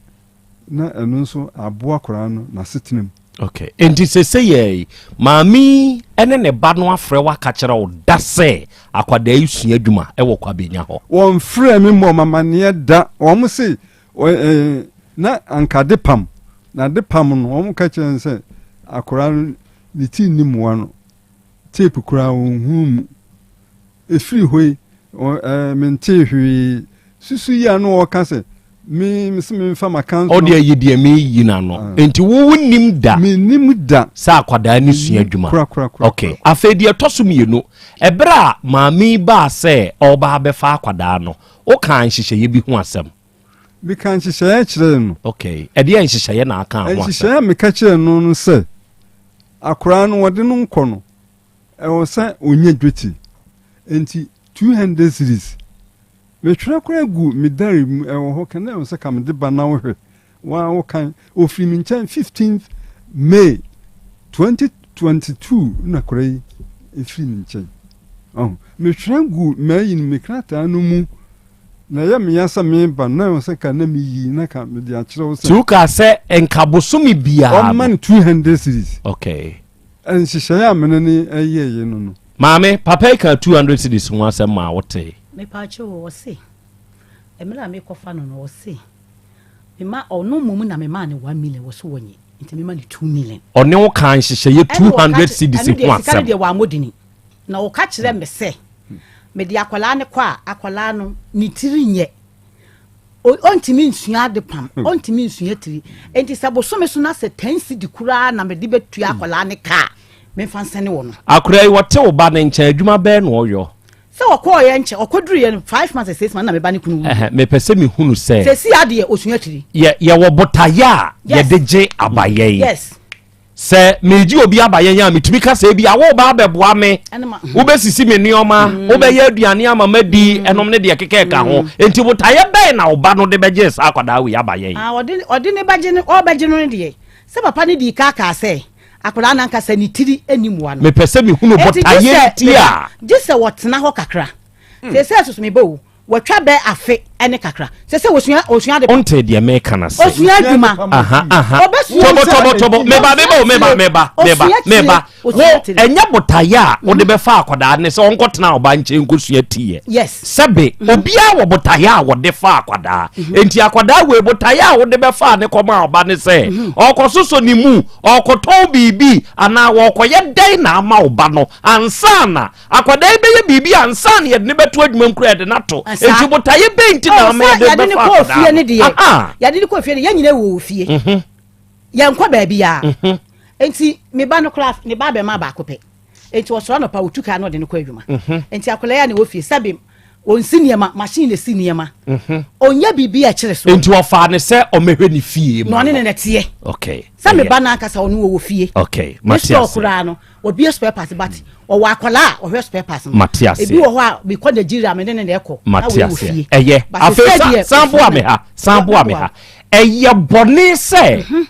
na ɛno nso aboa akwadaa no n'asetena mu. Okay. Enti sese yɛ yi, maame yi ne ne ba no afrɛ wo aka kyerɛ wo da sɛ akwadaa yi sua adwuma wɔ Kwabenya hɔ. Wɔmfrɛɛ me mmɔɔ me amanneɛ da. Wɔn se na anka ade pam. Na ade pam no, wɔn ka kyerɛ no sɛ akwadaa no ne ti nni mmoa no. Tape koraa wɔnhunu mu. Ɛfiri hɔ yi, mentee hwee. Susu yi a na ɔka sɛ me mese memfa m'account. Ɔde ayi deɛ meyi no ano. Ah. Nti wo wonim da. Menim da. Sɛ akwadaa no sua adwuma. Kora kora kora. Okay. Afei deɛ ɛtɔ so mmienu, ɛberɛ a maame yi baa sɛ ɔreba abɛfa akwadaa no, wokaa nhyehyɛeɛ bi ho asɛm. Meka nhyehyɛeɛ kyerɛɛ no. Okay. Ɛdeɛ nhyehyɛeɛ na aka ho asɛm? Nhyehyɛeɛ a meka kyerɛɛ no no sɛ, akwadaa no wɔde no nkɔ no, Ɛwɔ sɛ ɔnya dwetire. Enti 200 cedis. Metwerɛ koraa gu me diary mu, ɛwɔ hɔ, kane ɛwɔ sɛ ka mede ba na wohwɛ. Wo ara wokan. Ɔfiri me nkyɛn 15th May 2022 na koraa yi ɛfiri me nkyɛn. Ɔho. Metwerɛ gu m'ayi no, me krataa no mu. Na ɛyɛ me ya sɛ meba no, na ɛwɔ sɛ ka na meyi na ka mede akyerɛ wo sɛ. Nti wokaa sɛ nka bosome biara no. Ɔmma no 200 cedis. Okay. Nhyehyɛeɛ a me ne no yɛeɛ no no. Maame, papa yi kaa 200 cedis ho asɛm maa wotee. Mepaakyɛw o, ɔse mmerɛ a mekɔfa no no ɔse mema ɔno mmom na memaa no 1 million wɔse wɔnye nti mema no 2 million. Ɔne wo kaa nhyehyɛeɛ Ɛna ɔka 200 kye cedis ɛno ho deɛ sika no asɛm. deɛ wammɔ dini na ɔka kyerɛ me sɛ mede akwadaa no kɔ a akwadaa no ne tiri nyɛ ɔntumi nsua ade pam hmm. ɔntumi nsua tiri nti sɛ bosome so na sɛ ten cedi koraa na mede bɛtua hmm. akwadaa ne kaa memfa nsɛne wɔ no. Akwadaa yi wɔte wo ba ne nkyɛn adwuma bɛɛ na ɔyɔ. Sɛ ɔkɔɔ yɛ nkyɛn ɔkɔduru yɛ no five months six months na meba ne kunu wu. Mepɛ sɛ mehunu sɛ. Sɛsi adeɛ osua tiri. Yɛ yɛwɔ botaeɛ a yɛde gye abayɛ yi. Yes. Sɛ meregye obi aba yɛn a, metumi ka sɛ ebia woreba abɛboa me, wobɛsisi me nneɛma, mm. wobɛyɛ aduane ama madi, mm. ɛnom ne deɛ keka ɛka ho. Mm. Enti botaeɛ bɛn na ɔba no de bɛgye saa akwadaa wei aba yɛn? Ah, ɔde ne bɛgye no, ɔbɛgye no deɛ, sɛ papa no dii kaa kaa sɛ akwadaa no ankasa ne tiri nni mmoa no. Mepɛ sɛ mehunu botaeɛ nti a. Gye sɛ wɔtena hɔ kakra. Sɛ sɛ soso mebɔ o, Watwa bɛ afe ne kakra. Sɛ sɛ osua osua ade. Ɔnte deɛ meka no ase. Osua adwuma. Aha aha. Ɔbɛsua Tɔbɔ tɔbɔ tɔbɔ. Meba meba o meba meba meba meba. Wo ɛnyɛ botaeɛ a wode mhm. bɛfa akwadaa ne sɛ ɔnkɔtena ɔba nkyɛn nkɔsua tiyɛ. Yes. Sɛbe mhm. obiara wɔ botaeɛ a wɔde fa akwadaa. Mhm. Enti akwadaa wei botaeɛ a wode bɛfa ne kɔma ɔba ne sɛ ɔkɔsosɔ ne mu ɔkɔtɔn biribi anaa wɔkɔyɛ dɛn na ama ɔba no ansa na Akwadaa yi bɛyɛ biribi ansa na yɛde no bɛto adwuma mu koraa yɛde no ato. Enti botaeɛ bɛn nti na ama yɛde yɛde no bɛfa kɔɔ akwadaa fie no no? deɛ Aha. yɛde no kɔɔ fie no yɛn nyinaa wɔ fie Mhm. yɛnkɔ baabiara Mhm. nti me ba no koraa ne ba abɛma baako pɛ nti ɔsɔre anɔpa ɔtu kaa na ɔde no kɔ adwuma Mhm. nti akwadaa yi a na ɛwɔ fie sɛbe ɔnsi nneɛma machine na ɛsi nneɛma Mhm. ɔnyɛ biribi a ɛkyere so Enti ɔfaa ne sɛ ɔmmɛhwɛ ne fie na ma ɔne no. ne na ɛteɛ Okay. sɛ me Ɛyɛ. ba no ankasa ɔno wɔwɔ fie Okay. ne Mate store ase. koraa no Obie spare part but ɔwɔ akwadaa a ɔhwɛ spare part no. Mate aseɛ. Ebi wɔ hɔ a mekɔ Nigeria me ne ne na ɛkɔ. Mate aseɛ. Ɛyɛ. Afei sa san boa me ha. San boa me ha. Ɛyɛ bɔne sɛ mhm.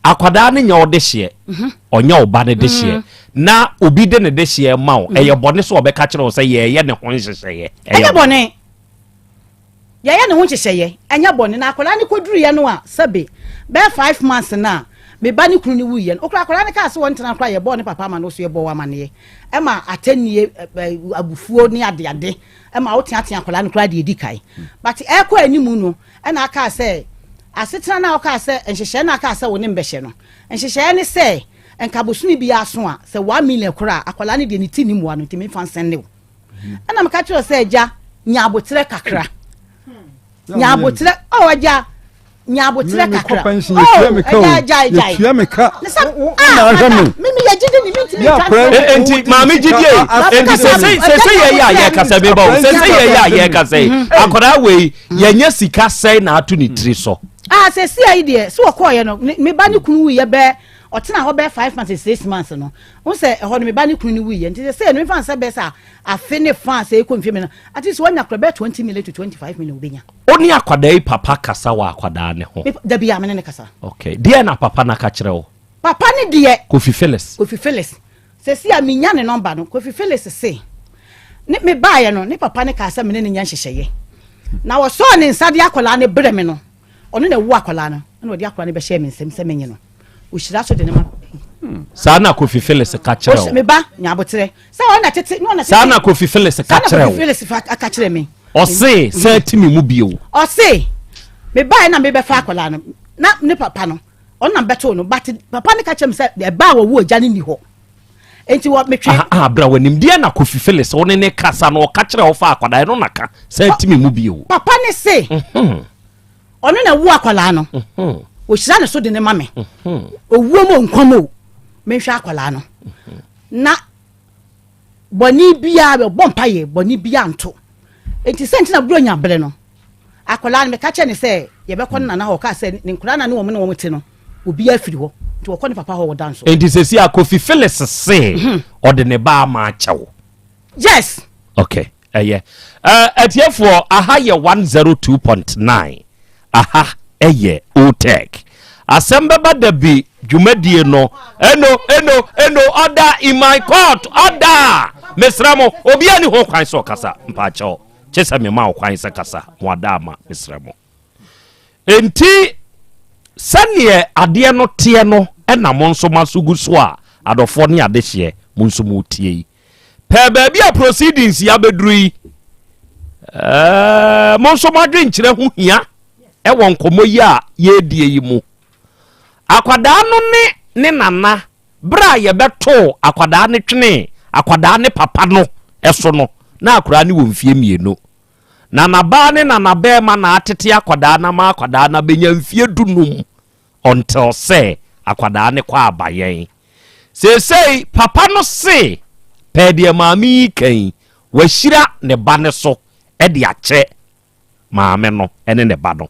akwadaa no nyɛ ɔde hyeɛ. Mhm. Ɔnyɛ ɔba no de hyeɛ. Mhm. Na obi de ne de hyeɛ ma wo. Ɛyɛ bɔne sɛ ɔbɛka kyerɛ wo sɛ yɛyɛ ne ho nhyehyɛeɛ. Ɛyɛ bɔne. Yɛyɛ ne ho nhyehyɛeɛ, ɛnyɛ bɔne. Na akwadaa no kɔduruiɛ no a, sɛbe, bɛyɛ five months no a, me ba ne kunu no wuiɛ no, ɔkura akwadaa no kaa sɛ wɔntena no koraa, yɛbɔɔ ne papa amaneɛ, ɔso yɛbɔɔ wo amaneɛ, ɛma atɛnnie, abufuo ne adeade, ɛma woteatea akwadaa no koraa deɛ ɛdi kan. But ɛrekɔ anim no, ɛna akaa sɛ, asetena no a wokaa sɛ, nhyehyɛeɛ no a akaa sɛ wo ne me bɛhyɛ no, nhyehyɛeɛ ne sɛ, nka bosome biara so a, sɛ 1 million koraa a, akwadaa no deɛ ne ti nni mmoa no, nti memfa nsɛnne wo. Ɛna meka kyerɛ sɛ agya nya aboterɛ kakra nya aboterɛ oh agya nya aboterɛ kakra oh agya gyae gyae ne sɛ ah mimi yɛ gyidi ni mi ntumi nka nsɛm. Nti maame gyidi yi nti sese sese yɛ yɛ a yɛ kasa bi ba o sese yɛ yɛ a yɛ kasa yi mhm. akwadaa wei yɛ nyɛ sika sɛn na ato ne tiri so. ah sese ayi deɛ so wɔkɔɔ yɛ no me ba ne kunu wu yɛ bɛɛ ɔtena hɔ bɛyɛ 5 months 6 months no n sɛ ɛhɔ no me ba ne kunu no wuiɛ nti sɛ sɛ no mefa nsɛ bɛyɛ sɛ afe ne fa sɛ ɛkɔ mfie mi no at least wanya kora bɛyɛ 20 million to 25 million wobɛnya. Wo ne akwadaa yi papa kasa wɔ akwadaa ne ho? Dabi a me ne ne kasa. Okay, deɛ na papa no aka kyerɛ wo? Papa ne deɛ. Kofi Phyllis. Kofi Phyllis sɛsi a menya ne nɔmba no Kofi Phyllis se ne me baeɛ no ne papa ne kaa sɛ me ne ne nyɛ nhyehyɛeɛ na wɔsɔɔ ne nsa de akwadaa no brɛ me no ɔno na ɛwo akwadaa no ɛna ɔde akwadaa no bɛhyɛɛ me nsam sɛ menye no ɔhyira so de ne ma. Saa na Kofi Phyllis ka kyerɛ wo. Me ba nya aboterɛ sɛ ɔno na tete na ɔna tete. Saa na Kofi Phyllis ka kyerɛ wo. Saa na Kofi Phyllis fa ka kyerɛ me. Ɔse sɛ ti me mu bio. Ɔse me baeɛ na mebɛfa akwadaa no na ne papa no ɔno na bɛtoo no but papa no ka kyerɛ me sɛ ɛbaa wɔwo agya no nni hɔ nti wɔ metwe. Ah ah bra w'anim deɛ na Kofi Phyllis wo ne ne kasa no ɔka kyerɛ wo fa akwadaa ɛno na ka sɛ ti me mu bio. Papa ne se mhm. ɔno na ɛwo akwadaa no mhm. ɔhyira ne so de ne ma me mhm. owuo mu nkwa mu o menhwɛ akwadaa no na bɔne biara bɛbɔ mpaeɛ bɔne biara nto nti sɛ nti na buronya bere no Akwadaa no, meka kyerɛɛ no sɛ yɛbɛkɔ ne nana hɔ. Ɔkaa sɛ ne nkwadaa no a ne wɔn ne wɔn te no, obiara firi hɔ. Nti wɔkɔ ne papa hɔ wɔ dan so. Enti sɛsi a Kofi Phyllis se mhm. ɔde ne ba ama akyɛ wo. Yes. Okay, ɛyɛ. Uh, atiefoɔ, aha yɛ 102.9. Aha ɛyɛ OTEC. Asɛm bɛba da bi dwumadie no. Eno, eno, eno, order in my court, order! Mesrɛ mo, obiara ni ho kwan sɛ ɔkasa, mpaakyɛw. Kye sɛ mema wo kwan sɛ kasa, mo adaama, mesrɛ mo. Enti sɛdeɛ adeɛ no teɛ no na mo nso mo aso gu so a adɔfoɔ ne adehyeɛ mo nso moretie yi. Pɛɛ baabi a proceedings yi abɛduru yi, ɛɛ, mo nso mo adwenkyerɛ ho hia ɛwɔ nkɔmmɔ yi a yɛredie yi mu. Akwadaa no ne ne nana berɛ a yɛbɛtoo akwadaa no twenee akwadaa ne papa no so no, na akwadaa no wɔ mfie mmienu. Nanabaa ne nanabɛɛma na atete akwadaa no ama akwadaa no abɛnya mfie dunum until sɛ akwadaa no kɔ abayɛn. Seesei papa no se pɛɛ deɛ maame yi ka yi, wahyira ne ba no so de akyɛ maame no ne ne ba no.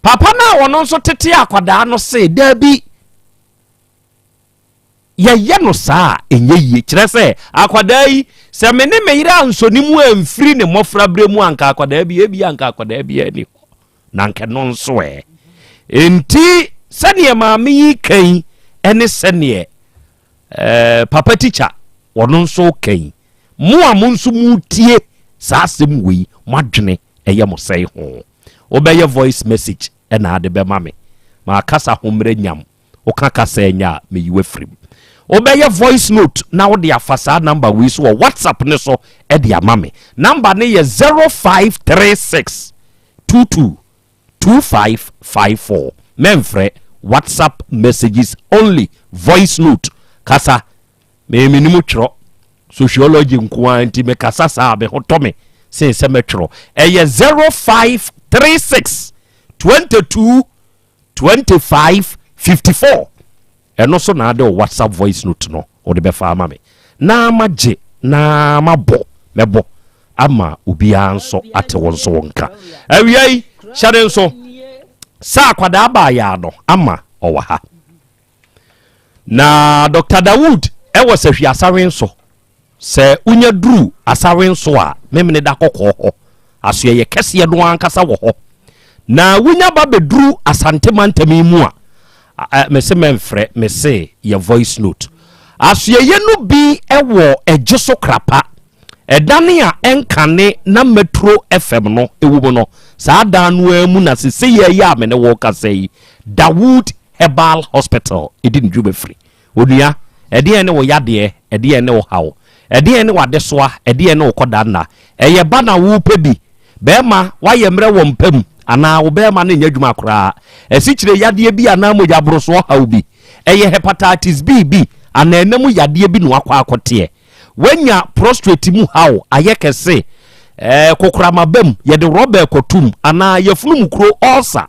Papa no a ɔno nso tete akwadaa no se daabi, yɛyɛ no saa a ɛnyɛ yie. Kyerɛ sɛ akwadaa yi, sɛ me ne me yere ansɔ ne mu amfiri ne mmɔfraberɛ mu anka akwadaa bi, ebi anka akwadaa bi ani hɔ. Na anka ɛno nso ɛ. Enti sɛdeɛ maame yi ka yi ne sɛdeɛ eh, papa tikya ɔno nso ka yi, mo a mo nso motie saa asɛm wei, mo adwene ɛyɛ mo sɛe ho. Wobɛyɛ voice message ɛna ade bɛma me. Maakasa ho mmerɛ nyam. Woka kasa ɛnyɛ a, meyi wafiri mu. Wobɛyɛ voice note na wode afa saa number wei so wɔ WhatsApp ne so ɛde ama me. Number ne yɛ 0536 22 2554. Mɛmfrɛ, WhatsApp messages only, voice note. Kasa. Me menim twerɛ. Sociology nko ara nti mekasa saa a me ho tɔ me sen sɛ mɛtwerɛ. Ɛyɛ 0536 22 25 54. Ɛno so na ade wo WhatsApp voice note no wode bɛfa ama me na magye na mabɔ mɛbɔ ama obiara nso ate wo nso wo nka. Awia yi hyɛ ne nso sɛ akwadaa baayaa no ama ɔwɔ ha. Na Dr. Dawood ɛwɔ Sahwi Asawe nso. Sɛ wonya duru Asawe nso a, Memene da kɔkɔɔ hɔ. Asoɛeɛ kɛseɛ no ankasa wɔ hɔ. Na wonya ba bɛduru Asante mantam yi mu a, mese mɛmfrɛ, mese yɛ voice note. Asoɛeɛ no bi wɔ Ɛgyeso Krapa. Ɛdan a ɛnkane na Metro FM no wɔ mu no, saa dan no ara mu na sesei yi a me ne wo rekasa yi, Dawood Herbal Hospital di ne dwuma firi. Onua, ɛdeɛn ne wo yadeɛ? Ɛdeɛn ne wo haw? Ɛdeɛn ne w'adesoa? Ɛdeɛn ne wo kɔdanna? Ɛyɛ ba na worepɛ bi? Barima, woayɛ mmerɛ wɔ mpa mu anaa wo barima no nyɛ adwuma koraa? Asikyire yadeɛ bi anaa mogya borosoɔ haw bi? Ɛyɛ hepatitis B bi anaa ɛna mu yadeɛ bi na woakɔ akɔteɛ? Woanya prostrate mu haw ayɛ kɛse? Ɛɛ, kokoram aba mu, yɛde rɔba rekɔto mu anaa yafunu mu kuro, ulcer?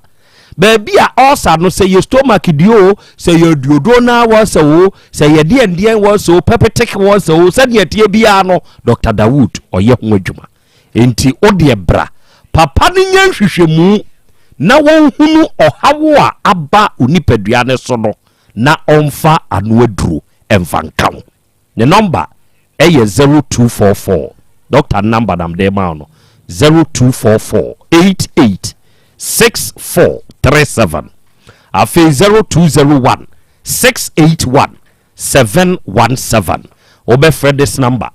Baabi a ulcer no, sɛ yɛ stomach deɛ o, sɛ yɛ duoduonal ulcer o, sɛ yɛ deɛndeɛn ulcer o, peptic ulcer o, sɛdeɛ ɛteɛ biara no, Dr. Dawood ɔyɛ ho adwuma. Enti wo deɛ bra, papa no nyɛ nhwehwɛmu na wɔnhunu ɔhaw a aba wo nipadua no so no na ɔmfa ano aduro mfa nka wo. Ne nɔmba yɛ 0244, dɔkta no nɔmba na mede rema wo no, 0244 88 6437. Afei 0201 681 717. Wobɛfrɛ this number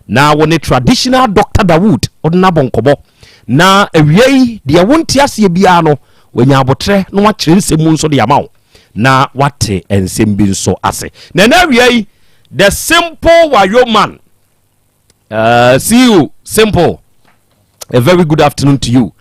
na wo ne traditional Dr. Dawood wode no abɔ nkɔmmɔ na awia yi deɛ wonte aseɛ biara no wanya abotrɛ na wakyerɛ nsɛm mu nso de ama wo. na wate nsɛm bi nso ase. Na ɛnɛ awia yi, the simple wayo man, see you simple, a very good afternoon to you.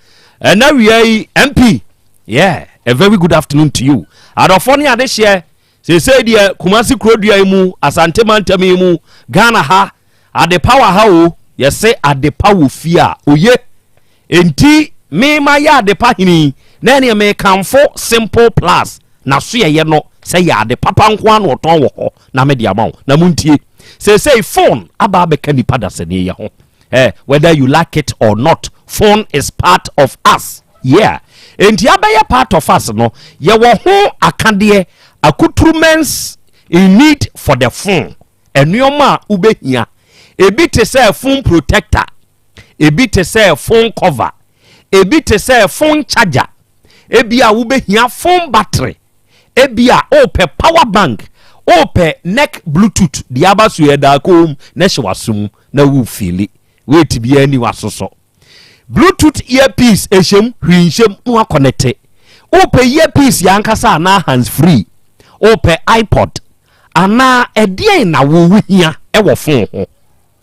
Ɛnɛ awia yi, MP, yeah, a very good afternoon to you. Adɔfoɔ ne adehyeɛ, seesei deɛ Kumasi kurodua yi mu, Asante mantam yi mu, Ghana ha, adepa wɔ ha o, yɛse adepa wɔ fie a, oye. Enti me mayɛ adepa hene yi, na ɛneɛ mekamfo Simple Plus n'asoɛeɛ no sɛ yɛ ade papa nko ara na ɔtɔn wɔ hɔ na mede ama wo. Na montie, seesei phone aba abɛka nipa dasani yɛ ho. Eh, whether you like it or not, phone is part of us. Yeah. Enti abɛyɛ part of us no, yɛwɔ ho akadeɛ, accoutrements in need for the phone. Nneɛma a wobɛhia. Ebi te sɛ phone protector. Ebi te sɛ phone cover, ebi te sɛ phone charger, ebi a wobɛhia phone battery, ebi a wopɛ power bank, wopɛ neck bluetooth deɛ aba so yɛ daa kom na hyɛ w'aso mu na wofili weight biara ni w'aso so. Bluetooth earpiece ɛhyɛm, hwee nhyɛm na wakɔnɛte. Wopɛ earpiece yɛ ankasa anaa hands free? Wopɛ iPod anaa ɛdeɛn na wo wohia ɛwɔ phone ho?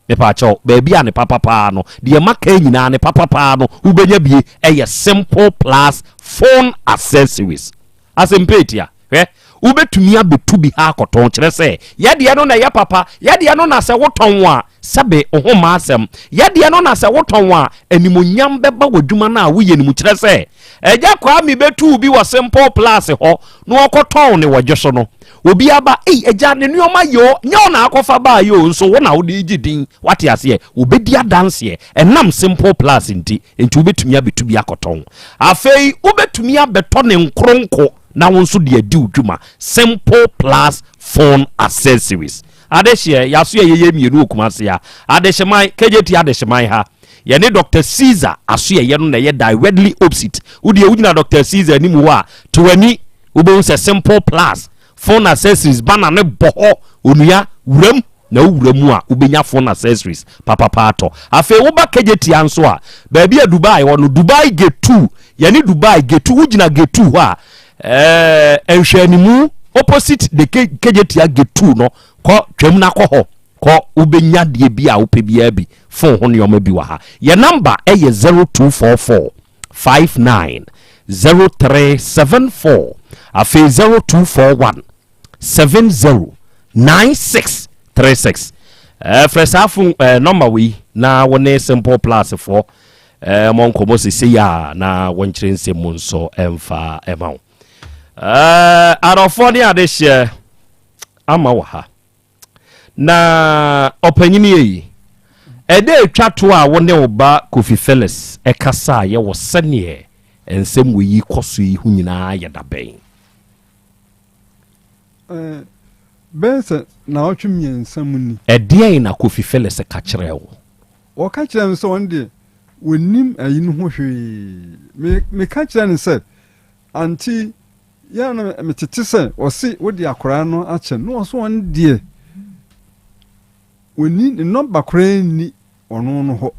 Mepaakyɛw, baabi a ne papa paa no, deɛ maka yi nyinaa ne papa paa no wobɛnya bie ɛyɛ Simple Plus Phone Accessories. Asɛmpa etia, hwɛ, wobɛtumi abɛtu bi ha akɔtɔn, kyerɛ sɛ yɛdeɛ no na ɛyɛ papa, yɛdeɛ no na sɛ wotɔn a sɛbe wo ho mma asɛm, yɛdeɛ no na sɛ wotɔn a animonyam bɛba w'adwuma no a woyɛ no mu, kyerɛ sɛ Agya Kwame bɛtuu bi wɔ Simple Plus hɔ na ɔkɔtɔn ne wɔ dwo so no, obi aba, ei agya ne nneɛma yɛ o, nyɛ wo na akɔfa baa yɛ o, nso wo na wode regye din, wate aseɛ, wobɛdi adanseɛ, ɛnam Simple Plus nti, nti wobɛtumi abɛtu bi akɔtɔn. Afei wobɛtumi abɛtɔ ne nkoronko na wo nso de adi wo dwuma. Simple Plus Phone Accessories. Adehyeɛ, yɛaso yɛ yɛyɛ mmienu wɔ Kumasi ha. Adehyeman, KJT Adehyeman ha. Yɛne Doctor Caesar asoɛeɛ no na ɛyɛ directly opposite. Wo deɛ wogyina Doctor Caesar anim hɔ a, to w'ani, wobɛhu sɛ Simple Plus phone accessories banner no bɔ hɔ. Onua, wuram na wowura mu a, wobɛnya phone accessories papapa atɔ. Afei woba Kejetia nso a, baabi a Dubai wɔ no, Dubai Gate 2, yɛne Dubai Gate 2, wogyina Gate 2 hɔ a, ɛɛ, nhwɛanimu opposite the Kejetia Gate 2 no, kɔ twam na kɔ hɔ. Kɔ, wobɛnya deɛ bi a wopɛ biara bi, phone ho nneɛma bi wɔ ha. Yɛ number yɛ 0244 59 0374, afei 0241 70 9636. Eh, frɛ saa phone eh, number wei na wo ne Simple Plus foɔ eh, mɔ nkɔmmɔ sesei a na wɔnkyerɛ nsɛm mu nso ɛmfa ɛma wo. Eh, adɔfoɔ ne adehyeɛ ama wɔ ha. Na ɔpanyin ei, ɛda a etwa to a wo ne wo ba Kofi Phillips kasaeɛ wɔ sɛdeɛ nsɛm wei yi kɔ so yi ho nyinaa yɛ da bɛn? Bɛyɛ sɛ naawɔtwe mmiɛnsa mu ni. Ɛdeɛn na Kofi Phillips ka kyerɛɛ wo? Ɔka kyerɛɛ me sɛ ɔno deɛ ɔnnim ayi no ho hwee. Me, meka kyerɛɛ no sɛ, Auntie, Yɛ a na metete sɛ ɔse wode akwaraa no akyɛ no na ɔse ɔno deɛ ɔnni ne nɔmba koraa nni ɔno no hɔ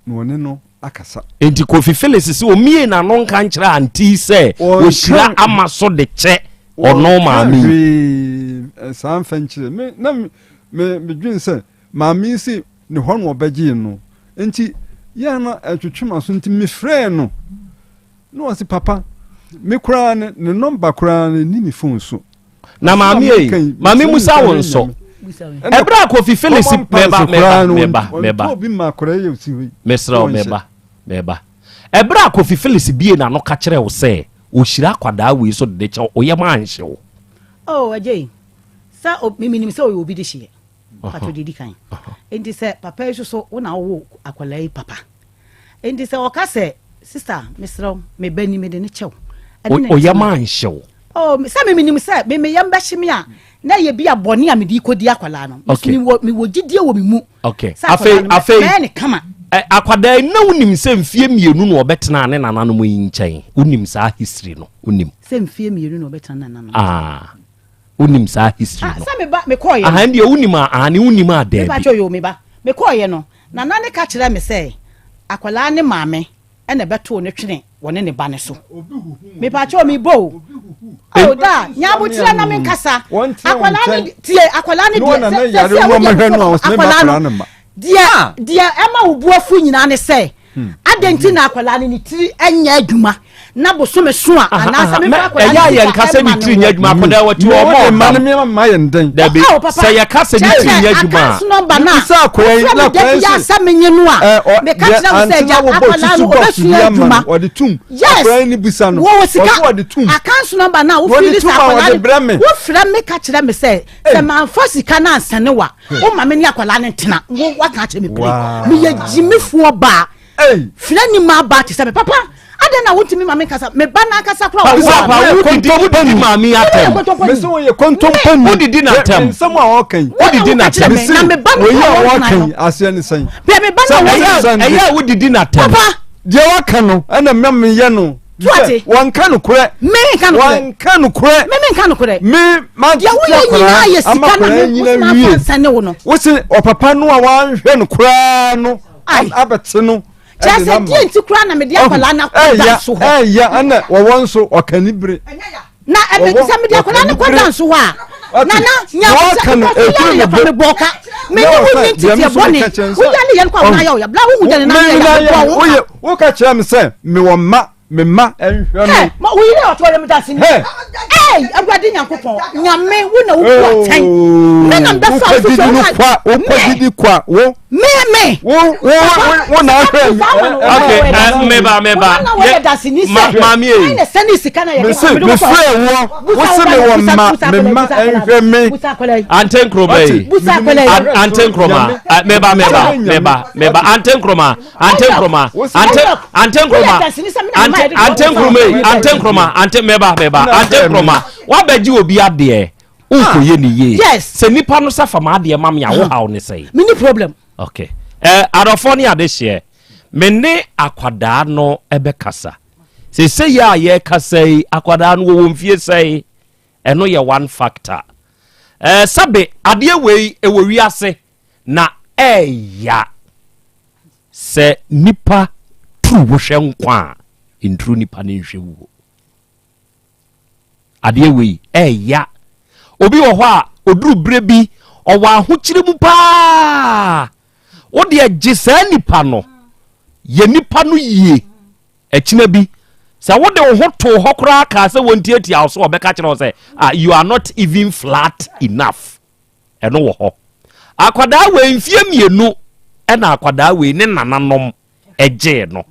na ɔne no akasa. Enti Kofi Phillips se ɔmmie n'ano nka nkyerɛ Auntie sɛ ɔhyira ama so de kyɛ ɔno maame yi. Ɔnka hwee saa mfa nkyerɛ me na me medwene sɛ maame yi se ne hɔ na ɔbɛgyee no nti yɛ a na ɛtwetwe m'aso nti mefrɛɛ no. Na ɔse papa me koraa no ne number koraa no nni me phone so. Na maame ei, maame musa wo nso. Ɛberɛ a Kofi Phillips meba meba meba meba. Obi ma akwadaa yi osi hɔ yi. Mesrɛ wo meba meba. Ɛberɛ a Kofi Phillips bie n'ano ka kyerɛ wo sɛ ɔhyira akwadaa wei so de kyɛ wo yam anhye wo. Oh agya yi, sɛ menim sɛ ɔyɛ obi de hyeɛ. Patro deɛ di kan. Enti sɛ papa yi soso wo na wowo akwadaa yi papa. Enti sɛ ɔka sɛ, Sista, mesrɛ wo, me ba ni, mede no kyɛ wo. Ɛne ne O yam ntena. anhye wo? Oh, sɛ me menim sɛ me me yam bɛhye me a, na ɛyɛ bi a bɔne a mede rekɔdi akwadaa no. Me nso Okay. mewɔ mewɔ gyidie wɔ me mu Okay. sɛ Afei, akwadaa no afei, mɛyɛ ne kama. ɛ, akwadaa yi, na wonim sɛ mfie mmienu na ɔbɛtenaa ne nananom yi nkyɛn? Wonim saa history no? Wonim? Sɛ mfie mmienu na ɔbɛtena ne nananom nkyɛn. Ah. Wonim saa history Ah, no? sɛ me ba, mekɔɔeɛ no. Aha, ɛndeɛ wonim a, aane, wonim a, Me daabi. pakyɛ yoo, me ba, mekɔɔeɛ no, Nana no ka kyerɛɛ me sɛ akwadaa no maame na ɛbɛtoo no twene wɔ ne ne ba no so. Mepakyɛw mebɔ o. Oh da, nya aboterɛ na menkasa. Akwadaa no tie akwadaa no deɛ sɛ sɛ sɛ wodeɛ akwadaa no deɛ deɛ ɛma wo bu afu nyinaa ne sɛ adɛn nti na akwadaa no ne tiri nyɛ adwuma na bosome so a anaasɛ mefa akwadaa ɛyɛ a no yɛnka sika sɛ ne ɛma tiri no nyɛ adwuma akwadaa wɔ ti wɔ ɔmɔ ɔdam dabi sɛ yɛka sɛ ne tiri nyɛ adwuma account number na wofrɛ me da bi a sɛ menye no a meka kyerɛ wo sɛ agya akwadaa no ɔbɛsua adwuma yes wɔwɔ sika account number na wofiri sɛ akwadaa no wofrɛ me ka kyerɛ me sɛ sɛ manfa sika no ansɛne wa woma me ne akwadaa no ntena wo waka akyerɛ me pere meyɛ gyimifoɔ baa frɛ ni ma baa te sɛ me papa adɛn na wontumi ma me nkasa me ba n'ankasa kora wɔ Papa, wodidi wodidi maame atɛm. Mese woyɛ kontompani. Wodidi n'atɛm. Nsɛm a ɔka yi. Wodidi n'atɛm. Mese Na me ba no wei a kora ɔka wɔntena yi aseɛ ne sɛn. Bɛ me ba no wɔntena. Ɛyɛ a wodidi n'atɛm. Papa. Deɛ waka no ɛna mma meyɛ no. Tuate. Wɔnka nokorɛ. Me nka nokorɛ. Wɔnka nokorɛ. Me me nka nokorɛ. Me ma Deɛ woyɛ nyinaa yɛ sika na me wosoma afa nsɛne wo no. Wose ɔpapa no a wanhwɛ no koraa no abɛte no. Kyerɛ sɛ deɛ nti koraa na mede akwadaa no akɔ dan so hɔ. Ɛyɛ ɛna wɔwɔ nso ɔkanibere. Na ɛmɛ sɛ mede akwadaa no kɔ dan so hɔ a nana nyamusa because woyɛ ne yɛ fa me bɔ ka me ne wo ni ntete bɔne woyɛ ne yɛ no kɔ a wo nan yɛ wo ya bla wo hu gyane nan yɛ ya bɔ wo ka. Woka kyerɛ me sɛ mewɔ mma me mma nhwɛ me. Hey, ma wo yere ɔtɔ yɛ meda se ni. Hey, Awurade Nyankopɔn, Nyame wo na wo bu atɛn. Me na mbɛfa wo so no kwa, wo kɔ didi kwa, wo. Me me. Wo wo wo na ahwɛ mi. Okay, eh, meba meba. Wo na wɔyɛ da se ni sɛ. Ma maame yi. Ɛna sɛ ne sika na yɛ de ma. Me me frɛ wo, wo se me wɔ mma, me mma nhwɛ me. Ante Nkrumah yi. Ante Nkrumah. Meba meba meba meba Ante Nkrumah. Ante Nkrumah. Ante Ante Nkrumah. Ante Ante Nkrumah yi. Ante Nkrumah. Ante meba meba. Ante Nkrumah. Wabɛgye obi adeɛ. Wokɔyɛ ne yie. Sɛ nipa no sɛ fa m'adeɛ ma me a wo haw ne sɛn? Menni problem. Okay. Eh, adɔfoɔ ne adehyeɛ, me ne akwadaa no bɛkasa. Seesei a yɛrekasa yi, akwadaa no wɔwɔ mfie sɛn? Ɛno yɛ one factor. Eh, sɛbe adeɛ wei ɛwɔ wiase na ɛɛya sɛ nipa turu wohwɛ nkwa a, nturu nipa no nhwɛ wuo. Adeɛ wei ɛɛya. Obi wɔ hɔ a ɔduru berɛ bi ɔwɔ ahokyere mu paa. Wo deɛ gye saa nipa no, yɛ nipa no yie. Ɛkyina bi sɛ wode wo ho too hɔ koraa kaa sɛ wɔntiatia wo so ɔbɛka kyerɛ wo sɛ ah, you are not even flat enough. Ɛno wɔ hɔ. Akwadaa wei mfie mmienu ɛna akwadaa wei ne nananom gyee no.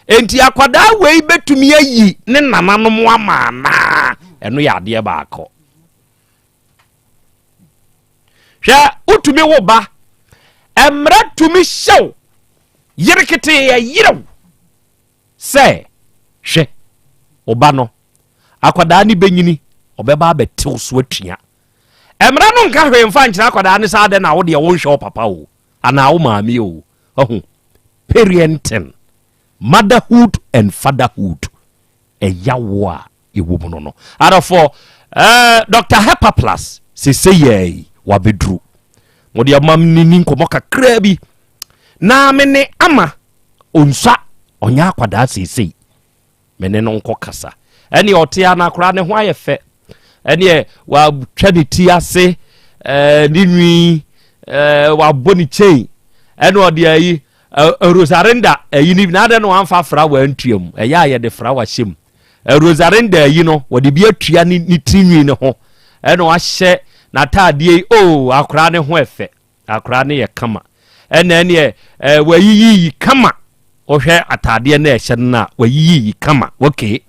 Enti akwadaa wei bɛtumi ayi ne nananom ama anaa? Ɛno yɛ adeɛ baako. Hwɛ, wotumi wo ba, mmara tumi hyɛw yere ketee ɛyerew sɛ hwɛ wo ba no akwadaa no bɛnyini ɔbɛba abɛtew so atua. Mmara no nka hwee mfa nkyerɛ akwadaa no sɛ adɛn na wo deɛ wonhwɛ wo papa o anaa wo maame o. Wahu? Parenting, motherhood and fatherhood, ɛyawo a ɛwɔ mu no no. Adɔfoɔ, eh, Dr. Hepaplus, sese yɛɛ yi, wabɛduru. Mo deɛ ma ne ni nkɔmmɔ kakraa bi. Na me ne ama onsua, ɔnyɛ akwadaa seesei. Me ne no nkɔ kasa. Ɛneɛ ɔte a na koraa ne ho ayɛ fɛ. Ɛneɛ watwa ne ti ase, ɛɛ ne nwi, ɛɛ wabɔ ne chain. Ɛna ɔde ayi ɛɛ Rosarinda ayi ne na adɛ na wamfa frawa antua mu. Ɛyɛ a yɛde frawa hyɛ mu. Rosarinda ayi no wɔde bi atua ne ne ti nwi ne ho. Ɛna wahyɛ n'ataadeɛ yi oo akora ne ho ɛfɛ. Akora no yɛ kama. Ɛna ɛneɛ ɛɛ wayiyiyi kama. Wohwɛ ataadeɛ no ɛhyɛ no a wayiyiyi kama. Okay.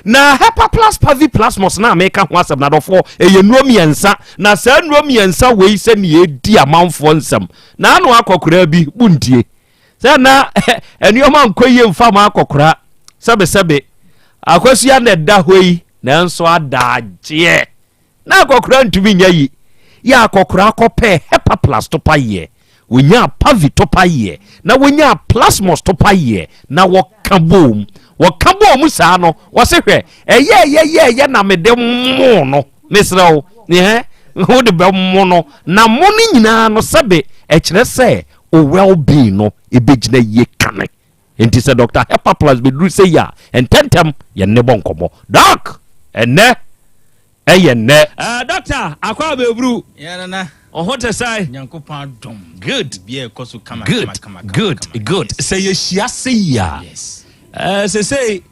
Na Hepaplus Paviplasmus na meka ho asɛm na adɔfoɔ ɛyɛ nnuro mmiɛnsa na saa nnuro mmiɛnsa wei sɛ ne ɛdi amanfoɔ nsɛm na ano akɔkoraa bi buntie sɛ na nneɛma nkɔ yie mfa ma akɔkora sɛbesɛbe akɔsua na ɛda hɔ yi nanso adagyeɛ Na akɔkora ntumi nyɛ yi. Yɛ akɔkora kɔpɛɛ Hepaplus topa yeɛ, wɔnyaa Pavi topa yeɛ, na wɔnyaa Plasmos topa yeɛ, na wɔka boom. Wɔka bɔɔ mu saa no, wɔse hwɛ, ɛyɛɛyɛ yɛɛyɛ na mede moo no. Mesrɛ wo, ɛhɛ, wode bɛmo no, na mo no nyinaa no sɛbe ɛkyerɛ sɛ wo well-being no ɛbɛgyina yie kane. Enti sɛ Dɔkta Hepaplus bɛduru sei a, ntɛntɛm yɛne no bɔ nkɔmmɔ. Doc, ɛnnɛ ɛyɛ nnɛ. Eh, Doctor, akɔ abɛburu. Yeah, nana. Wo ho te sɛn? Nyankopɔn adom. Good. Biribiara ɛkɔ so kama, Good, kama, kama, kama, good, kama. good. Yes. Sɛ yɛhyia sei a, Yes. eh, sesei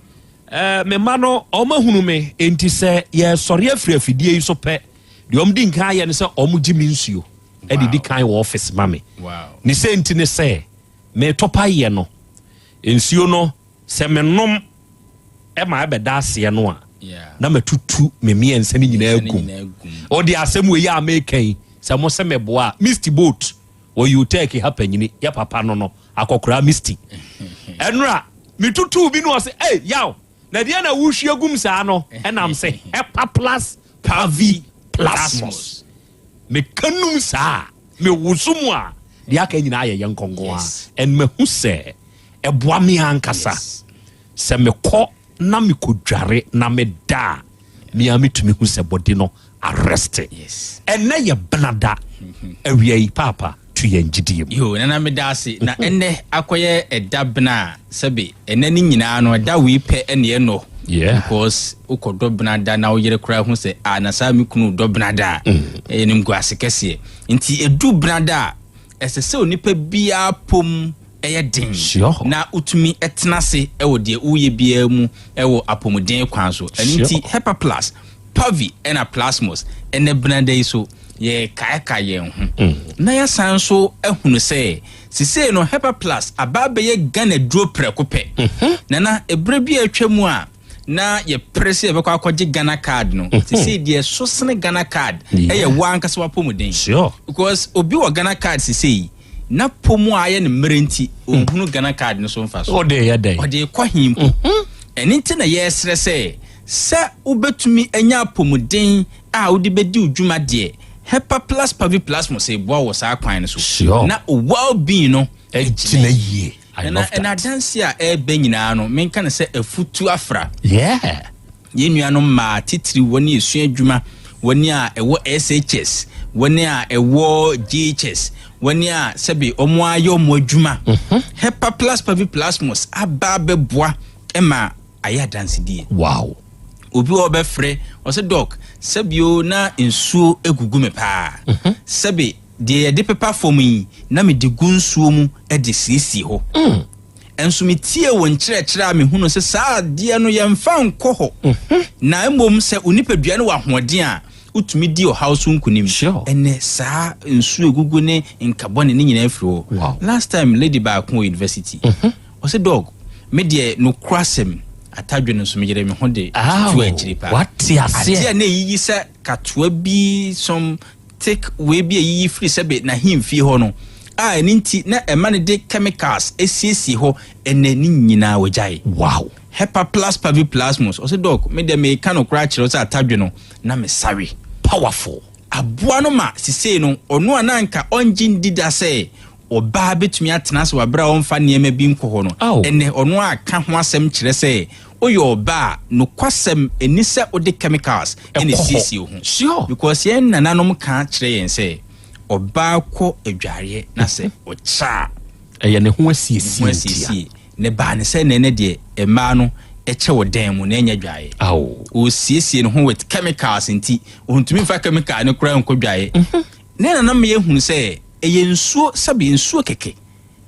eh, me mma no wɔahunu me, enti sɛ yɛresɔre afiri afidie yi so pɛ, deɛ wɔdi nkan ayɛ ne sɛ wɔgye me nsuo de di kan wɔ office ma me. Wow. Ne sɛ nti ne sɛ, Meretɔ paeɛ no, nsuo no, sɛ menom ma ɛbɛda aseɛ no a, na matutu me mmiɛnsa no nyinaa agum. Ɔde asɛm wei a meka yi, sɛ mo sɛ meboa a, Misty Boat wɔ Utech ha panyini, yɛ papa no no, akɔkoraa Misty. Ɛnora, metutuu bi no ɔse, ei, yaw, na deɛ na wohwie gum saa no, ɛnam sɛ Hepaplus Parvi Plasmus. Meka num saa a, mewoso mu a, deɛ aka nyinaa yɛ yɛn nkɔnkɔn a, and mahu sɛ ɛboa me ankasa. Sɛ mekɔ na mekɔdware na meda a, me ara metumi hu sɛ body no areste. Ɛnnɛ yɛ benada awia yi, paapa. to yɛn gyidie mu. Yoo, Nana meda ase. Na ɛnnɛ akɔyɛ ɛda bena a sɛbe ɛnɛ no nyinaa no ɛda wei pɛ ɛne ɛnɔ. Yeah. Because wokɔ dɔ bena da na wo yere koraa hu sɛ ah na saa me kunu dɔ bena da a ɛyɛ nimguase kɛseɛ. Nti ɛdu bena da a ɛsɛ sɛ onipa biara pom ɛyɛ den na wotumi tena ase wɔ deɛ woyɛ biara mu wɔ apɔmuden kwan so. Ɛno nti Hepa Plus, Pavi ɛna Plasmos ɛnɛ benada yi so yɛrekaekae yɛn ho na yɛasan nso ahunu sɛ sesei no Hepa Plus aba abɛyɛ Ghana duro prɛko pɛ. Nana, ɛberɛ bi a atwa mu a na yɛpere sɛ yɛbɛkɔ akɔgye Ghana card no, sesei deɛ ɛso sene Ghana card ɛyɛ wo ankasa w'apɔmuden. Because obi wɔ Ghana card sesei na po mu a ayɛ no mmerɛ nti ɔnhunu Ghana card no so mfasoɔ. Ɔde yɛ dɛn? Ɔde rekɔ he mpo? Ɛno nti na yɛresrɛ sɛ, sɛ wobɛtumi anya apɔmuden a wode bɛdi wo dwuma deɛ, Hepaplus Paviplasmus reboa wo wɔ saa kwan no so. Sure. Na wo well being no agyina yie. I Nana, love that. ɛna adanseɛ a ɛreba nyinaa no, menka no sɛ afutu afra. Yeah. Yɛn nuanom mmaa, titiriw wɔn a esua adwuma, wɔn a ɛwɔ SHS, wɔn a ɛwɔ JHS, wɔn a sɛbe wɔn ayɛ wɔn adwuma, Hepaplus paviplasmus aba abɛboa ma ayɛ adansedie. Wow. Obi wɔ hɔ ɔbɛfrɛ, ɔsɛ dɔk, sɛbio na nsuo gugu me paa. Sɛbe deɛ yɛde pepa fam yi, na mede gu nsuo mu de siesie hɔ. Nso metiee wo nkyerɛkyerɛ a mehunuu sɛ saa adeɛ no yɛmfa nkɔ hɔ, na mmom sɛ wo nipadua no wɔ ahoɔden a, wotumi di ɔhaw so nkonim. Ɛnnɛ saa nsuo egugu ne nka bɔne ne nyinaa firi hɔ. Last time lady baako wɔ university, ɔse dɔg, me deɛ nokorasɛm, atadwe no nso meyere me ho de tutu akyiri paa. Adeɛ a na ɛyiyi sɛ katoa bi some Take wei bi a eyiyi firi sɛbe n'ahemfie hɔ no a ɛno nti na ɛma no de chemicals siesie hɔ ɛnɛ ne nyinaa wagyae. Wow. Hepaplus paviplasmus ɔse doc me deɛ meka nokorɛ akyerɛ wo sɛ atadwe no na me sawe. Powerful. Aboa no ma sesei no ɔno a na anka ɔngye ndi da sɛ ɔbaa bɛtumi atena ase wɔ aberɛ a ɔmfa nneɛma bi nkɔ hɔ no, ɛnnɛ ɔno ara ka ho asɛm kyerɛ sɛ woyɛ ɔbaa a, nokwasɛm ɛnni sɛ wode chemicals na ɛsiesie wo ho. Because yɛn nananom ka kyerɛ yɛn sɛ ɔbaa kɔ adwareɛ na sɛ ɔkyɛ a, ɛyɛ ne ho asiesie ne ho asiesie. Na ɛbaa ne sɛ nnɛ deɛ mmaa no kyɛ wɔ dan mu na ɛnyɛ dwaeɛ. Ɔresiesie ne ho with chemicals nti ɔntumi mfa chemical no koraa nkɔ dwaeɛ. Ne nananom yɛhunu sɛ Ɛyɛ nsuo, sɛbe nsuo kɛkɛ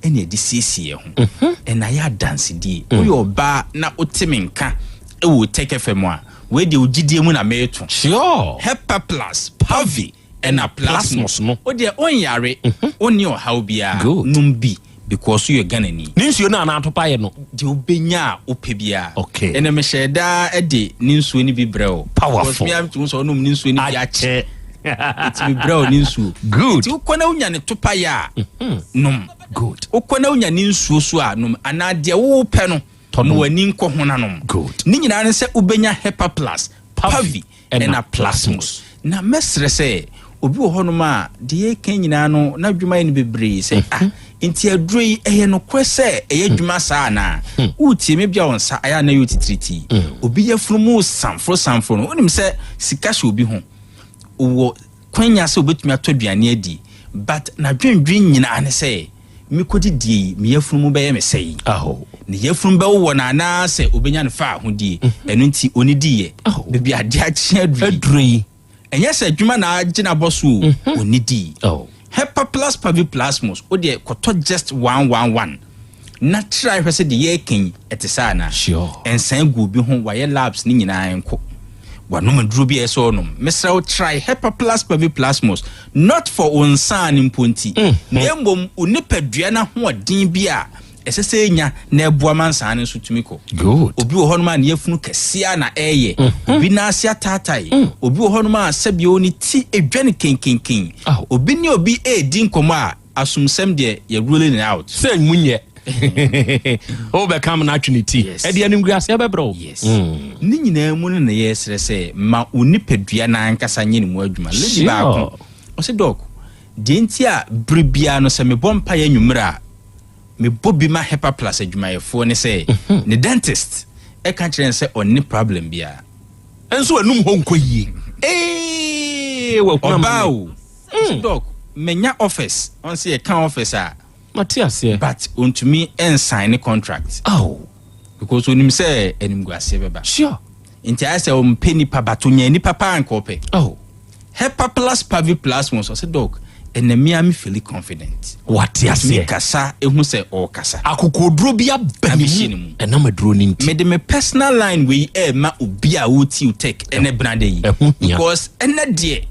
ɛna yɛde siesie yɛn ho. Ɛna ayɛ adansedie. Woyɛ ɔbaa na wote me nka ɛwɔ Otec FM a, wei deɛ wo gyidie mu na mereto. Sure. Hepaplus, Pavi ɛna Plasmos no. Wo deɛ wonyare, wonni ɔhaw biara, Good. nom bi because woyɛ Ghanani. Ne nsuo no anaa atopaeɛ no? Deɛ wobɛnya a wopɛ biara. Okay. Ɛnɛ mehyɛɛ daa de ne nsuo no bi brɛ wo. Powerful. Because me ara metumi hu sɛ wonom ne nsuo no bi akyɛ. Nti mebrɛ wo ne nsuo. Good. Nti wokɔ na wonya ne topaeɛ a, nom. Good. Wokɔ na wonya ne nsuo so a, nom. Anaa deɛ wopɛ no, ma w'ani nkɔ ho na nom. Good. Ne nyinaa ne sɛ wobɛnya Hepa Plus, Pavi, ɛna Plasmos. Na mɛsrɛ sɛ, obi wɔ hɔnom a, deɛ yɛreka nyinaa no, n'adwuma yɛ no bebree sɛ, ah, nti aduro yi, ɛyɛ nokorɛ sɛ ɛyɛ adwuma saa anaa? Woretie me, ebia wo nsa ayɛ a na ɛyɛ wo titiritii. Obi yafunu mu resamforo samforo no, wonim sɛ sika hyɛ obi ho. Ɔwɔ kwanya sɛ ɔbɛtumi atɔ aduane adi, but n'adwendwen nyinaa ne sɛ, mekɔdidie yi, me yafunu mu bɛyɛ me sɛi. Ne yafunu bɛwowɔ no anaasɛ ɔbɛnya no fa ahodie. Ɛno nti ɔnnidiiɛ. Baabi adeɛ akye aduru yi, ɛnyɛ sɛ adwuma na agye no abɔ so o, ɔnnidii. Hepaplus paviplasmus, wo deɛ kɔtɔ just one one one na try hwɛ sɛ deɛ yɛreka yi ɛte saa anaa. Nsan gu obi ho, wayɛ labs ne nyinaa nko. Wanom aduro bi a ɛsɛ ɔnom. Mesrɛ wo try Hepaplus paviplasmus, not for wo nsaa no mpo nti, na mmom wo nipadua no ahoɔden bi a ɛsɛ sɛ enya na ɛboa ma nsaa no nso tumi kɔ. Obi wɔ hɔnom a ne yafunu kɛseɛ a na ɛreyɛ, obi nan ase ataatae, obi wɔ hɔnom a sɛbio ne ti dwa no kenkenken. Obi ne obi redi nkɔmmɔ a, asomsɛm deɛ yɛ ruling it out. Sɛ mu nyɛ. Wobɛka m no atwe ne ti. Ɛde animguaseɛ bɛbrɛ wo. Yes. Ne nyinaa mu no na yɛsrɛ sɛ ma wo nipadua no ankasa nyɛ ne mu adwuma. Lady baako, ɔse Doc, deɛ nti a bere biara no sɛ mebɔ mpaeɛ anwummerɛ a, mebɔ bi ma Hepa Plus adwumayɛfoɔ ne sɛ ne dentist ɛka kyerɛ no sɛ ɔnni problem biara. Nso anum hɔ nkɔ yie. Ee, wahunu amane. Ɔbaa o, ɔse Doc, Manya office, ɔn sɛ yɛka office a. Mate aseɛ. But ɔntumi nsign ne contract. Aw. Because onim sɛ animguaseɛ bɛba. Sure. Nti ayɛ sɛ ɔmpɛ nipa but ɔnya nipa paa nka ɔpɛ. Oh. Hepaplus paviplasmus ɔsɛ doc ɛnɛ me ara me feeli confident. Wate aseɛ. Ɔtumi kasa ehu sɛ ɔrekasa. Akokoɔduro bi aba ne mu ɛnam aduro no nti. Mede me personal line wei ɛrema obi a ɔretie Otec ɛnɛ benada yi. Ɛho hia. Because ɛnɛ deɛ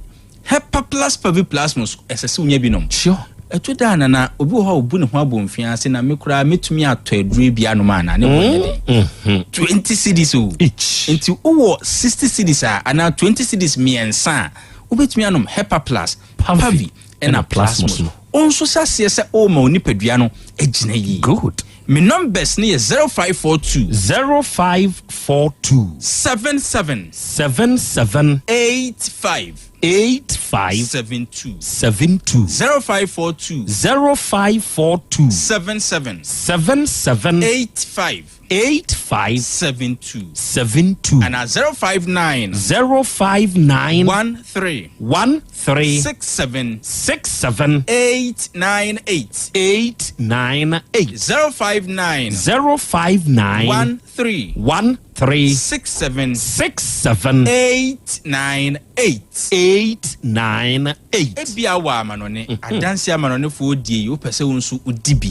Hepaplus paviplasmus ɛsɛ sɛ wonya bi nom. Sure. Ɛto da a nana obi wɔ hɔ a obu ne ho abomfiaa se na me koraa mɛtumi atɔ aduro yi bi anom anaa ne bo nyɛ den. 20 cedis o. Each. Nti wowɔ 60 cedis a anaa 20 cedis mmiɛnsa a wobɛtumi anom Hepaplus, Pavi ɛna Plasmus. Wo nso hyɛ aseɛ sɛ worema wo nipadua no agyina yie. Good. Me numbers no yɛ 0542. 0542. 77. 77. 85. 85. 72. 72. 0542. 0542. 77. 77. 85. 85. 72. 72. Anaa 059. 059. 13. 13. 67. 67. 898. 898. 059. 059. 13. 13. 67. 67. 898. 898. Ebia wɔ amanɔne, adanse amanɔnefoɔ die yi, wopɛ sɛ wo nso wodi bi.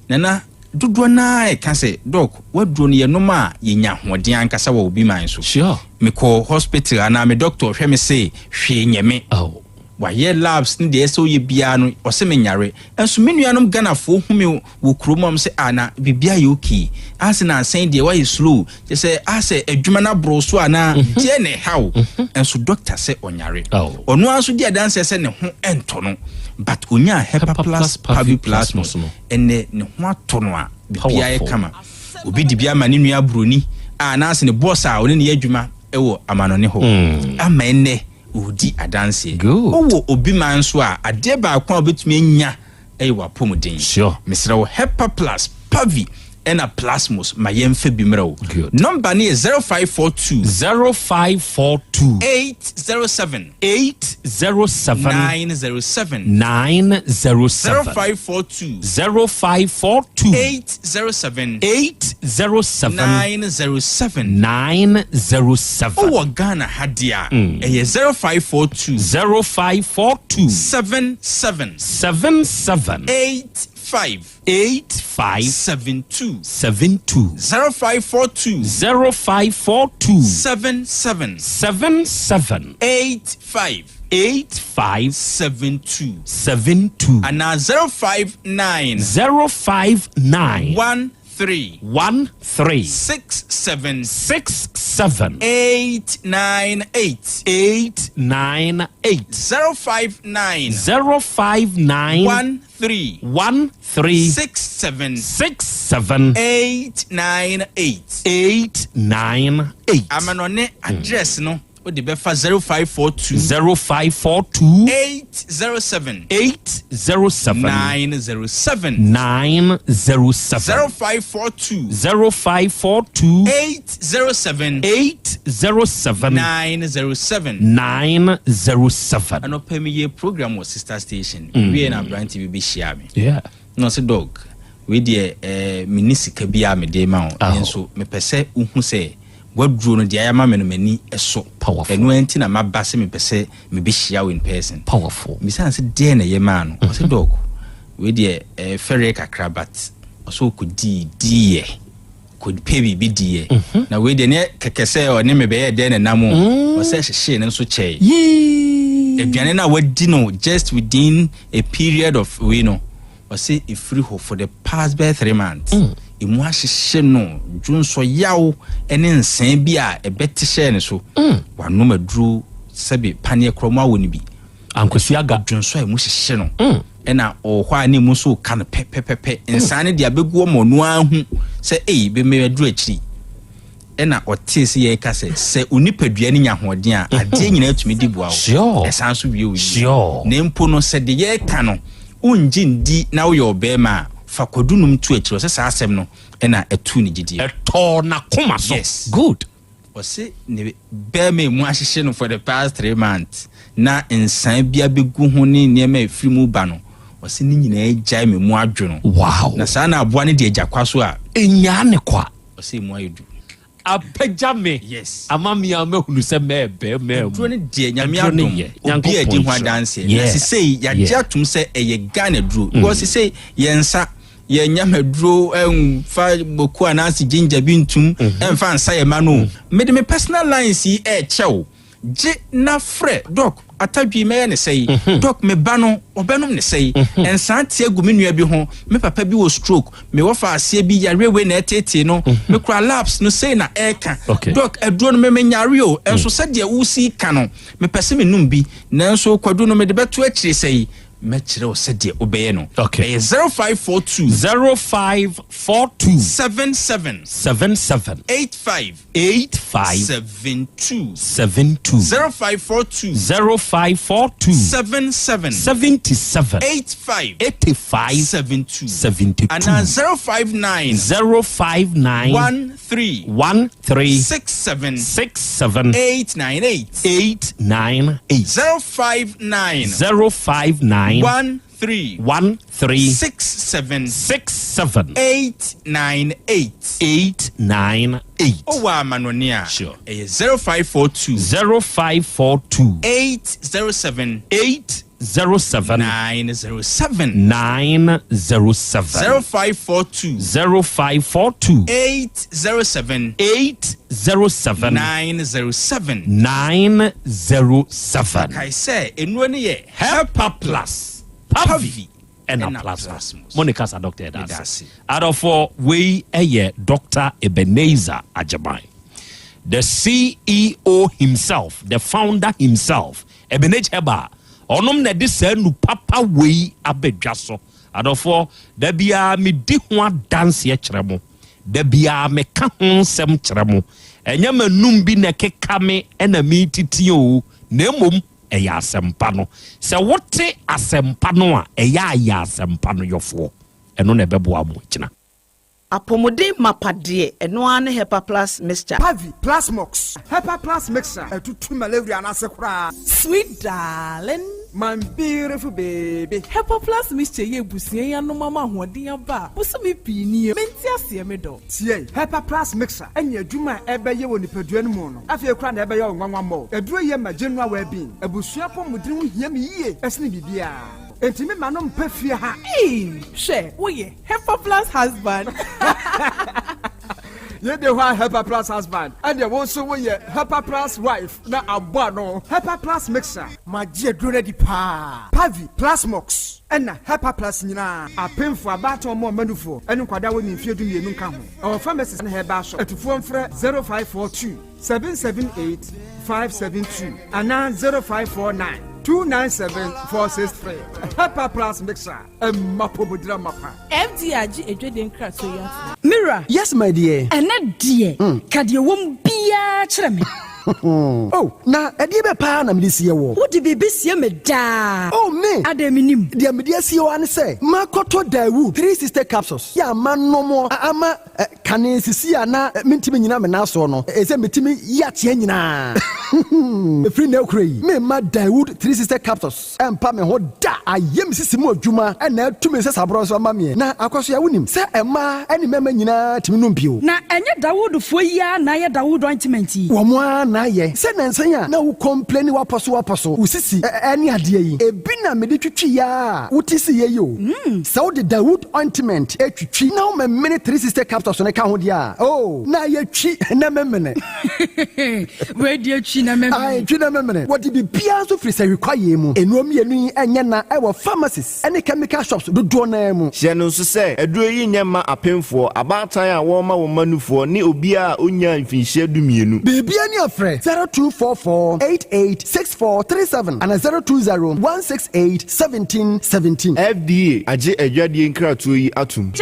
Nana, dodoɔ no ara reka sɛ, Doc, w'aduro no yɛnom a yɛnya ahoɔden ankasa wɔ obi man so. Sure. Mekɔ hospital anaa me doctor hwɛ me se hwee nyɛ me. Oh. Wayɛ labs ne deɛ ɛsɛ ɔyɛ biara no, ɔse menyare. Nso me nuanom Ghanafoɔ hu me wɔ kurom a, wɔn se ah na biribiara yɛ okay. Ase nansa yi deɛ wayɛ slow. Kyerɛ sɛ asɛ adwuma no aboro so anaa deɛ na ɛha wo. Nso doctor sɛ ɔnyare. Oh. Ɔno ara nso di adanseɛ sɛ ne ho ntɔ no. But ɔnyaa Hepaplus Paviplasmus no. Ɛnnɛ ne ho atɔ no a biribiara yɛ Powerful. kama. Obi de bi ama ne nua buroni a anaasɛ ne boss a ɔne no yɛ adwuma wɔ amanɔne hɔ ama ɛnnɛ ɔredi adanseɛ. Good. Wowɔ obi man nso a, adeɛ baako a wobɛtumi anya yɛ w'apɔmuden. Sure. Mesrɛ wo, Hepaplus, Pavi ɛna Plasmos ma yɛmfa bi mmerɛ wo. Good. Nɔmba no yɛ 0542. 0542. 807. 807. 907. 907. 0542. 0542. 807. 807. 907. 907. Wowɔ Ghana ha deɛ a, ɛyɛ 0542. 0542. 77. 77. 85. 85. 72. 72. 0542. 0542. 77. 77. 85. 85. 72. 72. Anaa 059. 059. 13. 13. 67. 67. 898. 898. 059. 059. 13. 13. 67. 67. 898. 898. Amanɔne address no wode bɛfa 0542. 0542. 807. 807. 907. 907. 0542. 0542. 807. 807. 907. 907. Anɔpa meyɛ program wɔ sister station. Wie na aberante bi bɛhyia me. Yeah. Na ɔse dog, wei deɛ eh, menni sika biara mede ma wo. Nanso mepɛ sɛ wohu sɛ w'aduro no deɛ ayɛ ama me no m'ani sɔ. Powerful. Ɛno ara nti na maba sɛ mepɛ sɛ mebɛhyia wo in person. Powerful. Mebisaa no sɛ deɛn na ɛyɛ maa no. Ɔse dog, wei deɛ ɛyɛ fɛreɛ kakra but ɔse ɔkɔdii diiɛ. Kɔpɛ biribi diiɛ. Na wei deɛ neɛ kɛkɛ sɛ ɔne me bɛyɛ dɛn na nam o. Ɔsɛ hyehyee no nso kyɛe. Aduane no a wadi no just within a period of wei no, ɔse ɛfiri hɔ for the past bɛyɛ 3 months, ɛmu ahyehye no, dwonsɔ yaw ne nsɛn bi a ɛbɛte hyɛɛ ne so. Wanom aduro sɛbe paneɛ korɔ mu awɔ no bi. Ankwasi aga. Dwonsɔ a ɛmu hyehye no. Ɛna ɔwɔ hɔ a na emu nso reka no pɛpɛpɛpɛ. Nsaa no deɛ abɛgu hɔ ma ɔno ara hu sɛ ei, bɛmɛ aduru akyiri. Ɛna ɔtee sɛ yɛreka sɛ, sɛ wo nipadua no nya ahoɔden a, adeɛ nyinaa tumi di boa wo. Sure. Ɛsan nso wie wo yie. Sure. Na mpo no, sɛ deɛ yɛreka no, wongye ndi na woyɛ ɔbarima a, fa kwadu nom to akyire. Ɔsɛ saa asɛm no na ɛtuu ne gyidie. Ɛtɔɔ n'akoma so. Yes. Good. Ɔse ne bɛɛma emu ahyehye no for the past 3 months na nsan bi abɛgu ho ne nneɛma a ɛfiri mu ba no, ɔse ne nyinaa gyae me mu adwo no. Na saa na aboa no de agya kwa so a. Ɛnyaa ne kwa. Ɔse emu ayɛ du. Apagya me. Ama me a mahunu sɛ mɛɛbɛ mɛɛ mu. Aduro no deɛ, Nyame Aduro no adom, yɛ. obi a ɛdi Nyankopɔn ho nhyira. adanseɛ. Na sesei yɛagye atom sɛ ɛyɛ Ghana duro. Because sesei yɛn nsa, yɛnyɛ maduro ɛmfa boko anaasɛ ginger bi ntum ɛmfa nsa yɛ ma no o. Mede me personal lines yi ɛɛkyɛ wo. Gye na frɛ, Doc, atadwi mɛyɛ ne sɛi. Doc, me ba no, ɔbɛnom ne sɛi. Nsaa te agu me nua bi ho. Me papa bi wɔ stroke. Me wɔfa aseɛ bi yareɛ wei na ɛtetee no. Me kura labs no sei na ɛɛka. Doc, aduro no me menyare o. Ɛnso sɛdeɛ wosi ka no, mepɛ sɛ menum bi. Nanso kwadu no mede bɛto akyire sɛi. Mɛkyerɛ wo sɛdeɛ wobɛyɛ no. Ɛyɛ 0542. 0542. 77. 77. 85. 85. 72. 72. 0542. 0542. 77. 77. 85. 85. 72. 72. Anaa 059. 059. 13. 13. 67. 67. 898. 898. 059. 059. 13. 13. 67. 67. 898. 898. Ɔwɔ amanɔne a. Ɛyɛ 0542. 0542. 807. 807. 907. 907. 0542. 0542. 807. 807. 907. 907. Kae sɛ nnuro no yɛ Hepa Plus, Pavi ɛna Plasmos. Mo ne kasa, Doctor, ɛda ase. Adɔfoɔ, wei ɛyɛ Dr. Ebenezer Agyeman, the CEO himself, the founder himself, Ebenezer Herbal. Ɔnom na ɛde saa nu papa wei abɛdwa so. Adɔfoɔ, da biara medi ho adanseɛ kyerɛ mo, da biara meka ho nsɛm kyerɛ mo. Ɛnyɛ m'anum bi na ɛkeka me ɛna metiti o, na mmom ɛyɛ asɛmpa no. Sɛ wote asɛmpa no a, ɛyɛ ayɛ asɛmpa no yɔfoɔ, ɛno na ɛbɛboa mo kyena. Apɔmuden mapa deɛ, ɛno ara ne Hepa Plus Mixture. Pavi, Plasmox, Hepa Plus Mixture ɛtutu malaria n'ase koraa. Sweet darling. My beautiful baby. Hepa Plus Mixture yɛ ebusua yi anom ama ahoɔden aba a bosome pii nie. Mente aseɛ, me dɔ. Tie, Hepa Plus Mixture ɛne adwuma a ɛbɛyɛ wɔ nipadua no mu no, afei koraa na ɛbɛyɛ wo nwanwa mmɔ. Aduro yɛ ma general well-being. Abusua pɔmuden ho hia me yie ɛsene biribiara. Enti me ma no mpɛ fie ha. Ee, hwɛ, woyɛ Hepa Plus husband. Yɛde hɔ a, Hepa Plus husband, ɛdeɛ wo nso woyɛ Hepa Plus wife na abɔ ano. Hepa Plus Mixture. Magye aduro no adi paa. Pavi, Plasmox ɛna Hepa Plus nyinaa, apemfo, abaatan, ɔmo ɔmanufoɔ ɛne nkwadaa wɔ ne mfeɛ 12 nka ho. Ɛwɔ pharmacies ne herbal shop. Atufoɔ mfrɛ 0542 778 572 anaa 0549 297 463. Hepa Plus Mixture, ɛma pomodira mapa. FDA agye edwede nkratoɔ yi ato. Mira. Yes, my dear. Ɛnɛ deɛ, ka deɛ wɔm biara kyerɛ me. Oh, na ɛdeɛ bɛ paa na mede sie wɔ? Wode biribi sie me daa. Oh, me adɛn, menim? Deɛ mede asie wɔ ne sɛ makɔtɔ Dawood 360 capsules yɛ ama nomɔ ama kane sisi a na mentimi nyina me nan soɔ no, ɛsɛ metumi yi ateɛ nyinaa. Ɛfiri na akura yi, memma Dawood 360 capsules ɛmpa me ho da. Ayɛ me sisi mu adwuma ɛna atumi sɛ saborɔ nso ama meɛ. Na akɔ so yɛ, wonim sɛ ɛmaa ɛne mmarima nyinaa tumi nom bio. Na ɛnyɛ Dawoodfoɔ yi ara na ayɛ Dawood ointment yi? Wɔn ara na ayɛ. Sɛ nansan a na wo complain, wapɔ so wapɔ so wo sisi ɛne adeɛ yi, ebi na mede twitwi ya a wote si yɛ yi o. Sɛ wode Dawood ointment etwitwi na woma mene 360 capsules no ka ho deɛ a, oh, na yɛtwi na memene. Wei deɛ, twi na memene. Ae, twi na memene. Wɔde biribiara nso firi sɛ hwekwaeɛ mu. Nnuro mmienu yi ɛnyɛ na ɛwɔ pharmacies ɛne chemical shops dodoɔ naa mu. Hyɛ no nso sɛ aduro yi nyɛ mma apemfoɔ, abaatan a wɔrema wɔn mma nufoɔ ne obiara a ɔnnyaa mfinhyia 12. Biribia ni afrɛ 0244 88 6437 ana 020 168 17 17. FDA agye adwadie nkratoɔ yi atom.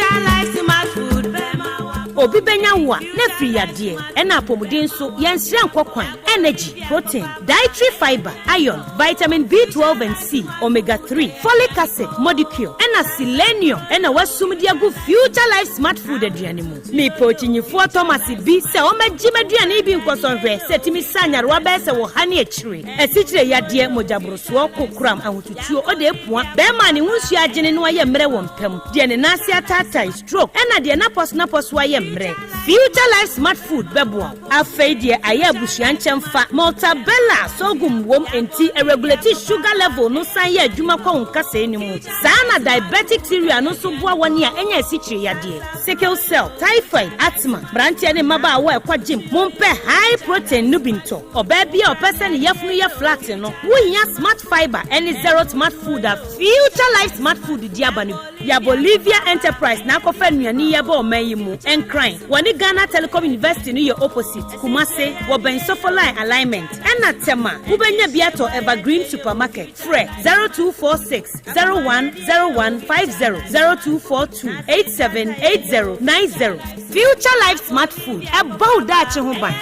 Obi bɛnya wo a, na afiri yadeɛ. Ɛna apɔmuden nso, yɛnsrɛ nkɔ kwan. Energy, protein, dietary fibre, iron, vitamin B12 and C, omega 3, folic acid, modicule, ɛna selenium ɛna wɔasum de agu Future Life Smart Food aduane mu. Mepɛ okyinyifoɔ Thomas bi sɛ ɔmmɛgye m'aduane yi bi nkɔsɔ nhwɛ sɛ ɛtumi sa nyarewa bɛyɛ sɛ wɔ ha ne akyire. Asikyire yadeɛ, mogyaborosoɔ, kokoram, ahotutuo, ɔde apua, bɛrima a ne ho nsuo agyene na wayɛ mmerɛ wɔ mpam, deɛ ne nan ase ataatae, stroke, ɛna deɛ n'apɔso ayɛ mmerɛ. Future Life Smart Food bɛboa wo. Afei deɛ ayɛ abusua nkyɛn fa Maltabella sorghum wom nti ɛregulate sugar level no san yɛ adwuma kɔ wo nkasɛɛ no mu. Saa na diabetic cereal no nso boa wɔn a ɛnyɛ asikyire yadeɛ, sickle cell, typhoid, asthma, mmeranteɛ ne mmabaawa a ɛkɔ gym. Mompɛ high protein no bi ntɔ. Ɔbaa bi a ɔpɛ sɛ ne yafunu yɛ flat no, wohia Smart Fibre ɛne Zero Smart Food a Future Life Smart Food di aba no. Yɛ Bolivia Enterprise na akɔfa nnuane yi aba ɔman yi mu. Nkran, wɔne Ghana Telecom University no yɛ opposite. Kumase, wɔbɛn Sofo Line alignment. Ɛna Tema, wobɛnya bi atɔ Evergreen Supermarket. Frɛ 0246 010150, 0242 878090. Future Life Smart Food, ɛbɔ wo daakye ho ban.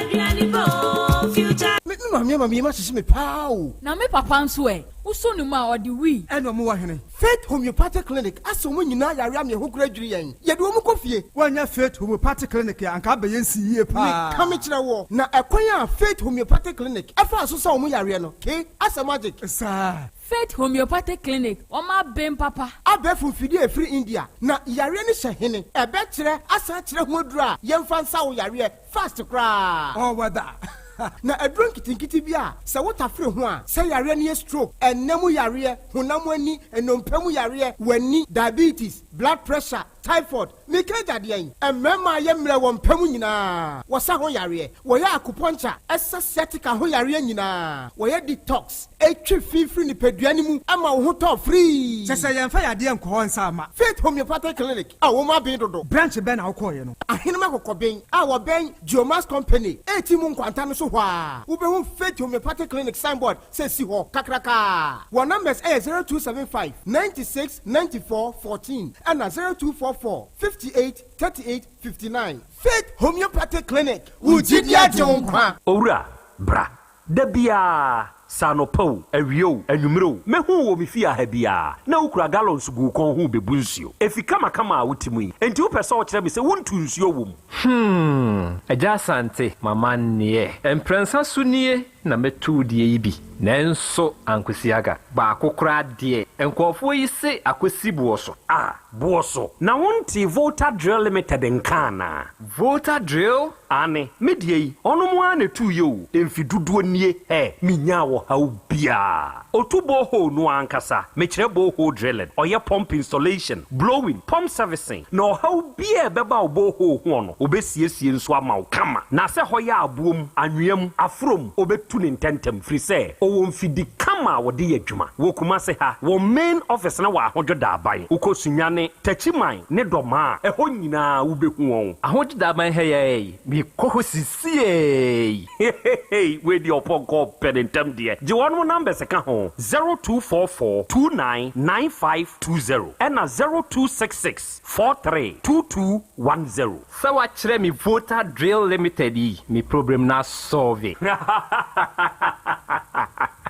Me maame ama me yam ahyehye me paa o. Na me papa nso ɛ, wosɔ ne mu a, ɔde wii. Ɛna ɔmo wɔ hene? Faith Homeopathic Clinic asɛ ɔmo nyinaa yare ama ɛho kora dwiri yɛn. Yɛde ɔmo kɔ fie. Woanya Faith Homeopathic Clinic a, anka abɛyɛ nsi yie paa. Meka me kyerɛ wɔ na ɛkwan a Faith Homeopathic Clinic ɛfa so sɛ ɔmo yareɛ no ke asɛ magic. Saa. Faith Homeopathic Clinic, wɔn aben papa. Abɛɛfo mfidie a ɛfiri India na yareɛ no hyɛ hene ɛbɛkyerɛ asan kyerɛ ho aduro a yɛmfa nsa wo yareɛ fast koraa. Ɔwɛda. Na aduro nketenkete bi a sɛ wotafere ho a, sɛ yareɛ no yɛ stroke, ɛnam yareɛ, honam ani, nnompe mu yareɛ, w'ani, diabetes, blood pressure, typhoid, meka agyadeɛ yi, mmarima a yɛ mmerɛ wɔ mpa mu nyinaa, wɔsa ho yareɛ. Wɔyɛ acupuncture, ɛsɛ sciatica ho yareɛ nyinaa. Wɔyɛ detox, ɛtwi fifiri nipadua no mu ama wo ho tɔ free. Kyɛ sɛ yɛmfa yadeɛ nkɔ hɔ nsa ama. Faith Homeopathic Clinic a wɔn aben dodo. Branch bɛn na wokɔɔyɛ no? Ahenema Kɔkɔben a wɔbɛn Geomas Company eti mu nkwanta no so hɔ a, wobɛhu Faith Homeopathic Clinic signboard sɛ si hɔ kakraka. Wɔn numbers ɛyɛ 0275 96 94 14 ɛna 0244 58 38 59. Faith Homeopathic Clinic, wo gyidi agye wo nkwa. Owura, bra. Da biara, sɛ anɔpa o, awia o, anwummerɛ o, mɛhu wɔ me fie ha biara na wokura gallons gu wo kɔn ho bɛbu nsuo. Efi kamakama a wote mu yi, enti wopɛ sɛ ɔkyerɛ me sɛ wontu nsuo wɔ mu? Agya Asante, mama nneɛ. Mprɛnsa so nie na mɛtu deɛ yi bi. Nanso ankosi aga. Baako koraa deɛ, nkurɔfoɔ yi se akɔsi boɔ so. A, boɔ so. Na wonte Volta Drill Limited nka anaa? Volta Drill? Ane, me deɛ yi, ɔno mu ara na ɛtuu yɛ o. Mfi dodoɔ nie, ɛ, menyaa ɔhaw biaa. Otu borehole no ankasa, mekyerɛ borehole drilling, ɔyɛ pump installation, blowing, pump servicing, na ɔhaw biaa ɛbɛba wo borehole ho no, obɛsiesie nso ama wo kama. Na sɛ hɔ yɛ aboɔ mu, anwea mu, aforo mu, obɛtu ne ntɛntɛm, firi sɛ ɔwɔ mfidi kama a wɔde yɛ adwuma. Wɔ Kumase ha, wɔ main office na wɔ Ahodwo Daaban. Wokɔ Sunyane, Takyiman ne Dɔmaa, ɛhɔ nyinaa wobɛhu wɔn. Ahodwo Daaban ha yɛ, mekɔ hɔ sisiei. Hehehe, wei deɛ ɔpɔnkɔ pɛ ne ntɛm deɛ. Gye wɔn numbers ka ho: 0244 299520 ɛna 0266 432210. Sɛ wakyerɛ me Volta Drill Limited yi, me problem na solve.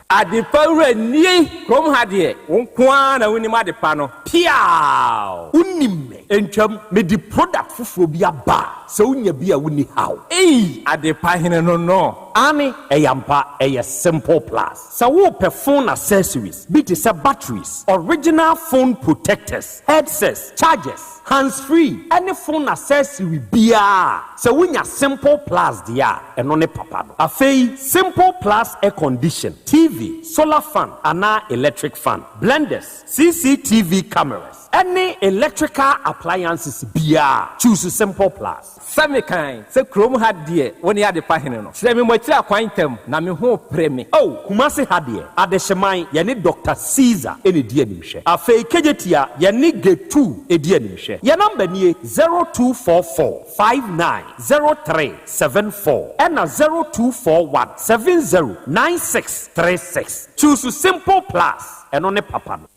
Adepa wura nie, kurom ha deɛ, wo nko ara na wonim adepa no. Piaw! Wonim me. Ntwam, mede product foforɔ bi aba a, sɛ wonya bi a wonni haw. Ei, adepa hene no. Ane, ɛyɛ ampa, ɛyɛ Simple Plus. Sɛ wopɛ phone accessories bi te sɛ batteries, original phone protectors, headsets, chargers, hands free, ɛne phone accessory biara, sɛ wonya Simple Plus deɛ a, ɛno ne papa no. Afei, Simple Plus air condition, TV, solar fan anaa electric fan, blenders, CCTV cameras, ɛne electrical appliances biara, choose Simple Plus. Sɛ mekan sɛ kurom ha deɛ, wo ne adepa hene no. Kyerɛ me mmɔkyerɛ akwan ntam na me ho pere me. Oh, Kumase ha deɛ, Adehyeman, yɛne Dr Caesar ɛna di animhwɛ. Afei Kejetia, yɛne Gate 2 ɛdi animhwɛ. Yɛn number nie: 0244 590374 ɛna 0241 709636. Choose Simple Plus, ɛno ne papa no.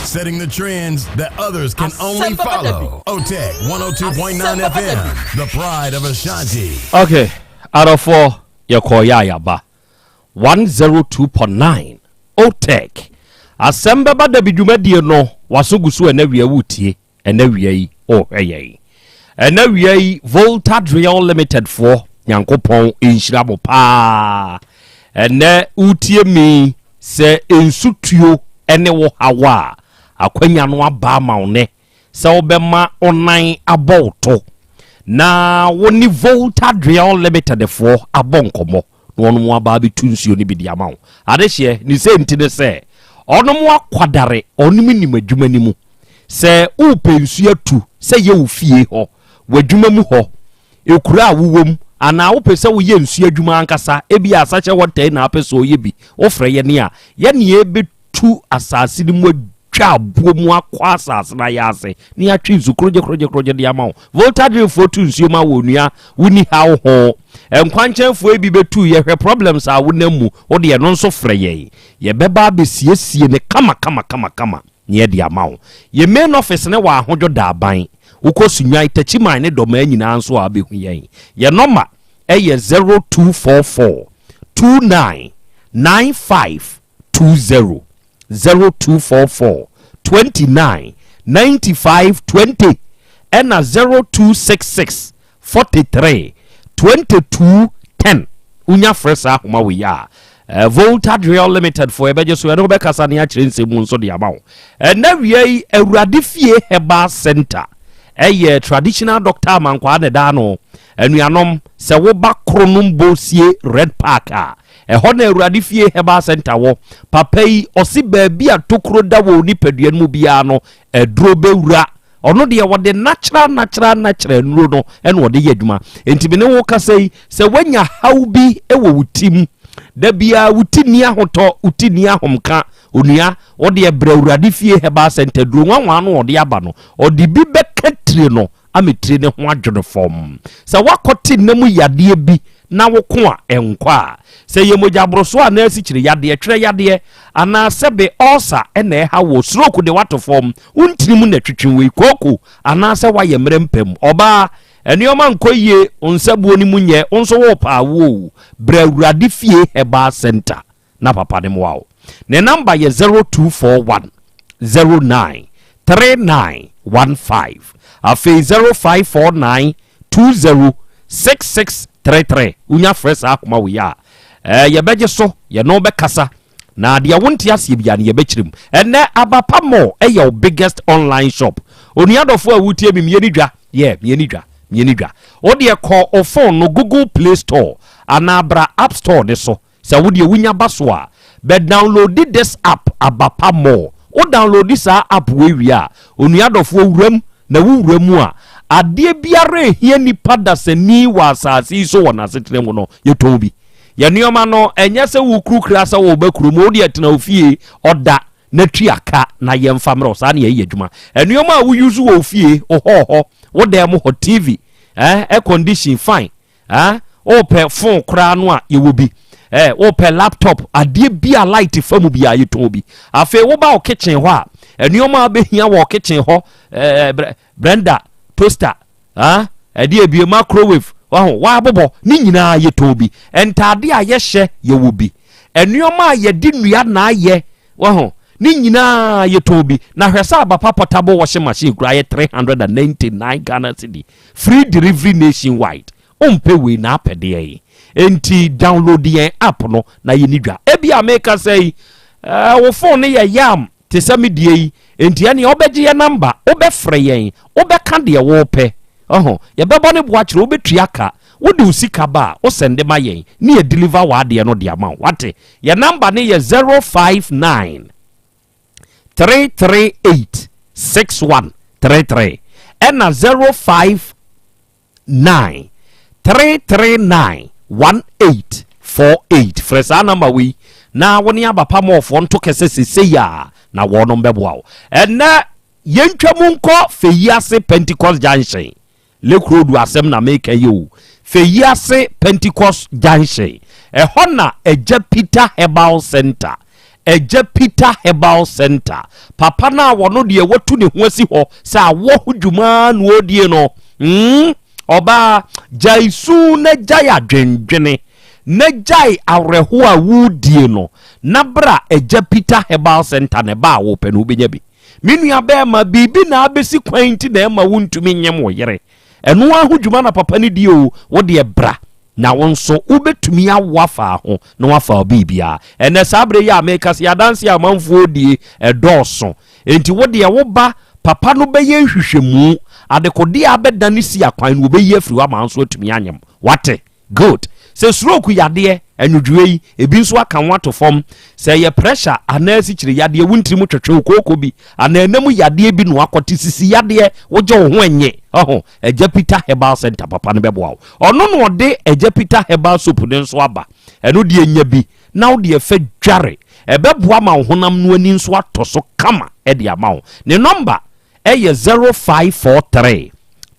Setting the trends that others can only follow. OTEC 102.9 FM, the pride of Ashanti. Okay, adɔfoɔ yɛkɔɔ yɛ a yɛaba 102.9 OTEC asɛm bɛba da bi dwumadie no waso gu so ɛna wia wotie Ɛnɛ wia yi ɔrehwɛ yɛn. Ɛnɛ wia yi Volta Drill Limited foɔ Nyankopɔn nhyira mo paa. Ɛnɛ wotie mi sɛ nsu tuo ɛne wo haw a akwanya no aba ama wo nɛ sɛ wobɛma wo nan abɔ wo to na wo ne Volta Drill Limited foɔ abɔ nkɔmmɔ. na wɔnom aba abɛtu nsuo no bi de ama wo. Adehyeɛ, ne sɛ nti ne sɛ, ɔnom akwadare, ɔnom nim adwuma no mu. Sɛ wopɛ nsuo atu, sɛ yɛ wo fie hɔ, w'adwuma mu hɔ, ekuro a wowɔ mu, anaa wopɛ sɛ woyɛ nsuo adwuma ankasa, ebi a asakyɛ wɔtɛe na apɛ sɛ ɔyɛ bi, wofrɛ yɛne a, yɛne yɛbɛtu asase no mu atwa aboɔ mu akɔ asase no ayɛ ase na yɛatwe nsu korogye korogye korogye de ama wo. Volta Drillfoɔ tu nsuo ma wo onua, wonni haw ho. Nkwankyɛnfoɔ yi bi bɛtu yɛhwɛ problems a wonam mu, wo deɛ ɛno nso frɛ yɛn. Yɛbɛba abɛsiesie no kama kama kama kama na yɛde ama wo. Yɛn main office no wɔ Ahodwo Daaban. Wokɔ Sunyani, Takyiman ne Dɔmaa nyinaa nso a wobɛhu yɛn. Yɛn nɔma yɛ 0244 29 95 20. 0244 29 95 20 ɛna 0266 43 22 10 wonya frɛ saa ahoma wei a eh, Volta Drill Limited foɔ yɛbɛgye so ɛne wobɛkasa ne akyerɛ nsɛm mu nso de ama wo. Ɛnɛ wia yi Awurade Fie Herbal Center ɛyɛ traditional doctor amankwaa ne daa no. Anuanom, sɛ woba Kronom Bosie Red Park a, Ɛhɔ na Awurade Fie Herbal Center wɔ. Papa yi, ɔse baabi a tokuro da wɔ onipadua no mu biara no, aduro bɛwura. Ɔno deɛ ɔde natural natural natural nnuro no ɛna ɔde yɛ adwuma. Enti me ne wo kasa yi, sɛ woanya haw bi wɔ wo ti mu, da biara wo ti nni ahotɔ, wo ti nni ahomka, onua, wo deɛ brɛ Awurade Fie Herbal Center duro nwanwaa no ɔde aba no, ɔde bi bɛka tire no ama tire no ho adwo no fɔmm. Sɛ woakɔte nna mu yadeɛ bi na woko a, ɛnkɔ a. Sɛ ɛyɛ mogyaborosoɔ anaa asikyire yadeɛ, twerɛ yadeɛ, anaa sɛbe ɔɔsa na ɛha woɔ, stroke de woato fam, wo ntini mu na ɛtwetwe wei, kooko, anaasɛ woayɛ mmerɛ mpam. Ɔbaa, nneɛma nkɔ yie, wo nsabuo no mu nyɛ, wo nso worepɛ awoɔ o, bra Awurade Fie Herbal Centre. na papa no mmoa wo. Ne namba yɛ 0241 09 3915. Afei 0549 20 6633. Wonya frɛ saa akoma wei a, eh, yɛbɛgye so, yɛne wo bɛkasa na deɛ wonte aseɛ bia no yɛbɛkyerɛ mu. Ɛnɛ Abapa Mall ɛyɛ wo biggest online shop. Onua dɔfo a wotie me, mmieni dwa, yɛ mmieni dwa, mmieni dwa. Wo deɛ kɔ wo phone no Google Play Store anaa bra App Store ne so Sɛ wo deɛ wonya ba so a, bɛ downloadi this app Abapa More. Wo downloadi saa app wei wie a, onua dɔfoɔ wura mu, na wo wura mu a, adeɛ biara a ɛhia nipa dasani wɔ asaase yi so wɔ n'asetena mu no, yɛtɔn bi. Yɛn nneɛma no, ɛnyɛ sɛ wo kurukura sɛ woreba kurom, wo deɛ tena wo fie, ɔda na tua ka na yɛmfa mmerɛ wo, saa na yɛyɛ adwuma. Nneɛma a wo use wɔ wo fie, wo hall hɔ, wo dan mu hɔ, TV, eh, air condition, fine, Ah, wopɛ phone koraa no a yɛwɔ bi. Eh, wopɛ laptop, adeɛ bi a light fa mu biara yɛtɔn bi. Afei woba wo kitchen hɔ a, nneɛma a wobɛhia wɔ kitchen hɔ, eh, blender, toaster, ah, ɛdeɛ ebie microwave, waho, wabobɔ, ne nyinaa yɛtɔn bi. Ntaade a yɛhyɛ yɛwɔ bi. Nneɛma a yɛde nnua na ayɛ, waho, ne nyinaa yɛtɔn bi. Na hwɛ sɛ abapa portable washing machine koraa yɛ 399 Ghana cedi. Free delivery nationwide. Wompɛ wei na apɛ deɛn? Enti download yɛn app no na yɛni dwa. Ebia mekasa yi, eh, wo phone no yɛ yam te sɛ me deɛ yi, enti ɛneɛ wobɛgye yɛn number, wobɛfrɛ yɛn, wobɛka deɛ wopɛ. Ɔho, yɛbɛbɔ ne bo akyerɛ, wobɛtua ka. Wode wo sika ba a, wo sɛnde ma yɛn, ne yɛ deliver w'adeɛ no de ama wo. Wate? Yɛn number no yɛ 059. 338 6133 ɛna 059 339 1848. Frɛ saa namba wei na wo ne abapa mɔɔfoɔ nto kɛsɛ sesei a na wɔnom bɛboa wo. Ɛnɛ yɛntwa mu nkɔ Feyiase Pentecost Junction. Lake Road asɛm na meka yi o. Feyiase Pentecost Junction, ɛhɔ na Agya Peter Herbal Center. Agya Peter Herbal Center. Papa no a wɔno deɛ watu ne ho asi hɔ sɛ awɔ ho dwuma na ɔredie no. Mm, ɔbaa, gyae su na gyae adwendwene na gyae awerɛhoɔ a woredie no na bra Agya Peter Herbal Center na ɛba a wopɛ no wobɛnya bi. Me nua bɛrima, biribi na abɛsi kwan nti na ɛma wontumi nyem wo yere. Ɛno ara ho dwuma na papa no di o, wo deɛ bra na wo nso wobɛtumi awo afa ho na wafa wo biribiara. Ɛnɛ saa berɛ yi a meka sɛ adanse a amanfoɔ die ɛdɔɔso. Enti wo deɛ wo ba papa no bɛyɛ nhwehwɛmu, adekodeɛ a abɛda ne si akwan no wɔbɛyi afiri hɔ ama wo nso atumi anyem. Wate? Good. Sɛ stroke yadeɛ, anwodwoeɛ yi, ebi nso aka wo ato fam. Sɛ ɛyɛ pressure anaa asikyire yadeɛ, wo ntiri mu twetwe wo kooko bi, anaa ɛna mu yadeɛ bi na wakɔte sisi yadeɛ, wogye wo ho ɛnye. Ɔho, Agya Peter Herbal Center papa no bɛboa wo. Ɔno na ɔde Agya Peter Herbal Soap no nso aba. Ɛno deɛ nya bi na wo deɛ fɛ dware. Ɛbɛboa ma wo honam no ani nso atɔ so kama de ama wo. Ne nɔmba ɛyɛ 0543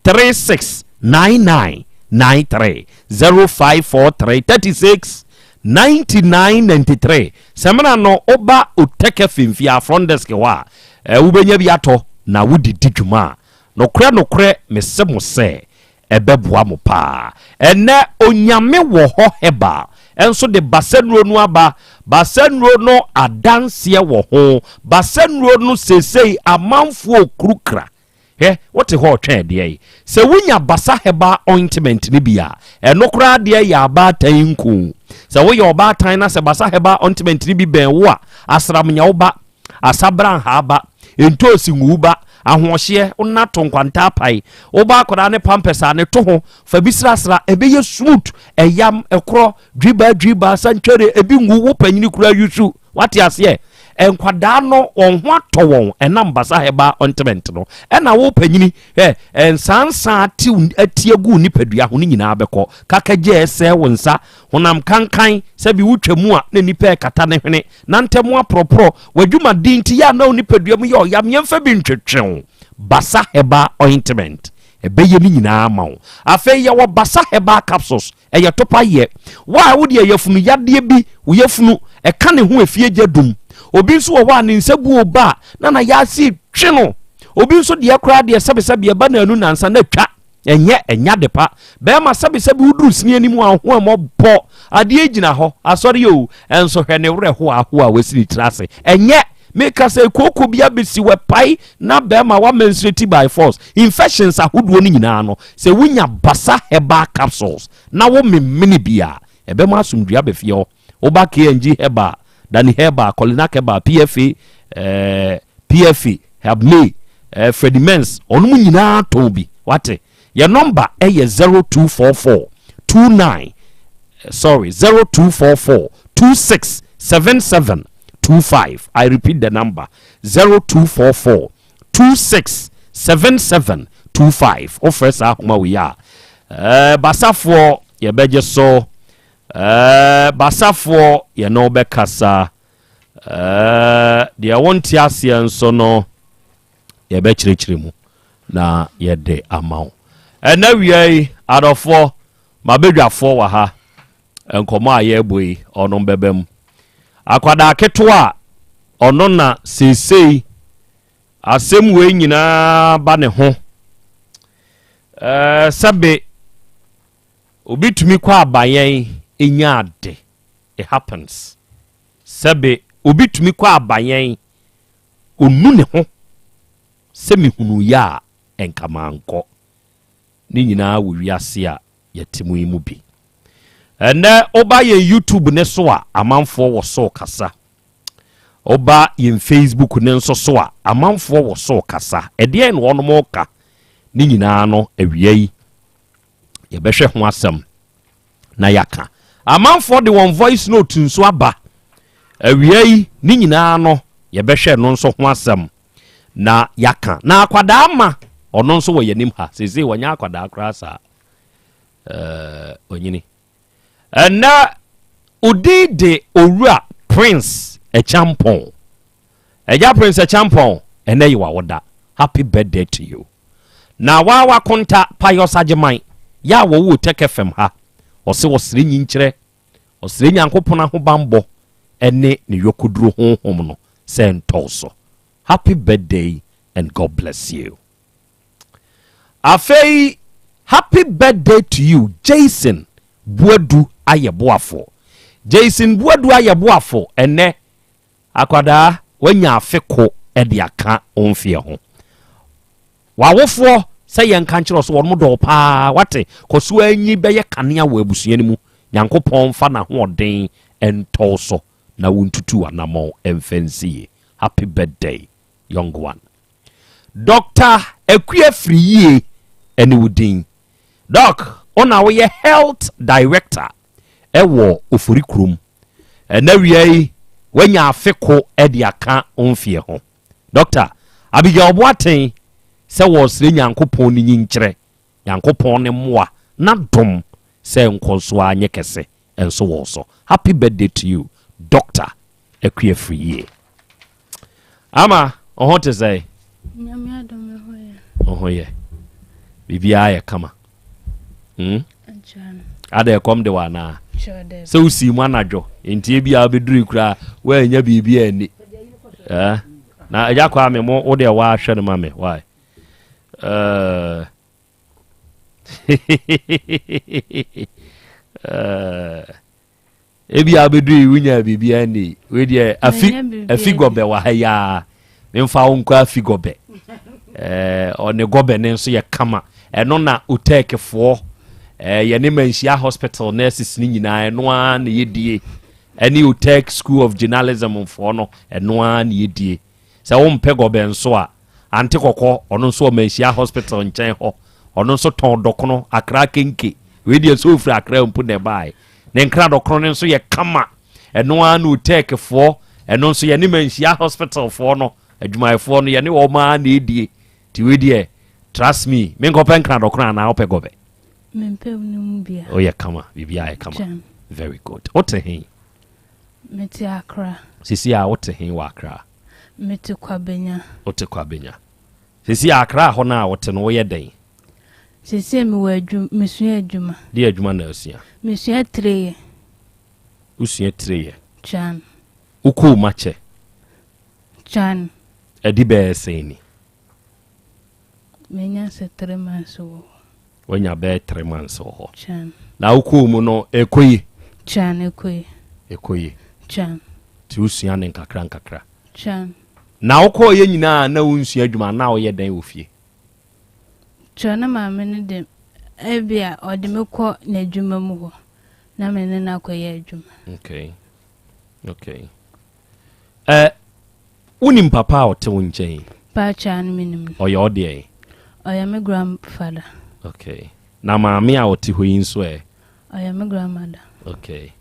36 99 93 0543 36 99 93 Sɛmina no woba Otɛkɛ Femfia front desk hɔ a eh, wobɛnya bi atɔ na wode di dwuma a nokorɛ nokorɛ mese mo sɛ ɛbɛboa mo paa. Ɛnnɛ Onyame wɔ hɔ Herbal nso de Basannuro no aba. Basannuro no adanseɛ wɔ ho. Basannuro no seesei amanfoɔ rekurukura. Hwɛ, wote hɔ retwɛn ɛdeɛn? Sɛ wonya Basa Herbal Ointment no bi a, ɛno koraa deɛ yɛ abaatan nku. Sɛ woyɛ ɔbaatan na sɛ Basa Herbal Ointment no bi bɛn wo a, asram nyɛ wo ba. Asabranhaa ba, ntoosi nguu ba, ahoɔhyeɛ, wo nna to nkwanta apae, wo ba akwadaa ne pampers a ne to ho, fa bi srasra, ɛbɛyɛ smooth, ɛyam, ɛkorɔ, dwibaa dwibaa, santwere, ebi ngu, wo panyini koraa yusu, wate aseɛ? Nkwadaa no wɔn ho atɔ wɔn ɛnam basa herbal ointment no, ɛna wo panyini, hwɛ, nsansa ate ati agu nipadua ho no nyinaa bɛkɔ, kakagya ɛsɛe wo nsa, honam kankan, sɛbi wotwa mu a na nipa ɛkata ne hwene, na ntɛm aporɔporɔ w'adwumaden nti yɛ a na wo nipadua mu yɛ ɔyam yɛmfa bi ntwetwe wo Basa Herbal Ointment ɛbɛyɛ ne nyinaa ma wo afei yɛwɔ Basa Herbal Capsules ɛyɛ topa yɛ wo a wode yafunu yadeɛ bi wo yafunu ɛka ne ho efie gya dum obi nso wɔ hɔ a ne nsa gu ba a na na yɛase twe no obi nso deɛ koraa deɛ sɛbesɛbe ɛba naanu nansa na atwa Ɛnyɛ, ɛnyɛ ade pa. Bɛrima sɛbesɛbe woduru sini anim a ho ɛmɔbɔ. Adeɛ gyina hɔ, asɔre o, ɛnso hwɛ ne werɛ ho aho a wasi ne tiri ase. Ɛnyɛ, meka sɛ kooko bi abɛsi wɛpae na bɛrima wa menstruate by force. Infections ahodoɔ no nyinaa no, sɛ wonya Basa herbal capsules na wo memene bi a, ɛbɛma asomdwoeɛ aba fie hɔ. Woba KNG Herbal, Danny Herbal, Kolinak Herbal, PFA, eh, PFA, Herb May, eh, Freddie Mens, ɔnom nyinaa tɔn bi. Wate? Yɛ nɔmba ɛyɛ 0244 29 eh, sorry 0244 26 77 25. I repeat the number 0244 26 77 25. Wofrɛ saa ahoma wei a, eh, basafoɔ yɛbɛgye so. Ɛɛ, Basafoɔ, yɛne wo bɛkasa. Ɛɛ, deɛ wonte aseɛ nso no, yɛbɛkyerɛkyerɛ mu na yɛde ama wo. Ɛnɛ wia yi, adɔfoɔ, mabadwafoɔ wɔ ha. Nkɔmmɔ a yɛrebɔ yi, ɔnom bɛba mu. Akwadaa ketewa a ɔno na seesei asɛm wei nyinaa ba ne ho. Ɛɛ, sɛbe Obi tumi kɔ abayɛn nya ade, it happens. Sɛbe obi tumi kɔ abayɛn, ɔnu ne ho sɛ mehunuu yɛ a nka mankɔ. Ne nyinaa wɔ wiase a yɛte mu yi mu bi. Ɛnnɛ woba yɛn YouTube ne so a, amanfoɔ wɔ so kasa. Woba yɛn Facebook ne nso so a, amanfoɔ wɔ so kasa. Ɛdeɛn na wɔnom ka? Ne nyinaa no awia yi yɛbɛhwɛ ho asɛm na yɛaka. Amanfoɔ de wɔn voice note nso aba awia yi, ne nyinaa no yɛbɛhwɛ no nso ho asɛm na yɛaka. Na akwadaa ma ɔno nso wɔ yɛnim ha seesei, wɔnyɛ akwadaa koraa saa, ɛɛ ɔnyini. Ɛnɛ odin de Owura Prince Ɛkyampɔn. Ɛgya Prince Ɛkyampɔn, ɛnɛ yɛ wawoda. Happy birthday to you. Na waa wakonta Pius Agyeman yɛ a wɔwɔ Otec FM ha. Ɔse ɔsrɛ nyinkyerɛ, ɔsrɛ Nyankopɔn ahobanbɔ ne ne yɔkɔduro honhom no sɛ ɛntɔ wo so. Happy birthday and God bless you. Afei happy birthday to you Jason Boadu Ayɛboafo. Jason Boadu Ayɛboafo ɛnɛ akwadaa wanya afe ko de aka wo mfeɛ ho. W'awofoɔ sɛ yɛnka nkyerɛ wo sɛ wɔnom dɔ wo paa wate kɔ so ara nyi bɛyɛ kanea wɔ abusua no mu. Nyankopɔn mfa n'ahoɔden ntɔ wo so na wontutu w'anamɔn mfa nsi yie. Happy birthday young one. Doctor Akua Firiyie ne wo din. Doc, wo na woyɛ Health Director wɔ Ofori kurom. Ɛnɛ awia yi, woanya afe ko de aka wo mfeɛ ho. Doctor Abigail Boateng sɛ wɔresrɛ Nyankopɔn ne nyinkyerɛ, Nyankopɔn ne mmoa, n'adom sɛ nkɔ so ara nyɛ kɛse nso wɔ wo so. Happy birthday to you Doctor Akua Firiyie. Ama, wo ho te sɛn? Nyame adom me ho yɛ. Wo ho yɛ. Biribiara yɛ kama. Hmm? Ada ɛkɔm de wɔ anaa? Sɛ wosii mu anadwo, nti ebi a wobɛduru koraa woannya biribi anni. Eh? Na agya kwaa me mo wo deɛ woahwɛ no ma me. Why? Uh, uh, Ebia wobɛduru yi wonyaa biribiara nni. Wei deɛ afi afi gɔbɛ wɔ ha yi ara. Memfa wo nkɔ afi gɔbɛ. Ɛɛ ɔne gɔbɛ ne nso yɛ kama. Ɛno na otɛɛkefoɔ ɛɛ yɛne Manhyia Hospital nurses ne nyinaa ɛno ara na yɛdie. Ɛne Otɛk School of Journalism foɔ no ɛno ara na yɛdie. Sɛ wompɛ gɔbɛ nso a, Ante Kɔkɔ, ɔno nso wɔ Manhyia Hospital nkyɛn hɔ. Ɔno nso tɔn dɔkono, Accra kenke. Wei deɛ sɛ ɔfiri Accra mpo na ɛbaeɛ. Ne nkra dɔkono no nso yɛ kama. Ɛno ara na Otec foɔ, ɛno nso yɛne Manhyia Hospital foɔ no, adwumayɛfoɔ no, yɛne wɔn ara na ɛdie. Nti wei deɛ, trust me, menkɔpɛ nkra dɔkono anaa wopɛ gɔbɛ? Mempɛ no mu bia. Woyɛ kama, biribiara yɛ kama. Very good. Wote he? Mete Accra. Sisi a wote he wɔ Accra? Mete Kwabenya. Wote Kwabenya. Sisi a Accra hɔ no a wote no woyɛ dɛn? Sisi mewɔ adwuma, mesua adwuma. Deɛ adwuma na asua? Mesua tireyɛ. Wosua tireyɛ? Kyan. Wokɔɔ mu akyɛ? Kyan. Ɛdi bɛyɛ sɛn ni? Menya sɛ three months wɔ hɔ. Wanya bɛyɛ three months wɔ hɔ. Kyan. Na wokɔɔ mu no ɛkɔ yie? Kyan, ɛkɔ yie. Ɛkɔ yie. Kyan. Nti wosua no nkakra nkakra. Kyan. Na wokɔɔyɛ nyinaa na wonsua adwuma na woyɛ dɛn wɔ fie? Kyan, na maame no de ebia ɔde me kɔ n'adwuma mu hɔ na me ne no akɔyɛ adwuma. Okay. Okay. Eh, Wonim papa a ɔte wo nkyɛn yi? Paatwaa no menim no. Ɔyɛ wo deɛn? Ɔyɛ me grandfather. Okay. Na maame a ɔte hɔ yi nso ɛ? Ɔyɛ me grandmother. Okay.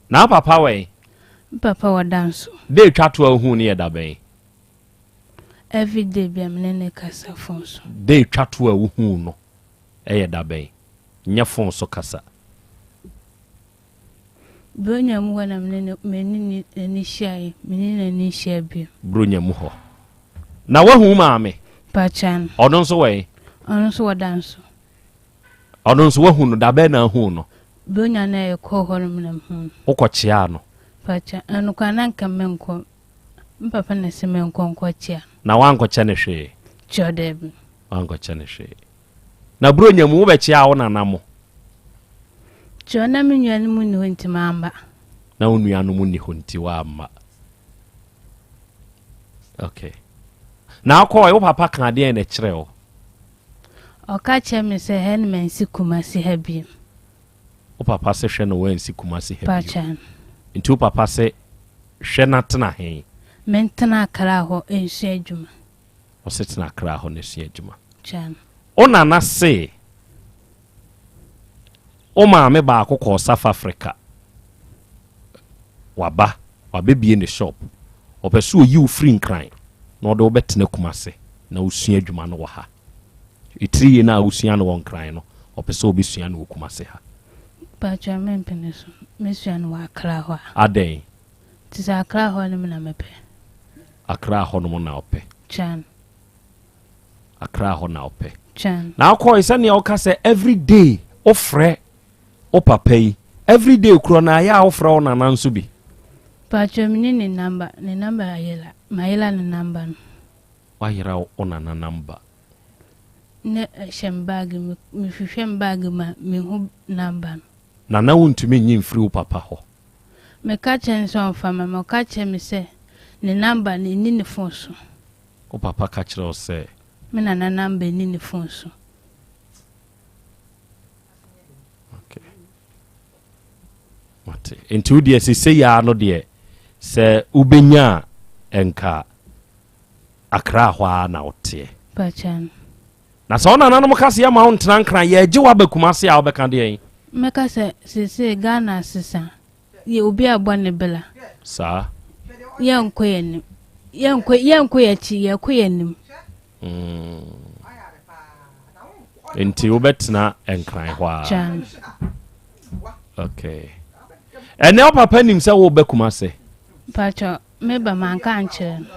Na wo papa wɔ he? Me papa wɔ Danso. Da etwa to a wohuu no yɛ da bɛn? Everyday bia me ne no kasa phone so. Da etwa to a wohuu no yɛ da bɛn? Nyɛ phone so kasa. Buronya mu hɔ na me ne me ne n'ani hyiaeɛ. Me ne n'ani nhyia bio. Buronya mu hɔ. Na woahu wo maame? Pakyɛ no. Ɔno nso wɔ he? Ɔno nso wɔ Danso. Ɔno nso woahu no? Da bɛn na ahuu no? Buronya no a yɛkɔɔ hɔ nom na mehuu no. Wokɔkyeaa no? Pakyɛ, ɛno koraa na anka menkɔ. Me papa na ɛse menkɔ nkɔkyea no. Na woankɔkyɛ no hwee? Kyerɛ daabi. Woankɔkyɛ no hwee. Na Buronya mu wobɛkyea wo nana mo? Kyerɛ na me nuanom nni hɔ nti mamma. Na wo nuanom nni hɔ nti woamma. Okay. Na wokɔɔ wo papa ka adeɛ na ɛkyerɛ wo? Ɔka kyerɛ me sɛ hɛ no mansi Kumasi ha bio. Wo papa se hwɛ na woansi Kumasi ha bio. Nti wo papa se hwɛ na tena he? Mentena Accra hɔ nsua adwuma. Ɔse tena Accra hɔ na sua adwuma. Wo nana se wo maame baako kɔɔ South Africa. Waba, wabɛbie ne shop. Ɔpɛ sɛ ɔyi wo firi Nkran na ɔde wo bɛtena Kumase na wosua adwuma no wɔ ha. Etiri yie no a wosua no wɔ Nkran no, ɔpɛ sɛ ɔbɛsua no wɔ Kumase ha. Mpakyɛw mempene so. Mɛsua no wɔ Accra hɔ a. Adɛn? Te sɛ Accra hɔ nom na mepɛ. Accra hɔ nom na wopɛ. Kyan. Accra hɔ na wopɛ. Kyan. Na wokɔe sɛnea woka sɛ everyday wofrɛ wo papa yi everyday korɔ na ayɛ a wofrɛ wo nana nso bi. Paatwɔ me ni ne number, ne number ayera, mayera ne number no. Wayera wo nana number. Ne ɛhyɛ me bag mu, me hwehwɛ me bag mu a me hu number no. Nana wo ntumi nyi nfiri wo papa hɔ. Me ka kyerɛ no sɛ ɔnfa ma me, ɔka kyerɛ me sɛ ne number no ɛnni ne phone so. Wo papa ka kyerɛ wo sɛ. Me nana number nni ne phone so. Okay. Mate. Nti wo deɛ sesei ara no deɛ sɛ wobɛnya a nka Accra hɔ ara na woteɛ. Pakyɛ. Na sɛ wo nananom ka sɛ yɛma wo ntena Nkran yɛregye wo aba Kumase a wobɛka deɛn? Mɛka sɛ sesei Ghana asesa. Yɛ obi abɔ ne bla. Saa. Yɛnkɔ yɛn anim. Yɛnkɔ yɛnkɔ yɛn akyi yɛkɔ yɛn anim. Mm. Nti wobɛtena Nkran hɔ a. Kyan. Okay. Ɛnɛ wo papa nim sɛ wobɛ Kumase? Mpakyɛ me ba manka ankyerɛ no.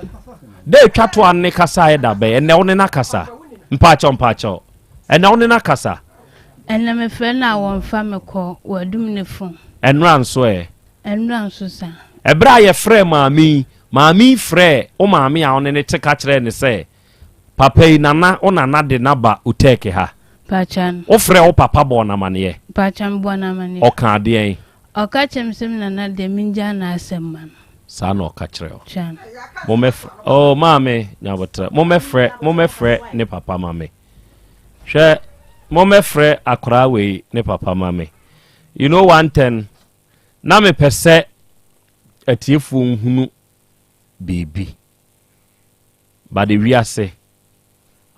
Dɛ etwa to a ne kasa yɛ da bɛn? Ɛnɛ wo ne no akasa? Mpakyɛw mpakyɛw. Ɛnɛ wo ne no akasa? Ɛnɛ mefrɛ no a wɔmfa me kɔ wadum ne phone. Ɛnora nso ɛ? Ɛnora nso saa. Ɛberɛ a yɛfrɛɛ maame yi, maame yi frɛɛ wo maame a wo ne no te ka kyerɛɛ no sɛ, Papa yi, Nana, wo nana de no aba Utɛɛke ha. Mpakyɛ no. Wofrɛɛ wo papa bɔɔ no amaneɛ? Mpakyɛ mebɔɔ no amaneɛ. Ɔkaa deɛn? Ɔka kyerɛɛ me sɛ me nana deɛ mengyaa n'asɛm ma no. Saa na ɔka kyerɛɛ wo? Kyerɛ no. Mommɛfrɛ, oh, maame, nyabotrɛ, mommɛfrɛ, mommɛfrɛ ne papa ma me. Hwɛ, mommɛfrɛ akwaraa wei ne papa ma me. You know one thing, na mepɛ sɛ atiefoɔ nhunu biribi. But ewiase,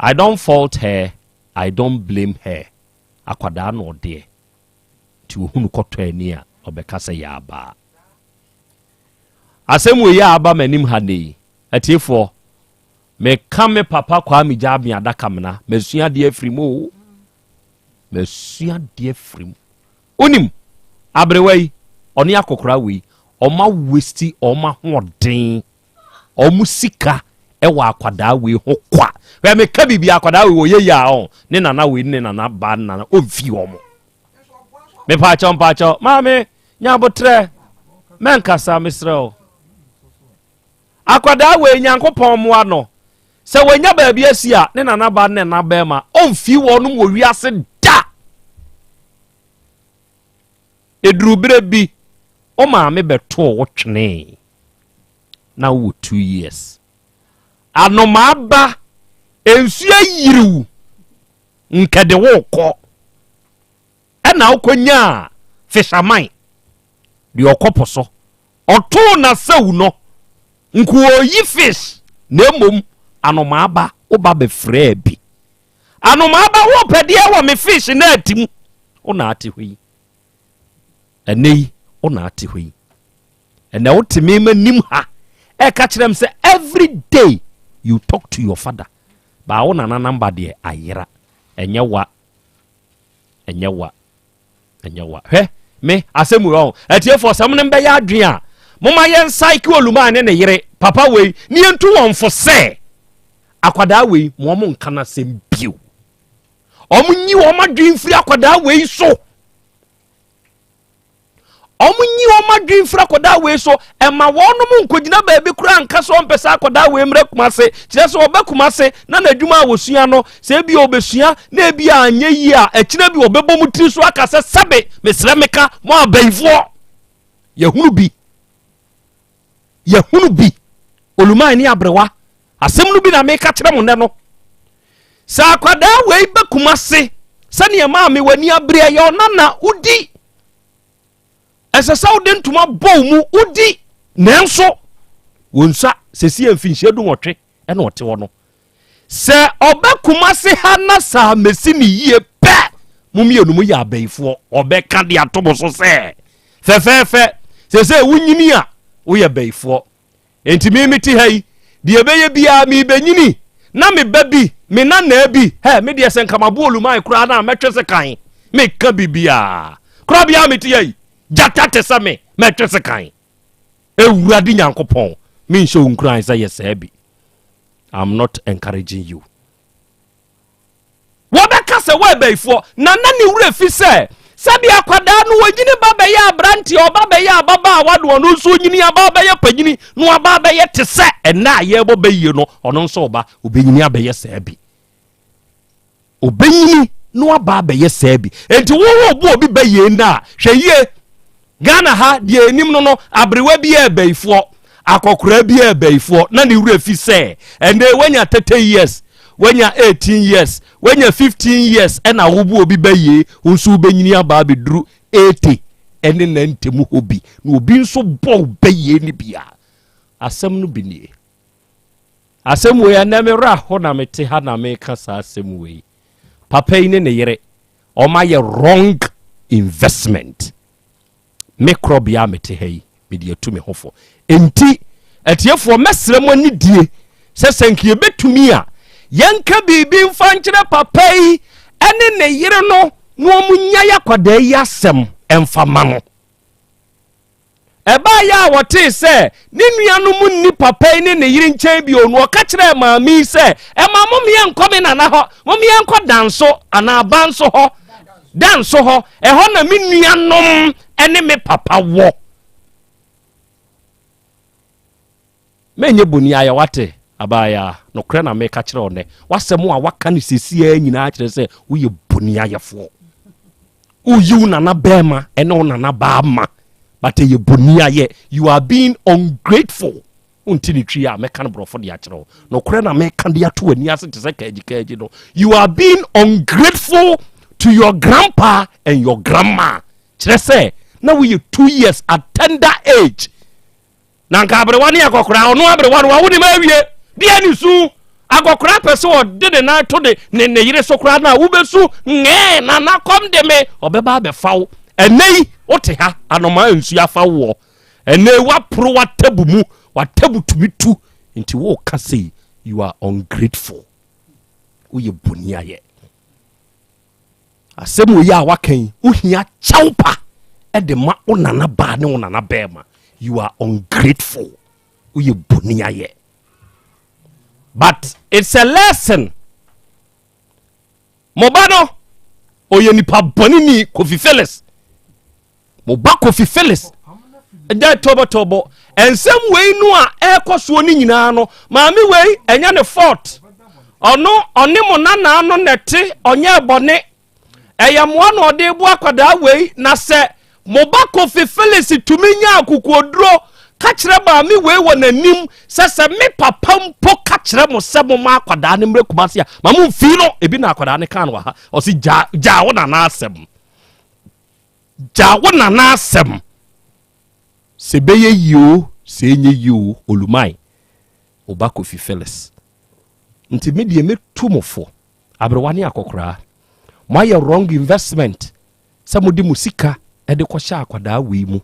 I don't fault her, I don't blame her. Akwadaa na ɔdeɛ. Nti ohunu kɔtɔ ani a, ɔbɛka sɛ yɛ abaa. Asɛm wei a aba m'anim ha nnɛ yi, atiefoɔ, meka me papa Kwame Gyame Adakamena, masua adeɛ afiri mu o. Masua adeɛ afiri mu. Wonim, aberewa yi, ɔne akɔkora wei, ɔma wasti ɔma ahoɔden, ɔmo sika ɛwɔ akwadaa wei ho kwa. Hwɛ meka biribi akwadaa wei wɔyɛ yi a ɔn, ne nana wei ne nana ba ne nana ɔmfi wɔn. Mepaakyɛw mpaakyɛw, maame, nya abotrɛ, mɛnkasa mesrɛ wo. Akwadaa wei Nyankopɔn mmoa no, sɛ wanya baabi asi a, ne nana ba ne nana bɛrima ɔmfi wɔnom wɔ wiase da. Ɛduru berɛ bi, wo maame bɛtoo wo twenee na wowɔ 2 years. Anomaa ba, nsuo ayiriw, nkɛde wo kɔ. Ɛna wokɔnyaa fisherman deɛ ɔkɔ po so. Ɔtoo n'asau no, nko ɔyi fish na mmom anomaa ba, wo ba bɛfrɛɛ bi. Anomaa ba wopɛ deɛ wɔ me fish na ati mu. Wo na ate hɔ yi. Ɛnɛ yi, wo na ate hɔ yi. Ɛnɛ wote me m'anim ha ɛka kyerɛ m sɛ every day you talk to your father. Baa wo nana namba deɛ ayera. Ɛnyɛ wa. Ɛnyɛ wa. Ɛnyɛ wa. Hwɛ, me, asɛm wei ɔho. Atiefoɔ, sɛ mo ne mbɛyɛ adwene a, moma yɛn nsaeke Olumaa ne ne yere, papa wei, ne yɛntu wɔn fo sɛ, akwadaa wei, mo ɔmo nka n'asɛm bio. Ɔmo nyi wɔn adwene mfiri akwadaa wei so. Ɔmo nyi wɔn adwene mfiri akwadaa wei so. Ɛma wɔnom nkɔgyina baabi koraa nka sɛ ɔmpɛ sɛ akwadaa wei mmra Kumase. Kyerɛ sɛ ɔbɛ Kumase na n'adwuma a wɔsua no, sɛ ebi a ɔbɛsua na ebi a anyɛ yie a, akyire bi ɔbɛbɔ mu tiri so aka sɛ sɛbe mesrɛ meka mo abayifoɔ. Yɛhunu bi. Yɛhunu bi. Oluman ne aberewa. Asɛm no bi na meka kyerɛ mo nnɛ no. Sɛ akwadaa wei bɛ Kumase sɛdeɛ maame w'ani abere ɛyɛ ɔna na wodi. Ɛsɛ sɛ wode ntoma bɔ wo mu wodi. Nanso wɔn nsa sɛsi yɛ mfinhyia 18 ɛna ɔte hɔ no. Sɛ ɔbɛ Kumase ha na saa mesi ne yie pɛ, mo mmienu mo yɛ abayifoɔ. Ɔbɛka de ato mo so sɛ fɛfɛɛfɛ sɛ sɛ wonyini a woyɛ bayifoɔ. Enti me mete ha yi, deɛ ɛbɛyɛ biara merebɛnyini na me ba bi, me nanaa bi, hɛ, me deɛ sɛ nka mabo oluman koraa na mɛtwe sekan, meka biribiara. Koraa biara mete ha yi, gyata te sɛ me, mɛtwe sekan. Awurade Nyankopɔn, menhyɛ wo nkuran sɛ yɛ saa bi. I'm not encouraging you. Wɔbɛka sɛ wɔyɛ bayifoɔ, na na ne werɛ fi sɛ, Sɛdeɛ akwadaa no ɔnyini ba bɛyɛ aberanteɛ, ɔba bɛyɛ ababaawa na ɔno nso ɔnyini aba bɛyɛ panyini na waba abɛyɛ te sɛ ɛnɛ a yɛrebɔ bɛyie no, ɔno nso ɔba ɔbɛnyini abɛyɛ saa bi. Ɔbɛnyini na waba abɛyɛ saa bi. Enti wo wo bo obi bɛyie no a, hwɛ yie. Ghana ha deɛ ɛnim no no, aberewa bi yɛ abayifoɔ, akɔkoraa bi yɛ abayifoɔ, na ne werɛ fi sɛ ɛnɛ wanya 30 years, wanya 18 years, wanya 15 years ɛna wobu obi bɛyie, wo nso wobɛnyini aba abɛduru 80 ɛne 90 mu hɔ bi, na obi nso bɔ wo bɛyie no bi a, asɛm no bi nie. Asɛm wei ɛnɛ me werɛ aho na mete ha na meka saa asɛm wei. Papa yi ne ne yere, ɔma yɛ wrong investment. Me korɔbea a mete ha yi, mede atu me ho fo. Enti, atiefoɔ, mɛsrɛ mo anidie sɛ sɛ nka yɛbɛtumi a, yɛnka biribi mfa nkyerɛ papa yi ne ne yere no na wɔn nyae akwadaa yi asɛm mfa ma no. Ɛbaeɛ a wɔtee sɛ ne nuanom nni papa yi ne ne yere nkyɛn bio no, ɔka kyerɛɛ maame yi sɛ, Ɛma mom yɛnkɔ me nana hɔ, mom yɛnkɔ Danso anaa Banso hɔ, Danso hɔ, ɛhɔ na me nuanom ne me papa wɔ. Mɛnyɛ boni ayɛ wate, abaayaa, nokorɛ na meka kyerɛ wo nnɛ. W'asɛm a waka no sesiaa nyinaa kyerɛ sɛ woyɛ boni ayɛfoɔ. Woyi wo nana bɛɛma ɛne wo nana baa ma, but ɛyɛ boni ayɛ. You are being ungrateful. Wonte ne twi a mɛka no borɔfo de akyerɛ wo. Nokorɛ na meka de ato w'ani ase te sɛ kaagyi kaagyi no. You are being ungrateful to your grandpa and your grandma. Kyerɛ sɛ na woyɛ 2 years at tender age. Na nka aberewa ne akɔkora, ɔno aberewa no wawo ne ma awie, deɛ ne su. Akɔkora pɛ sɛ ɔde ne nan to de ne ne yere so koraa no a, wobɛsu ngɛɛ na nakɔm de me, ɔbɛba abɛfa wo. Ɛnɛ yi wote ha, anomaa nsu afa woɔ. Ɛnɛ yi woaporo w'atabu mu, w'atabu tumi tu. Nti woka sei, you are ungrateful. Woyɛ boniayɛ. Asɛm wei a waka yi, wohia kyɛw pa de ma wo nana baa ne wo nana bɛɛma. You are ungrateful. Woyɛ boni ayɛ. But it's a lesson. Mo ba no, ɔyɛ nipa bɔne ni Kofi Phyllis. Mo ba Kofi Phyllis dɛ tɔbɔtɔbɔ nsɛm wei no a ɛrekɔ soɔ no nyinaa no maame wei ɛnyɛ ne fault ɔno ɔne mo nanaa no na ɛte ɔnyɛ bɔne ɛyɛ mmoa na ɔde bo akwadaa wei na sɛ mo ba Kofi Phyllis tumi nya akokoɔduro ka kyerɛ maame wei wɔ n'anim sɛ sɛ me papa mpo ka kyerɛ mo sɛ mo ma akwadaa no mmerɛ Kumase a ma mo mfii no ebi na akwadaa no kaa no wɔ ha ɔsi gyaa gyaa wo nana asɛm Gya wo nana asɛm. Sɛ ɛbɛyɛ yie o, sɛ ɛnyɛ yie o, Olumai, wo ba Kofi Phyllis. Nti me deɛ mɛtu mo fo, aberewa ne akɔkoraa. Moayɛ wrong investment sɛ mode mo sika de kɔhyɛ akwadaa wei mu.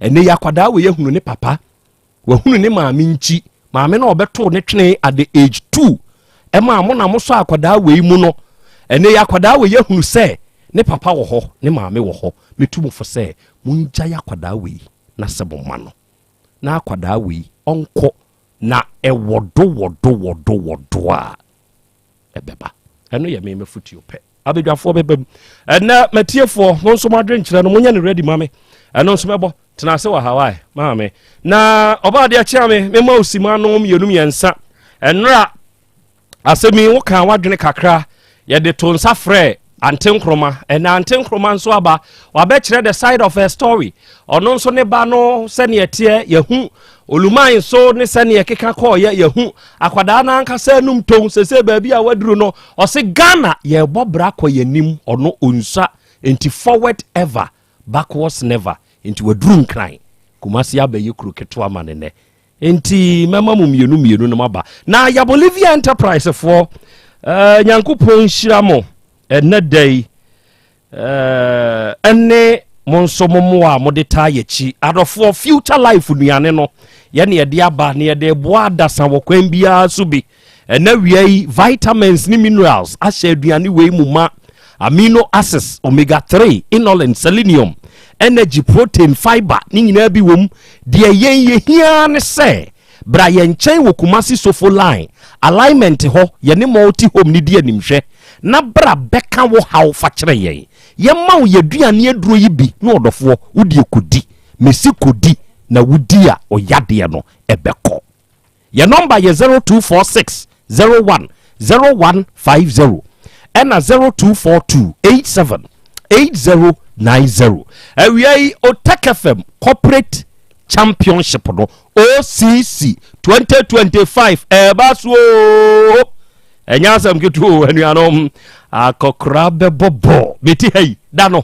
Ɛnɛ yi akwadaa wei ahunu ne papa Wahunu ne maame nkyi. Maame no a ɔbɛtoo ne twene at the age 2 ɛmaa mo na mosɔ akwadaa wei mu no. Ɛnɛ yi akwadaa wei ahunu sɛ ne papa wɔ hɔ, ne maame wɔ hɔ. Metu mo fo sɛ mongyae akwadaa wei na sɛ mo ma no na akwadaa wei ɔnkɔ na ɛwɔdo wɔdo wɔdo wɔdo a ɛbɛba. Ɛno yɛ me mafotuo pɛ. Abadwafoɔ bɛba mu. Ɛnɛ matiefoɔ mo nso mo adwenkyerɛ no monyɛ no ready ma me. Ɛno nso mɛbɔ. Tena ase wɔ Hawaii, maame. Na ɔbaa deɛ kyea me, mema wo sima no mmienu mmiɛnsa. Ɛnora asɛm yi wokaa w'adwene kakra, yɛde to nsa frɛ Ante Nkroma. Ɛna Ante Nkroma nso aba, wabɛkyerɛ the side of her story. Ɔno nso ne ba no sɛdeɛ ɛteɛ, yɛhu. Oluman nso ne sɛdeɛ ɛkeka kɔɔyɛ, yɛhu. Akwadaa no ankasa anum tom, sese baabi a waduru no, ɔse Ghana yɛrebɔ bra kɔ yɛn anim, ɔno onsua. Enti forward ever, backwards never nti waduru Nkran, Kumasi abɛyɛ kuro ketewa ma no nnɛ. Nti mɛma mo mmienu mmienu no maba. Na ya Bolivia Enterprise foɔ, eh, Nyankopɔn nhyira mo ɛnɛ da yi eh, ɛne mo nso mo mmoa a mode taa yɛkyi. Adɔfoɔ, Future Life nnuane no yɛne yɛde aba na yɛde boa adasa wɔ kwan biara so bi. Ɛnɛ wia yi, vitamins ne minerals ahyɛ aduane wei mu ma. Amino acids, omega 3, inulin, selenium, energy, protein, fiber ne nyinaa bi wom. Deɛ yɛn yɛhia ne sɛ bra yɛn nkyɛn wɔ Kumasi Sofo Line, alignment hɔ, yɛne Multi Home ne di animhwɛ. na bra bɛka wo haw fa kyerɛ yɛn. Yɛma wo yɛaduane aduro yi bi na ɔdɔfoɔ wodeɛ kɔdi. Mesi kɔdi na wodi a ɔyadeɛ no ɛbɛkɔ. Yɛ nɔmba yɛ 0246 01 0150 ɛna 0242 87 8090. Awia yi Otec FM Corporate Championship no OCC 2025 ɛɛba so oo. Ɛnyɛ asɛm ketewa o anuanom. Akɔkora bɛbɔ bɔɔl. Mete ha yi da no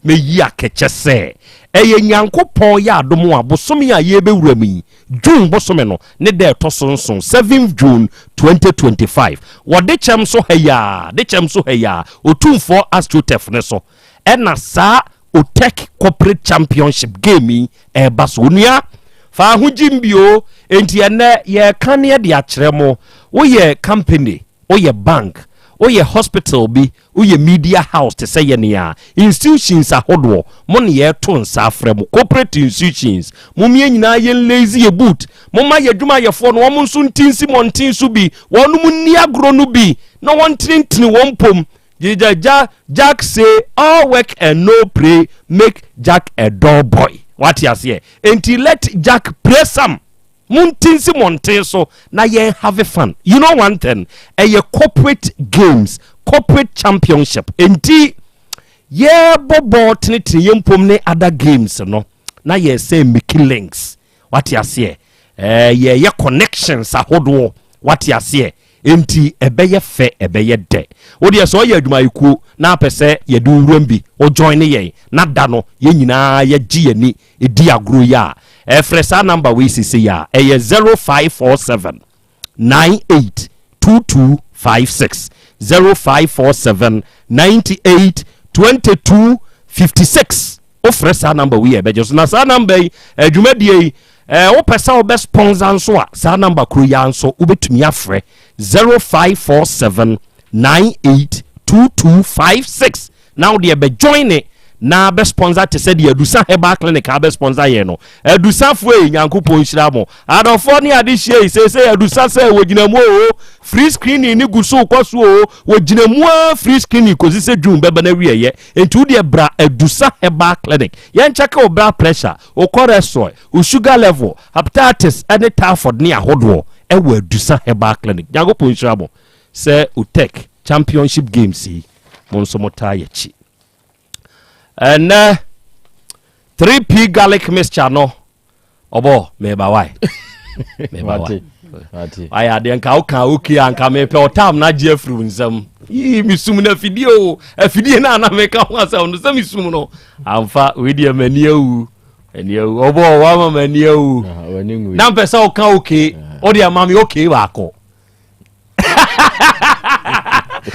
meyi akɛkyɛ sɛ ɛyɛ Nyankopɔn yɛ adom a bosome a yɛbɛwura mu yi June bosome no ne da ɛtɔ so nson, 7 June 2025, wɔ dekyɛm so ha yi ara, dekyɛm so ha yi ara, Otumfoɔ AstroTurf no so ɛna saa Otec Corporate Championship game yi ɛreba so. Onua, fa ho gyim bio. Enti ɛnnɛ yɛreka ne de akyerɛ mo, woyɛ company, woyɛ bank, woyɛ hospital bi, woyɛ media house te sɛ yɛn a, institutions ahodoɔ, mo ne yɛreto nsa afrɛ mo, corporate institutions, mo mmea nyinaa yɛn lazy yɛ boot, mo ma yɛ adwumayɛfoɔ no wɔn nso nti nsi mmɔnten so bi, wɔn mu nni agorɔ no bi na wɔn tenetene wɔn mpom. Gyigya Jack say all work and no play make Jack a dull boy. Wate aseɛ? Enti let Jack play some. Monti nsi mmɔnten so na yɛn have fun. You know one thing, ɛyɛ corporate games, corporate championship. Enti yɛbɔ bɔɔl tenetene yɛn mpom ne other games no na yɛsɛ make links. Wate aseɛ? Yɛyɛ connections ahodoɔ. Wate aseɛ? Enti ɛbɛyɛ fɛ, ɛbɛyɛ dɛ. Wodeɛ sɛ ɔyɛ adwumayɛkuo na apɛ sɛ yɛde wuram bi wo join ne yɛn na da no yɛn nyinaa yɛgye yɛni ɛdi agorɔ yi a, ɛfrɛ saa number wei sese yi a ɛyɛ 0547 98 2256, 0547 98 22 56. Wofrɛ saa number wei a ɛbɛgye so. Na saa number yi, adwumadie yi, wopɛ sɛ wobɛ sponsor nso a, saa number koro yi ara nso wobɛtumi afrɛ 0547 98 2256 na wode ɛbɛ join ne na bɛ sponsor te sɛ deɛ Adusa Herbal Clinic a bɛ sponsor yɛn no. Adusafoɔ yi, Nyankopɔn nhyira mo. Adɔfoɔ ne ade hyia yi seesei Adusa sɛ wɔgyina mu o, free screening ne gu so kɔ so o, wɔgyina mu a free screening kɔsi sɛ June bɛba no awieɛ. Enti wodeɛ bra Adusa Herbal Clinic, yɛnkyɛke wo blood pressure, wo cholesterol, wo sugar level, hepatitis ne typhoid ne ahodoɔ ɛwɔ Adusa Herbal Clinic. Nyankopɔn nhyira mo sɛ Otec Championship Games yi mo nso mo taa yɛkyi. Ɛnɛ 3P garlic mixture no ɔbɔ meba wae, meba wae. Ayɛ adeɛ nka woka oke a nka mepɛ ɔtam no agye afiri wo nsam. Yii, mesum no afidie o, afidie no ana meka ho asɛm no sɛ mesum no amfa. Wei deɛ m'ani awu, ani awu. Ɔbɔ wama m'ani awu na mpɛ sɛ woka oke, wode ama me oke baako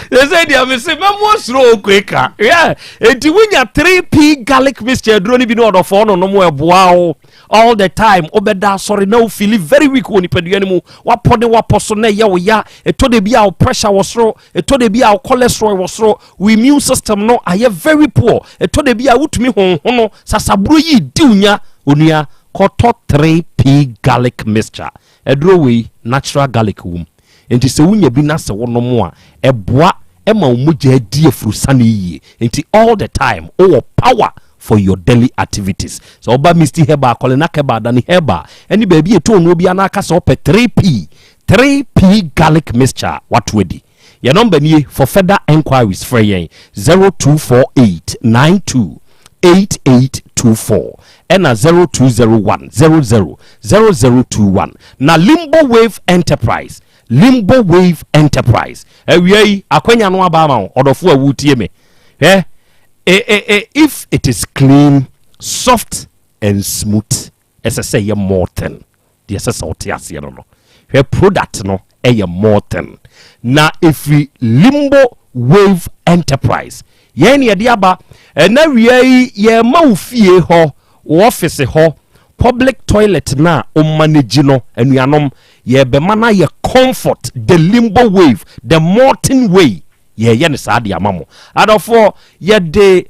sɛ deɛ mese mɛmo soro okoe ka. Yeah, enti wonya 3P garlic mixture aduro no bi ne ɔdɔfoɔ no nom, ɛboa wo all the time. Wobɛda asɔre na wofili very weak wɔ nipadua no mu, wapɔ ne wapɔ so na ɛyɛ wo ya. Ɛtɔ de bi a wo pressure wɔ soro, ɛtɔ de bi a wo cholesterol wɔ soro, wo immune system no ayɛ very poor, ɛtɔ de bi a wotumi honhono sasaburo yi di wo nya. Onua, kɔtɔ 3P garlic mixture aduro wei, natural garlic wom. Nti sɛ wonya bi na sɛ wonom a, ɛboa ɛma wo mogya adi afurusane yie. Nti all the time wowɔ power for your daily activities. Sɛ woba Misty Herbal, Kɔlenak Herbal, Dani Herbal ɛne baabi ɛtɔ onuo bi anaaka sɛ wopɛ 3P 3P garlic mixture, wato adi. Yɛ number nie for further enquiries, frɛ yɛn 0248 92 8824 ɛna 0201 00 0021. Na Limbo Wave Enterprise, Limbo Wave Enterprise, awia yi akwanya no aba ama wo ɔdɔfo a wotie me. Hwɛ, if it is clean, soft and smooth, ɛsɛ sɛ ɛyɛ molten. Deɛ ɛsɛ sɛ wote aseɛ no, hwɛ, product no ɛyɛ molten na ɛfiri Limbo Wave Enterprise. Yɛn ne yɛde aba ɛna wia yi. Yɛma wo fie hɔ, wo office hɔ, public toilet na o manage no, anuanom, yɛbɛma no ayɛ comfort. The Limbo Wave, the molten way, yɛyɛ no saa de ama mo adɔfoɔ. Yɛde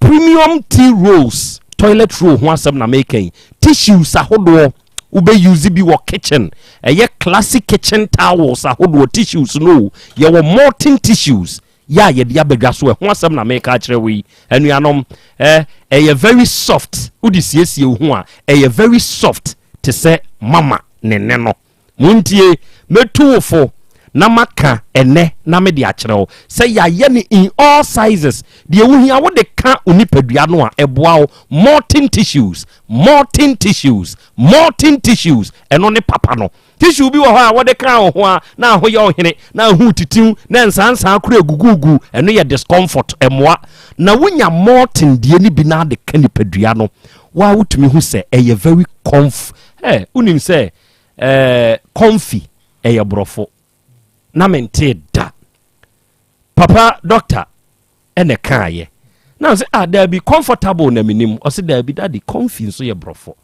premium tea rolls, toilet roll ho asɛm na meka yi, tissues ahodoɔ. Wobɛ use bi wɔ kitchen. Ɛyɛ classic kitchen towels ahodoɔ, tissues no o. Yɛwɔ molten tissues yɛ a yɛde abadwa so. Ɛho asɛm na meka akyerɛ wo yi. Anuanom, ɛyɛ very soft. Wode siesie wo ho a, ɛyɛ very soft te sɛ mama ne ne no. Montie, mɛtu wo fo na maka ɛnɛ na mede akyerɛ wo sɛ yɛayɛ no in all sizes. Deɛ wohia wode ka wo nipadua no a, ɛboa wo. Molten tissues, molten tissues, molten tissues, ɛno ne papa no. Tissue bi wɔ hɔ a wɔde ka wo ho a, na ahoyɛ ɔhene na ahu titiw na nsansan koro egugugu, ɛno yɛ discomfort, ɛmoa. Na wonya molten deɛ no bi na ade ka nipadua no waa, wotumi hu sɛ ɛyɛ very comf. Wonim sɛ comfy ɛyɛ borɔfo na mente da. Papa doctor ɛna kaayɛ na sɛ, ah, daabi, comfortable na menim. Ɔsɛ daabi, daddy, comfy nso yɛ borɔfo.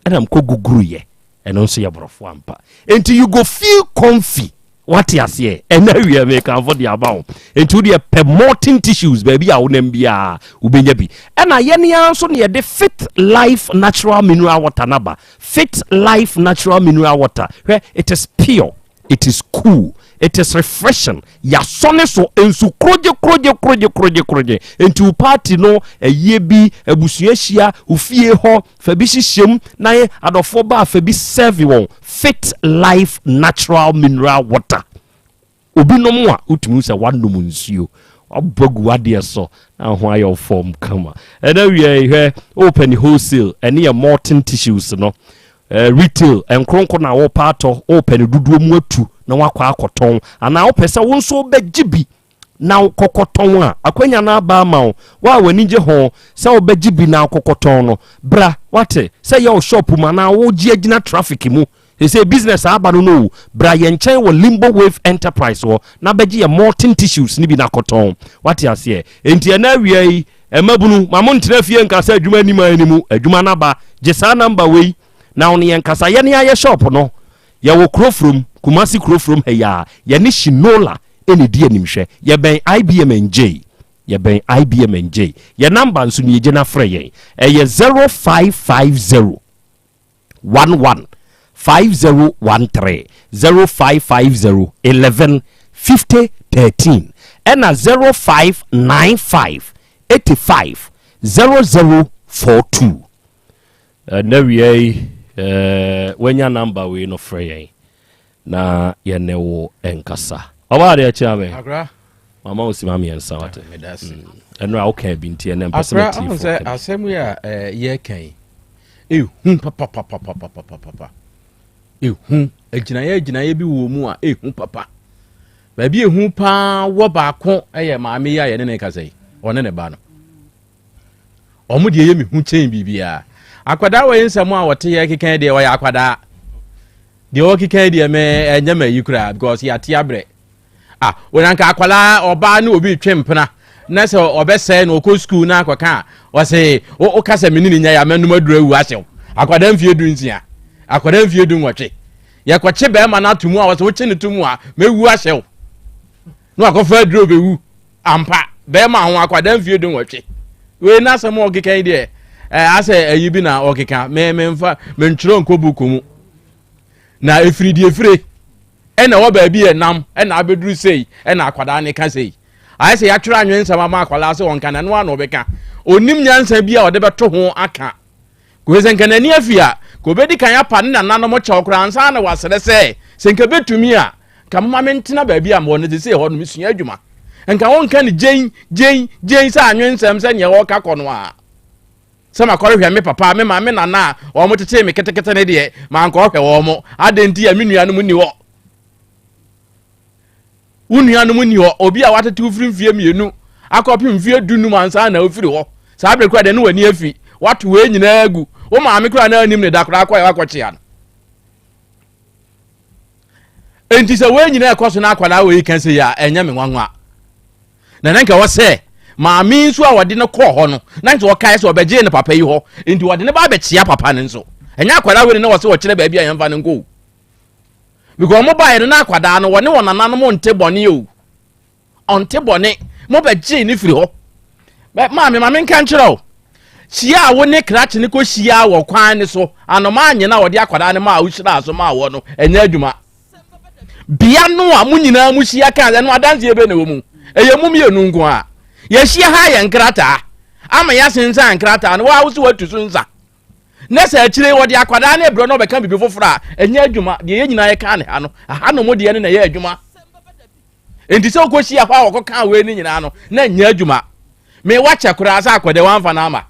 Ɛna mkɔ guguru yɛ, ɛno nso yɛ borɔfo ampa. Enti you go feel comfy, wate aseɛ? Ɛna awie mekamfo de aba wo. Enti wodeɛ pɛ molten tissues, baabi a wonam biaa wobɛnya bi. Ɛna yɛne ara nso ne yɛde Fit Life natural mineral water naba. Fit Life natural mineral water, hwɛ, it is pure, it is cool, it is refreshing. Yasɔne so nsu korogye korogye korogye korogye korogye. Nti wo party no, ɛyie bi, abusua hyia wo fie hɔ, fa bi hyehyɛ na yɛ adɔfoɔ ba a, fa bi serve wɔn. Fit Life natural mineral water, obi nom a, wotumi sɛ wanom nsuo wabɔ gu adeɛ so na ho ayɛ fam kama. Ɛna wie, hwɛ, wopɛ ne wholesale, ɛne yɛ molten tissues no, retail nkronko na wopɛ atɔ, wopɛ ne dodoɔ mu atu na wakɔ akɔtɔn, anaa wopɛ sɛ wo nso wobɛgye bi na wokɔkɔtɔn a, akwanya no aba ama wo. Wo a w'ani gye ho sɛ wobɛgye bi na wokɔkɔtɔn no, bra, wate sɛ yɛ wo shop mu anaa wogye agyina traffic mu sɛ business aba no, bra yɛn nkyɛn wɔ Limbo Wave Enterprise hɔ na bɛgye yɛ molten tissues ne bi na akɔtɔn, wate aseɛ? Enti ɛna awia yi, ɛmabunu ma mo ntena fie nka sɛ adwuma anim anim adwuma no aba. Gye saa number wei na wo ne yɛn kasa. Yɛne ayɛ shop no, yɛwɔ Kurofurom, Kumasi Kurofurom ha yi a yɛne Shinola ɛne di animhwɛ. Yɛbɛn IBM NJ, yɛbɛn IBM NJ. Yɛ number nso ne yɛgye no afrɛ yɛn, ɛyɛ 0550 11 5013, 0550 11 50 13, ɛna 0595 85 0042. Ɛnɛ wia yi, wanya number wei no, frɛ yɛn na yɛne wo nkasa. Ɔbaa deɛ kyea me. Akra. Mama wo sima mmiɛnsa, wate? Ɛno a woka bi nti ɛnɛ mpɛ sɛ Akra, ɔhu sɛ asɛm yi a yɛreka yi, ɛhu papapapapapapa. Ɛhu agyinaeɛ agyinaeɛ bi wɔ mu a ɛhu papa. Baabi ɛhu paa wɔ baako yɛ maame yi a yɛne ne kasa yi, ɔne ne ba no. Ɔmo deɛ ɛyɛ me hu kyɛn biribiara. Akwadaa wɔ yi nsɛm a wɔte yɛ keka deɛ, ɔyɛ akwadaa. Deɛ ɔkeka deɛ, mɛ ɛnyɛ ma yi koraa because yɛate abrɛ. Ah, wɔnanka akwadaa ɔbaa ne obi twe mpena na sɛ ɔbɛsɛe na ɔkɔ sukuu na akɔka a, ɔsɛ woka sɛ mene ne nya yɛ amɛnum aduru awu ahyɛw. Akwadaa mfie 16, akwadaa mfie 18, yɛkɔkye bɛrima no ato mu a, wɔsɛ wokye ne to mu a, mɛwu ahyɛw na wakɔfa aduro bɛwu ampa. Bɛrima ho akwadaa mfie 18 wei n'asɛm a ɔkeka yi deɛ, asɛ ayi bi na ɔkeka. Me memfa mentwerɛ nkɔ buku mu na efiri deɛ efire ɛna ɛwɔ baabi yɛ nam ɛna abɛduru sei ɛna akwadaa ne ka sei. Ayɛ sɛ yɛatwerɛ anwene nsɛm ama akwadaa sɛ ɔnka na ɛno ano ɔbɛka. Onim nyansa bi a ɔde bɛto ho aka kò sɛ nka n'ani afi a, kò obɛdi kan apa ne nananom kyɛw koraa ansa na wasrɛ sɛ nka bɛtumi a, nka moma mentena baabi a mewɔ no te sɛ hɔ no mesua adwuma. Nka wɔnka no gyen gyen gyen sɛ anwe nsɛm sɛ neɛ wɔka kɔ no a, sɛ makɔrehwɛ me papa, me ma me nana a wɔn tetee me ketekete ne deɛ mankɔhwɛ wɔn mo. Adɛn nti a me nuanom nni hɔ? Wo nuanom nni hɔ. Obi a watete wo firi mfie 2 akɔpem mfie 15 ansa na wofiri hɔ saa bere kora deɛ ne w'ani afi, wato wei nyinaa agu. Wo maame kora na anim ne da koraa kɔɛ wakɔkyea no. Enti sɛ wei nyinaa ɛkɔ so na akwadaa wei ka sɛ yi a, ɛnyɛ me nwanwa. Na nka wɔ sɛ maame nso a wɔde no kɔɔ hɔ no, na nka ɔkae sɛ ɔbɛgyee no papa yi hɔ, nti wɔde no ba abɛkyea papa no nso. Ɛnyɛ akwadaa wei na wɔ sɛ wɔkyerɛ baabi a yɛmfa no nkɔ o, because ɔmo baeɛ no na akwadaa no wɔne wɔn nananom nte bɔne o, ɔnte bɔne. Mo bɛgyee ne firi hɔ. Maame, ma menka nkyerɛ o. Hyia a wo ne krakye no kɔhyiaa wɔ kwan no so, anomaa anyena a ɔde akwadaa no maa wo hyiraa so maa wɔ no, ɛnyɛ adwuma. Bea no a mo nyinaa mo hyia kaa ɛno adanseɛ bɛ na ɛwɔ mu. Ɛyɛ mo mmienu nko a. Yɛahyia ha yɛ nkrataa ama yɛasensan nkrataa no, waa wo so watu so nsa. Na sɛ akyire wɔde akwadaa no brɛ na ɔbɛka biribi foforɔ a, ɛnyɛ adwuma. Deɛ yɛn nyinaa yɛka ne ha no, aha nom deɛ no na ɛyɛ adwuma. Enti sɛ wokɔhyia hɔ a wɔkɔkaa wei no nyinaa no, na ɛnyɛ adwuma. Me wakyɛ koraa sɛ akwadaa wamfa no ama.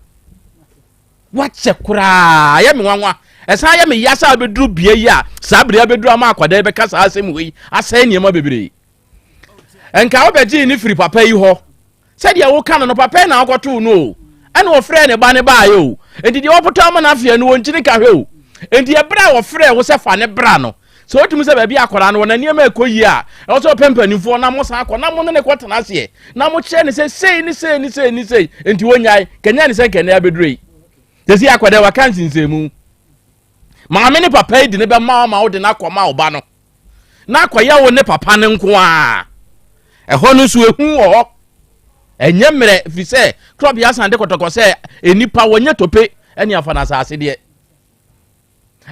Wakyɛ koraa, ɛyɛ me nwanwa. Ɛsan yɛ me ya sɛ abɛduru bea yi a saa bere abɛduru ama akwadaa yi bɛka saa asɛm wei asɛe nneɛma bebree. Nka wobɛgyee ne firi papa yi hɔ. Sɛdeɛ woka no no, papa yi na wokɔtoo no o. Ɛna wɔfrɛɛ ne ba no baeɛ o. Enti deɛ wɔpotɔ ama no afeɛ no, wɔnkyini ka hwɛ o. Enti ɛberɛ a wɔfrɛɛ wo sɛ fa ne bra no, sɛ wotumi sɛ baabi a akwadaa no wɔ na nneɛma ɛkɔ yie a, ɛwɔ sɛ wɔpɛ mpanimfoɔ na mosan akɔ na mo ne ne kɔtena aseɛ na mokyerɛ ne sɛ sei ne sei ne sei ne sei. Enti wɔnyae, kanya ne sɛ nkɛnɛ abɛduro yi. Sɛsi akwadaa waka nsinsɛmu. Maame ne papa yi de ne bɛma wo ma wode no akɔma wo ba no. Na akɔyɛ wo ne papa no nko ara. Ɛhɔ no nso ehu wɔ hɔ. Ɛnyɛ mmerɛ firi sɛ Krɔbea asan de kɔtɔkɔ sɛ nnipa wɔnyɛ tope ne afa no asase deɛ.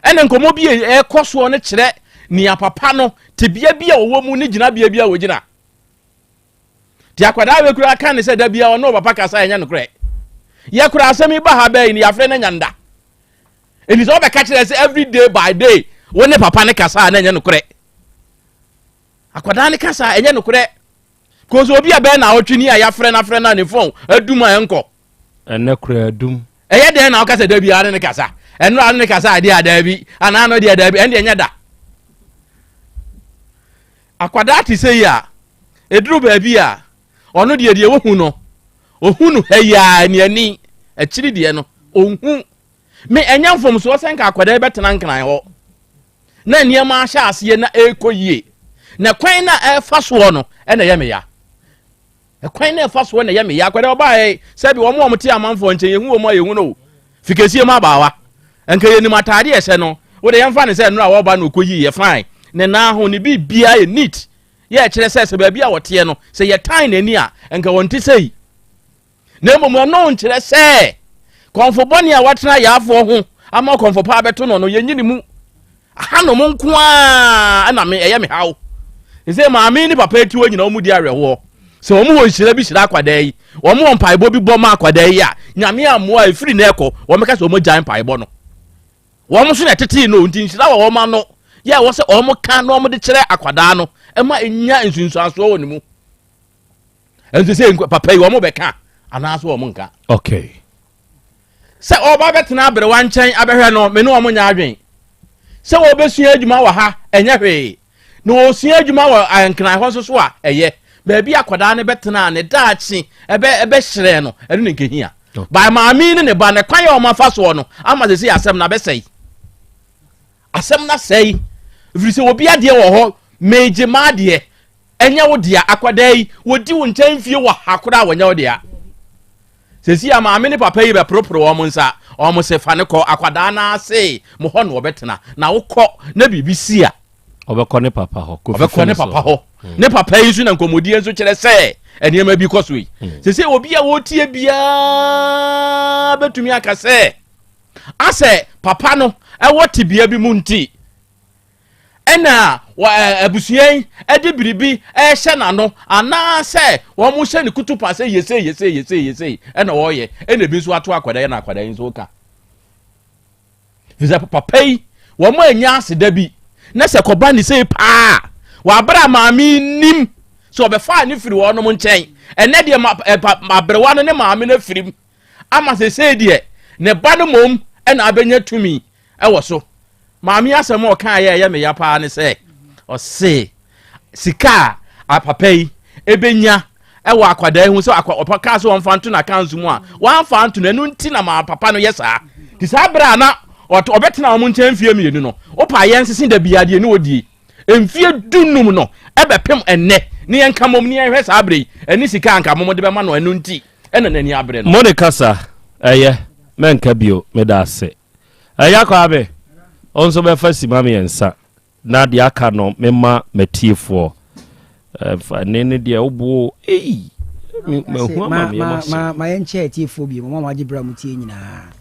Ɛna nkɔmmɔ bi a ɛkɔ soɔ no kyerɛ nea papa no tebea bi a ɔwɔ mu ne gyinabea bi a wɔgyina. Nti akwadaa wei koraa ka ne sɛ da biara ɔne ɔpapa kasa ɛnyɛ nokorɛ. Yɛ koraa asɛm yi ba ha bɛyi no yɛafrɛ no anya nda. Ɛnti sɛ wobɛka kyerɛ sɛ every day by day wo ne papa ne kasa a na ɛnyɛ nokorɛ. Akwadaa ne kasa a ɛnyɛ nokorɛ. Kò sɛ obi a bɛyɛ na ɔtwe ni a yɛafrɛ no afrɛ no a ne fon adum a ɛnkɔ. Ɛnɛ koraa adum. Ɛyɛ dɛn na woka sɛ da biara ne ne kasa? Ɛno a ne ne kasa adeɛ a daabi anaa no deɛ daabi ɛno deɛ ɛnyɛ da. Akwadaa te sɛ yi a ɛduru baabi a ɔno deɛ deɛ wohu no ɔhu no ha yi a ne ani akyiri deɛ no ɔnhu. Me ɛnyɛ mfomsoɔ sɛ nka akwadaa yi bɛtena nkran hɔ na nneɛma ahyɛ aseɛ na ɛrekɔ yie na kwan na ɛrefa soɔ no ɛna ɛyɛ me ya. Ɛkwan na ɛfa soɔ na ɛyɛ me ya. Akwadaa ɔbaa sɛbi wɔn a wɔte amanfoɔ nkyɛn yɛhu wɔn a yɛhu no fikesie mu abaawa nka yɛnim ataade ɛhyɛ no wode yɛmfa ne sɛ nnora a wɔba no ɔkɔ yie yɛ fine ne nan ho ne biribiara yɛ neat yɛ ɛkyerɛ sɛ sɛ baabi a wɔteɛ no sɛ yɛtan n'ani a nka wɔn te sɛ yi Na mmom ɛno nkyerɛ sɛ kɔmfo bɔne a watena yaafoɔ ho ama ɔkɔmfo pa abɛto no no yɛnyi ne mu. Ahanom nko ara na me ɛyɛ me haw. Sɛ maame ne papa ati hɔ nyina wɔn di awerɛhoɔ. Sɛ wɔn wɔ nhyira bi hyira akwadaa yi, wɔn wɔ mpaebɔ bi bɔ ma akwadaa yi a, Nyame ammoa a ɛfiri na ɛkɔ, wɔn bɛka sɛ wɔn agyae mpaebɔ no. Wɔn nso na ɛtetee no, nti nhyira wɔ wɔn ano yɛ ɛwɔ sɛ wɔn ka na wɔn de kyerɛ akwadaa no ɛma ɛnya nsunsuansoɔ wɔ ne mu. Ɛnso sɛ papa yi wɔn bɛka anaasɛ wɔn nka. Okay. Sɛ ɔba bɛtena aberewa nkyɛn abɛhwɛ no, me ne wɔn nyɛ adwen. Sɛ wɔbɛsua adwuma wɔ ha, ɛnyɛ hwee. Na wɔsua adwuma wɔ nkran hɔ nso so a, ɛyɛ. Baabi akwadaa no bɛtena a ne daakye ɛbɛ ɛbɛhyerɛn no, ɛno ne nkehia. By maame ne ne ba, ne kwan a wɔn afa soɔ no, ama sɛ sɛ asɛm no abɛsɛe. Asɛm no asɛe. Ɛfiri sɛ obi adeɛ wɔ hɔ, megye m'adeɛ. Ɛnyɛ wo dea. Akwadaa yi, wɔdi wo nkyɛn mfie wɔ ha koraa wɔnyɛ wo dea. Sɛsi a maame ne papa yi bɛporoporo wɔn nsa, wɔn se fa no kɔ akwadaa no ase, mo hɔ na wɔbɛtena. Na wokɔ na biribi si a. Ɔbɛkɔ ne papa hɔ. Ɔbɛkɔ ne papa hɔ. Hmm. Ne papa yi nso na nkɔmmɔdie nso kyerɛ sɛ nneɛma bi kɔ so yi. Hmm. Sɛsi obi a wɔtie biara bɛtumi aka sɛ asɛ papa no ɛwɔ tebea bi mu nti ɛna abusua yi de biribi rehyɛ n'ano anaasɛ wɔhyɛ ne kutupa sɛ yesei yesei yesei yesei ɛna wɔyɛ ɛna ebi nso ato akwadaa yi na akwadaa yi nso ka sɛ papa yi wɔn anya aseda bi na sɛ kɔba ne sei paa wɔabere a maame nim sɛ ɔbɛfaa ne firi wɔnom nkyɛn ɛnɛ deɛ ma ɛpa aberewa no ne maame no afirim ama sesei deɛ ne ba no mmom ɛna abɛnya tumi ɛwɔ so Maame yi asɛm a ɔkaeɛ a ɛyɛ me ya paa ne sɛ, ɔse sika a papa yi ɛbɛnya ɛwɔ akwadaa yi ho sɛ ɔpa kaa sɛ ɔmfa nto n'accounts mu a wamfa nto no, ɛno nti na maa papa no yɛ saa. Nti saa berɛ a na ɔbɛtena wɔn nkyɛn mfeɛ mmienu no, wopa yɛn nsese da biara deɛ ne wɔdie mfeɛ dunum no ɛbɛpem ɛnnɛ ne yɛnka mmom ne yɛnhwɛ saa berɛ yi ɛne sika anka mom de bɛma no, ɛno nti ɛna n'ani abere no. Mo ne kasa ɛyɛ mɛnka bio meda ase. Agya Kwame, wo nso bɛfa sima mmiɛnsa na deɛ aka no mema m'atiefoɔ. Ɛfa ne ne deɛ wobuo ei. Mahu ama me yam ahye. Ma ma yɛnkyɛ atiefoɔ bio, mo a moagye berɛ a motie nyinaa.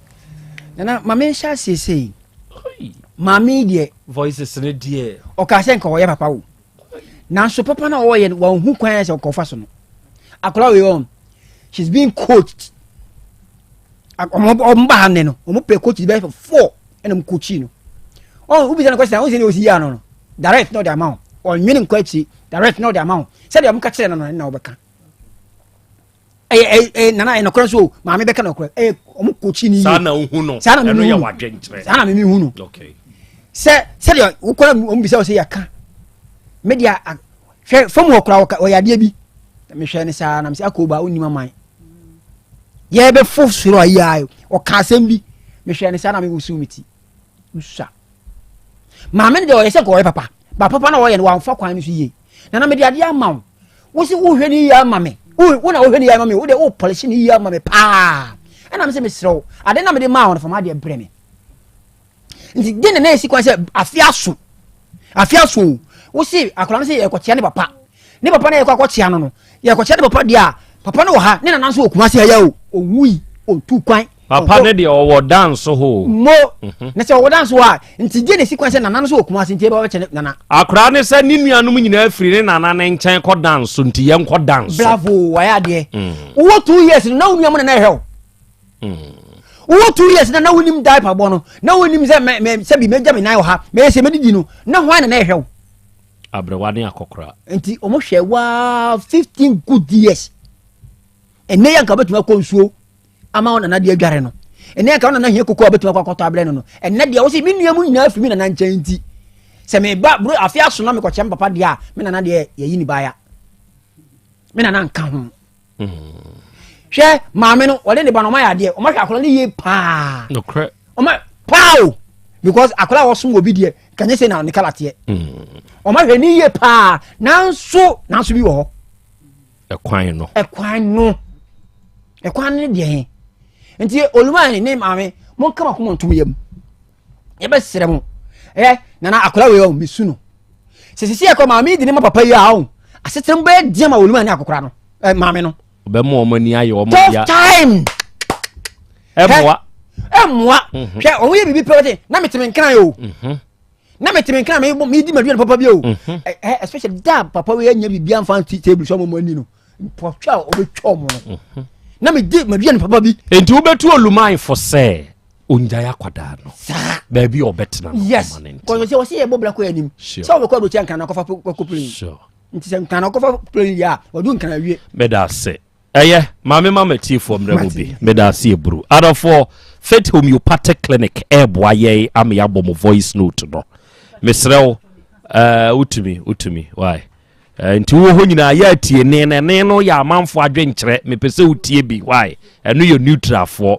Nana, ma menhyɛ aseɛ sei. Maame yi deɛ. Voices ne deɛ. Ɔkaa sɛ nka ɔyɛ papa o. Nanso papa no a ɔyɛ no, wanhu kwan sɛ ɔkɔfa so no. Akwadaa wei ɔn, she's being coached. Ɔmo ba ha nnɛ no, ɔmo pɛ coach bɛyɛ four ɛna ɔmo coachi no. Ɔn, wobisa no question a, ɔn sɛ ne ɔsi yie ano no, direct na ɔde ama wo. Ɔnwene nkɔ akyiri, direct na ɔde ama wo. Sɛdeɛ ɔmo ka kyerɛ no no, ɛna ɔbɛka. Ɛyɛ ɛyɛ ɛyɛ nana ɛyɛ nɔkorɛ nso o, maame bɛka nɔkorɛ. Ɛyɛ ɔmo coachi no yie. Saa na wohu no. Saa na Ɛno mimi yɛ hu no. w'adwenkyerɛ. Saa na mimi hu no. Okay. Sɛ sɛdeɛ wokɔ na ɔmo bisa wo sɛ yɛka. Me deɛ hwɛ fam hɔ koraa ɔyɛ adeɛ bi. Mehwɛ ne saa na mesɛ akɔ ba wonim aman. Yɛbɛfo soro ayi a ɔka asɛm bi. Mehwɛ ne saa na mewusu me ti. Wusua. Maame no deɛ ɔyɛ sɛ nka ɔyɛ papa. Ba papa na ɔyɛ no wamfa kwan no so yie. Nana mede adeɛ ama wo. Wo se wohwɛ ne yie ama me. Wo na wohwɛ ne yie ama me. Wo deɛ wo pɔlehye ne yie ama me paa. Ɛna me sɛ mesrɛ wo. Ade na mede maa wo no fa m'adeɛ brɛ me. Nti den na na esi kwan sɛ afe aso. Afe aso o. Wo se akwadaa no sɛ yɛkɔkyea ne papa. Ne papa na yɛkɔ akɔkyea no no. Yɛkɔkyea ne papa deɛ a papa no wɔ ha ne nana nso wɔ Kumasi ha yɛ o. Owui otu kwan. Papa ne deɛ ɔwɔ danso hɔ o. Mo na sɛ ɔwɔ danso hɔ a nti deɛ na esi kwan sɛ nana no nso wɔ Kumasi nti ɛbɛba bɛkyɛ ne nana. Akwadaa ne sɛ ne nuanom nyinaa firi ne nana ne nkyɛn kɔ danso nti yɛn kɔ danso. Bravo wayɛ adeɛ. Wowɔ 2 years no na wo nua mo na na ɛhwɛ wo. Wowɔ 2 years na na wonim diaper bɔ no na wonim sɛ mɛ mɛ sɛbi mɛgya me nan wɔ ha mɛyɛ sɛ mɛdidi no na hwan na na ɛhwɛ wo. Aberewa ne akɔkora. Nti wɔn hwɛ waa 15 good years. Ɛnɛ yɛ nka wobɛtumi akɔ nsuo ama wo nana deɛ adware no. Ɛnɛ yɛ nka wo nana hia koko a wobɛtumi akɔ akɔtɔ abrɛ no no. Ɛnɛ deɛ wo sɛ me nua mu nyinaa firi me nana nkyɛn nti sɛ meba bro afe aso na mekɔkyɛ me papa deɛ a me nana deɛ yɛyi ne baaya. Me nana nka ho. Hwɛ maame no ɔde ne ba no ɔma yɛ adeɛ ɔma hwɛ akwadaa no yie paa. Nokorɛ. Ɔma paa o because akwadaa a ɔsom obi deɛ kanyɛ sɛ na ne kala teɛ. Ɔma hwɛ ne yie paa nanso nanso bi wɔ hɔ. Ɛkwan no. Ɛkwan no ɛkwan no deɛ he nti oluma ne maame mo nka ma kɔn ntom yam yɛbɛsrɛ mo ɛ nana akwadaa wei ɔ mesu no sɛ sisi ɛkɔ maame di ne ma papa yi a ɔ asetena mu bɛyɛ diɛ ma oluma ne akokora no ɛ maame no. Ɔbɛma wɔn ani ayɛ wɔn ya. Tough time. Ɛmoa. Ɛmoa. Hwɛ wɔn yɛ biribi pɛ wɔte na meteme nkran o. Na meteme nkran mi mi di ma duane papa bi o. Ɛ especially da papa wei anya biribi anfa nti table so ɔmo ani no mpɔtwa a ɔbɛtwa ɔmo no. Na me di ma duane papa bi. Nti wobɛtu oluman fo sɛ ongyae akwadaa no. Saa. Baabi a ɔbɛtena no. Yes. Kɔsɔ sɛ wɔsi yɛ bɔ bla kɔ anim. Sɛ ɔbɛkɔ aburokyi nkran na ɔkɔfa kɔ plane. Sure. Nti sɛ nkran na ɔkɔfa plane yɛ a ɔdu nkran awie. Meda ase. Ɛyɛ, maame ma m'atiefoɔ mmerɛ mu bi. Meda ase eburu. Adɔfoɔ, Faith Homeopathic Clinic ɛreboa yɛn ama yɛabɔ mo voice note no. Mesrɛ wo, ɛɛ wotumi, wotumi, why? Eh, nti wowɔ hɔ nyinaa yɛ atie ne na ɛne no yɛ amanfoɔ adwenkyerɛ. Mepɛ sɛ wotie bi, why? Ɛno yɛ neutralfoɔ.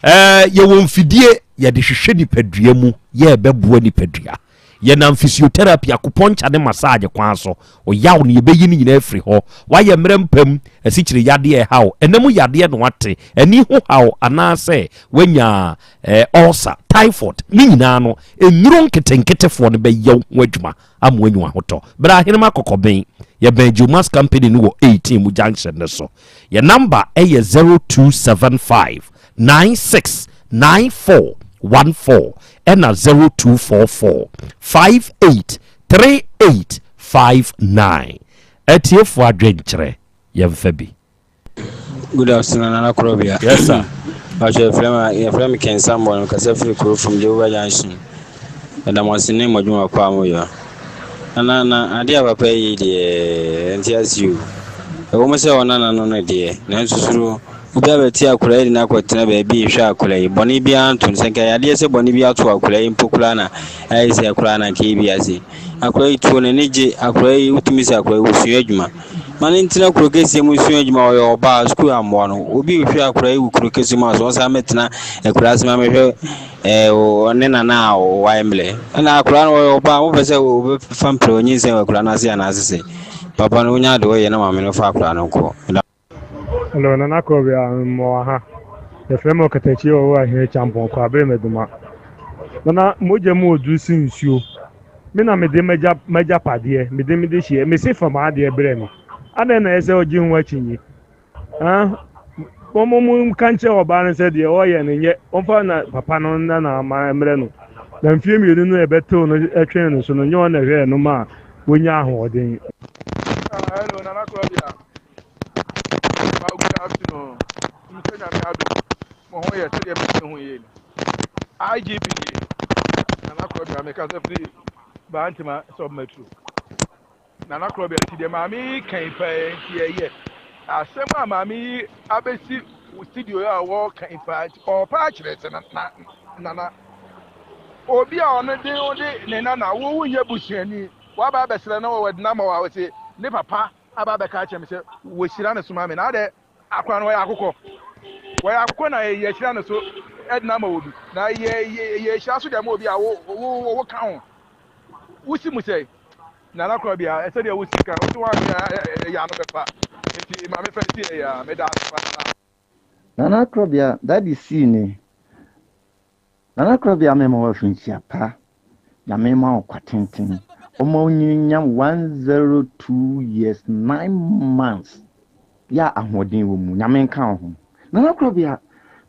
Eh, yɛwɔ mfidie yɛde hwehwɛ nipadua mu, yɛ ɛbɛboa nipadua. Yɛnam physiotherapy, acupuncture ne massage kwan so. Ɔyaw no yɛbɛyi no nyinaa afiri hɔ. Woayɛ mmerɛ mpam, asikyire yadeɛ ɛha wo, ɛna mu yadeɛ na woate, ani ho haw anaasɛ woanya eh, ulcer, typhoid, ne nyinaa no, nnuro nketenketefoɔ no bɛyɛ wo ho adwuma ama woanya w'ahotɔ. Bra Ahenem Akɔkɔben, yɛbɛn Jomas Company no wɔ 18 mu junction no so. Yɛn number ɛyɛ 0275 96 94 14 ɛna 0244 58 38 59. Atiefoɔ adwenkyerɛ, yɛmfa bi. Good afternoon, Nana Korobea. Yes, sir. Pacho, yɛfrɛ me yɛfrɛ me Ken Sambɔ, mekasa firi kuro fam Jehovah Junction. Meda mo ase ne mo adwuma pa a moyɛ. Nana na adeɛ a papa yi deɛ ɛnte ase o. Ɛwɔ mu sɛ ɔnana no no deɛ, nanso suro obi abɛte akwadaa yi de no akɔtena baabi rehwɛ akwadaa yi. Bɔne biara nto no. Sɛ nka ɛyɛ adeɛ sɛ bɔne bi ato akwadaa yi mpo koraa na ayɛ sɛ koraa na nka ebi ase. Akwadaa yi tuo n'ani gye. Akwadaa yi wotumi sɛ akwadaa yi ɔsua adwuma. Ma no ntena kuro kɛseɛ mu nsua adwuma ɔyɛ ɔbaa sukuu ammoa no. Obi rehwɛ akwadaa yi wɔ kuro kɛseɛ mu a sɛ ɔsan mɛtena akuraase ma mehwɛ ɛɛ ɔne nana a wayɛ mmerɛ. Ɛna akwadaa no ɔyɛ ɔbaa wopɛ sɛ wobɛfa mpere onyinsɛn wɔ akwadaa no ase anaasɛ sɛ papa no wonya ade ɔyɛ na maame no fa akwadaa no nkɔ. Hello, Nana Krobea, mewɔ ha. Yɛfrɛ me Ɔkatakyie wɔ Ahene Kyampɔn, Kwabere Medoma. Nana, mogya mu oduru sen nsuo. Me na mede m'agya m'agyapadeɛ, mede me dehyeɛ, mese fa m'adeɛ brɛ me. Adɛn na ɛsɛ sɛ ɔgye ho akyinnye? Ah, wɔn mo nka nkyerɛ ɔbaa no sɛ deɛ ɔyɛ no nyɛ, ɔmfa na papa no nna na ama mmerɛ no. Na mfeɛ mmienu no a ɛbɛtew no twɛn no so no, nyɛ ɔno na ɛhwɛɛ no ma wɔnya ahoɔden. Ah, hello, Nana Claudia. Ah, good afternoon. Mr. Nyame Adom. Mo ho yɛ sɛdeɛ mɛsɛ ho yie no. IGP nie. Nana Claudia, mekasa firi Bantama sub metro. Nana Korɔbea nti deɛ maame yi ka yi paa nti ɛyɛ asɛm a maame yi abɛsi studio a wɔreka yi paa nti ɔrepa akyerɛ sɛ na na nana obi a ɔno de ɔde ne nana wo wonyɛ busuani waba abɛsrɛ no wɔ wɔde nama wɔ a wɔse ne papa aba abɛka akyerɛ me sɛ wɔhyira no so ma me na adɛ akora no wɔyɛ akokɔ wɔyɛ akokɔ na yɛhyira no so ɛde nama wɔ bi na yɛ yɛ yɛhyira so deɛ ma obi a wo wo wo ka ho wosi mu sɛ Nana Korabea, ɛsɛ deɛ wo sika, wo se woanhwɛ a ɛyɛ ano bɛfa, nti ma me fa nsi ɛyɛ a, meda ase paa. Nana Korabea, Daddy sii ni. Nana Korabea mema wo afinhyia pa, Nyame ma wo kwa tenten, ɔma wo nyini nyam 102 years 9 months yɛ a ahoɔden wɔ mu, Nyame nka wo ho. Nana Korabea,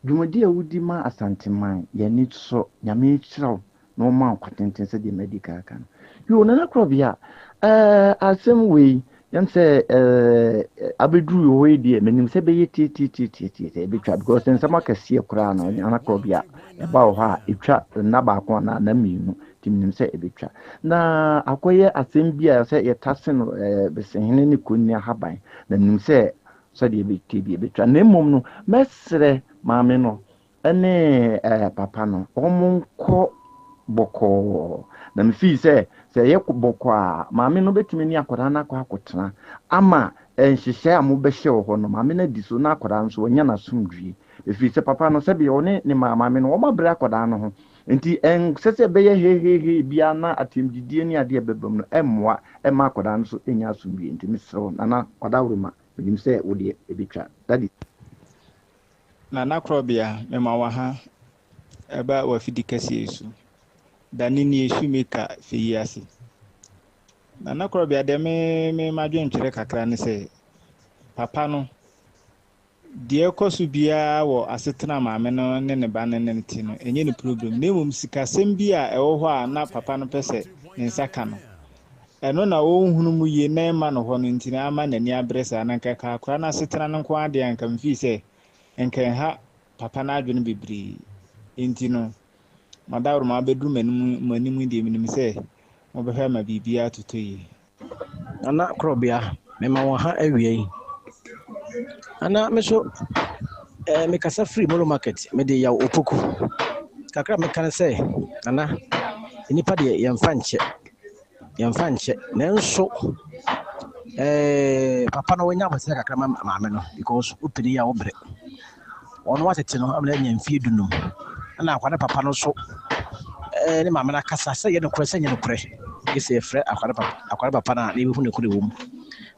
dwumadi a wodi ma Asanteman, yɛn ani sɔ, Nyame nhyira wo na ɔma wo nkwa tenten sɛdeɛ madi kan aka no. Yoo, Nana Korɔbea, ɛɛ asɛm wei, yɛm sɛ ɛɛ abɛduru hɔ yi deɛ, menim sɛ bɛyɛ tiatiatiatiatia ɛbɛtwa because nsɛm akɛseɛ koraa no, Nana Korɔbea, ɛba wɔ hɔ a, ɛtwa nna baako anaa nna mmienu, nti menim sɛ ɛbɛtwa. Na akɔyɛ asɛm bi a sɛ yɛtase no ɛɛ besehene ne kɔnni ahaban, na menim sɛ sɛdeɛ ɛbɛtwa bi ɛbɛtwa. Na mmom no, mɛsrɛ maame no, ne papa no, wɔnkɔ bɔkɔɔ. Na mefii sɛ, sɛ ɛyɛ bɔkɔɔ a, maame no bɛtumi ne akwadaa no akɔ akɔtena ama nhyehyɛe a mobɛhyɛ wɔ hɔ no, maame no adi so na akwadaa no nso wanya n'asomdwie. Ɛfiri sɛ papa no, sɛdeɛ ɔne ne maame no, wɔabrɛ akwadaa no ho. Nti ɛnsɛ sɛ ɛbɛyɛ hehehe biara na atɛmdidie ne adeɛ a ɛbɛba mu no, ɛmmoa ɛmma akwadaa no nso nnya asomdwie. Nti mesrɛ wo, Nana Kwadaworoma, menim sɛ wo deɛ ɛbɛtwa. Daddy. Nana Korɔbea, mema wo aha ɛba w'afidi kɛseɛ yi so. Dane nie shoemaker fɛ yi ase. Nana Korɔbea deɛ me me m'adwenkyerɛ kakra ne sɛ papa no deɛ ɛkɔ so biara wɔ asetena maame no ne ne ba no ne te no ɛnyɛ ne problem na mmom sikasɛm bi a ɛwɔ hɔ a na papa no pɛ sɛ ne nsa ka no ɛno na ɔnhunu mu yie na ɛmma no hɔ no nti na ama n'ani abere saa na nka ɛka akora no asetena no nko ara deɛ anka mfii sɛ nka ɛha papa no adwene bebree nti no madaworo ma abɛduru m'anim mo anim yi deɛ menim sɛ mobɛhwɛ ama biribiara atotɔ yie. Nana Korɔbea, mema wo ha awia yi. Nana, me so eh, mekasa firi Molo Market, mede Yaw Opoku. Kakra meka ne sɛ, Nana, nnipa deɛ yɛmfa nkyɛ. Yɛmfa nkyɛ. Nanso, eh, papa no wanya abotire kakra ma maame no because wopene yi a wobrɛ. Ɔno atete no ama no anya mfeɛ dunum. Ɛna akwa ne papa no nso eh, ne maame no akasa sɛ yɛ nokorɛ sɛ nyɛ nokorɛ. Gye sɛ yɛfrɛ akwa ne papa, akwa ne papa no a na yɛbɛhu nokorɛ wɔ mu.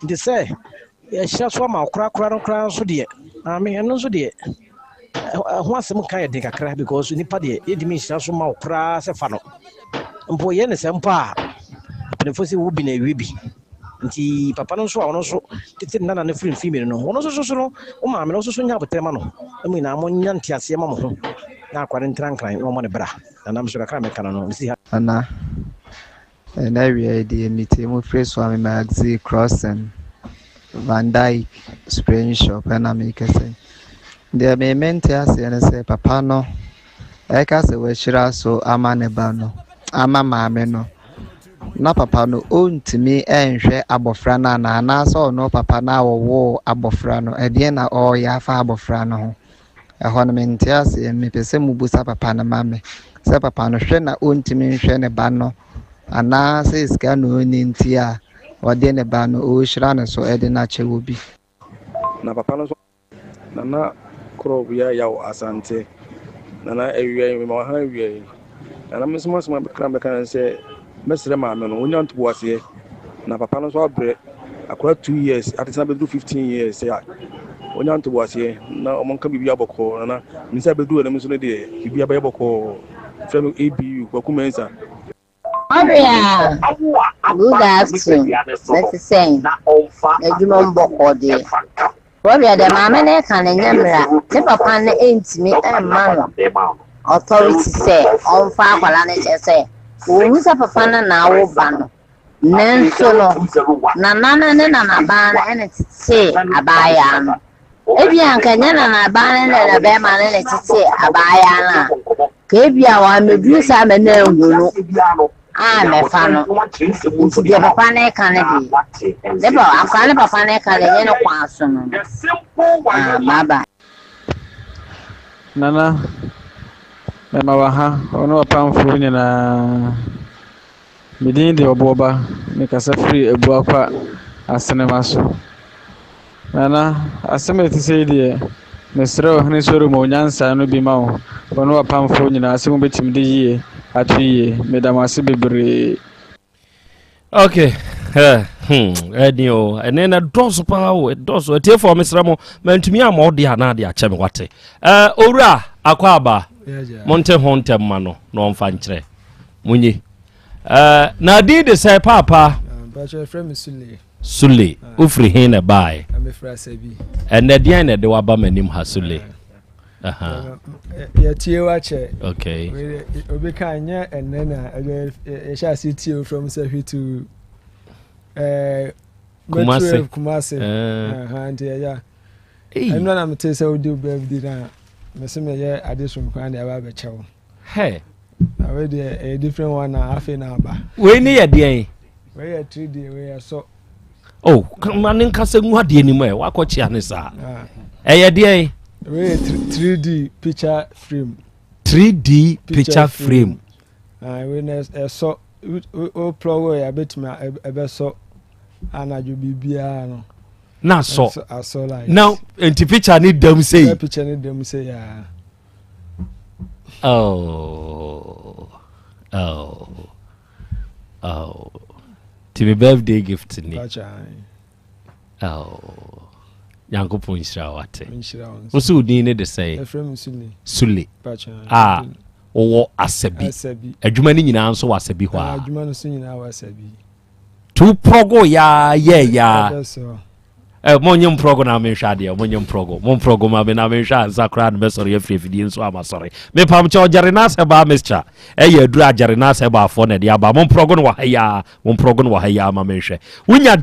Nti sɛ yɛhyira so ama wo korakora no koraa nso deɛ, maame ɛno nso deɛ ɛho asɛm ka yɛ den kakra because nipa deɛ yɛntumi nhyira so ma wo koraa sɛ fa no mpo yɛ ne sɛ mpo a mpanimfoɔ sɛ wo bi na ɛwie bi nti papa no nso a ɔno nso tete ne nana no firi mfiri mmienu no ɔno nso so no wo maame no nso so nya aboterɛ ma no na mo nyinaa monya nteaseɛ ma mo ho na akwa no ntena nkran na ɔmmɔ ne bra na nam so kakra mɛka no no mesi ha. Nana, Ɛnnɛ awia yi deɛ metie mu firi Suame Magazine Crossing, Van Dyke Spraying Shop ɛna mekasa yi. Deɛ me mente aseɛ ne sɛ papa no ɛka sɛ wahyira so ama ne ba no ama maame no na papa no ɔntumi nhwɛ abɔfra no anaa anaasɛ ɔno papa no a ɔwoo abɔfra no ɛdeɛn na ɔreyɛ afa abɔfra no ho. Ɛhɔ no mente aseɛ. Mepɛ sɛ mobusa papa no ma me sɛ papa no hwɛ na ɔntumi nhwɛ ne ba no anaasɛ sika na ɔnni nti a ɔde ne ba no ɔrehyira no so de no akyɛ wɔ bi. Na papa no nso. Nana Korɔbea Yaw Asante Nana awia yi mema wo ha awia yi Nana me nso m'asɛm a mɛka mɛka ne sɛ mɛsrɛ maame no ɔnya ntoboaseɛ na papa no nso abrɛ akora 2 years atesena bɛduru 15 years sɛ ɔnya ntoboaseɛ na ɔmo nka biribi abɔkɔɔ nana me nsa bɛduru anim nso no deɛ biribi abɛyɛ bɔkɔɔ frɛ me ABU Kwaku Mensah. Maria, good afternoon. Mete sɛn? Adwuma mu bɔkɔɔ deɛ. Wɔdeɛ deɛ maame no reka no nyɛ mmara. Ne papa no ntumi mma no authority sɛ ɔmfa akwadaa no kyerɛ sɛ wɔhu sɛ papa no na awo ba no. Nanso no, nana no ne nanabaa no na ɛtetee abaayaa no. Ebia anka ɛnyɛ nanabaa no ne nanabarima no na ɛtetee abaayaa no a, ka ebia wammɛduru saa ma no anhu no ammɛfa no. Nti deɛ papa no reka no deɛ, ne pa akwadaa no papa no reka deɛ ɛnyɛ ne kwan so no no. Ah, bye bye. Nana, mema wo aha, wo ne w'apamfoɔ nyinaa. Me din de Ɔboɔba, mekasa firi Abuakwa Asenema so. Nana, asɛm a ɛte sei deɛ, mesrɛ Ɔhene Solomon nyansa no bi ma wo, wo ne w'apamfoɔ nyinaa sɛ mobɛtumi de yie ato yie. Meda mo ase bebree. Okay. Ɛni o ɛne na dɔɔso paa o ɛdɔɔso atiefoɔ mesrɛ mo mantumi amma wo deɛ anaa de akyɛ me wate owura akɔ aba monte ho ntɛm ma no na ɔmfa nkyerɛ Munyi. Uh, na din de sɛ paapa. Sule. Ah. Wofiri he na ɛbaeɛ? Ɛnɛ deɛn na ɛde waba m'anim ha Sule? Yɛtie wakyɛ. Okay. Obi ka nyɛ ɛnɛ na yɛhyɛ ase tie wo from sɛ hwi to eh, Kumase. Kumase. Eh. Nti ɛyɛ. Ɛno na mete sɛ wodi birthday na mese meyɛ ade sonkwan de aba abɛkyɛ wo. Hey. Na wei deɛ ɛyɛ different one na afei na aba. Wei ne yɛ deɛn? Wei yɛ 3D, wei yɛ sɔ. Oh, ma ne nkasa ngu adeɛ ni mu ɛ, wakɔkyea ne saa. Ah. Ɛyɛ deɛn? Wei yɛ 3D picture frame. 3D picture frame. Ah, wei na ɛsɔ, o plug yɛ abɛtumi ɛbɛsɔ anadwo biribiara no. Na asɔ. Asɔ light. Na nti picture ne dam sei. Picture ne dam sei yaa. Oh, oh, oh. Ti me birthday gift ni. Oh, Nyankopɔn nhyira wate. Wo so din ne de sɛn? Sule. A wowɔ Asabi. Adwuma no nyinaa nso wɔ Asabi hɔ a. Adwuma no so nyinaa wɔ Asabi. Tu prɔgo yaa yɛ yaa. Eh, monye mprɔgo na menhwɛ adeɛ monye mprɔgo mo mprɔgo ma me na menhwɛ ansa koraa no mɛsɔre afiri afidie nso ama sɔre mepam kyɛ ɔgyere no asɛ baa mixture ɛyɛ aduru agyere no asɛ baafoɔ na ɛde aba mo mprɔgo no wɔ ha yaa mo mprɔgo no wɔ ha yaa ma menhwɛ wonya.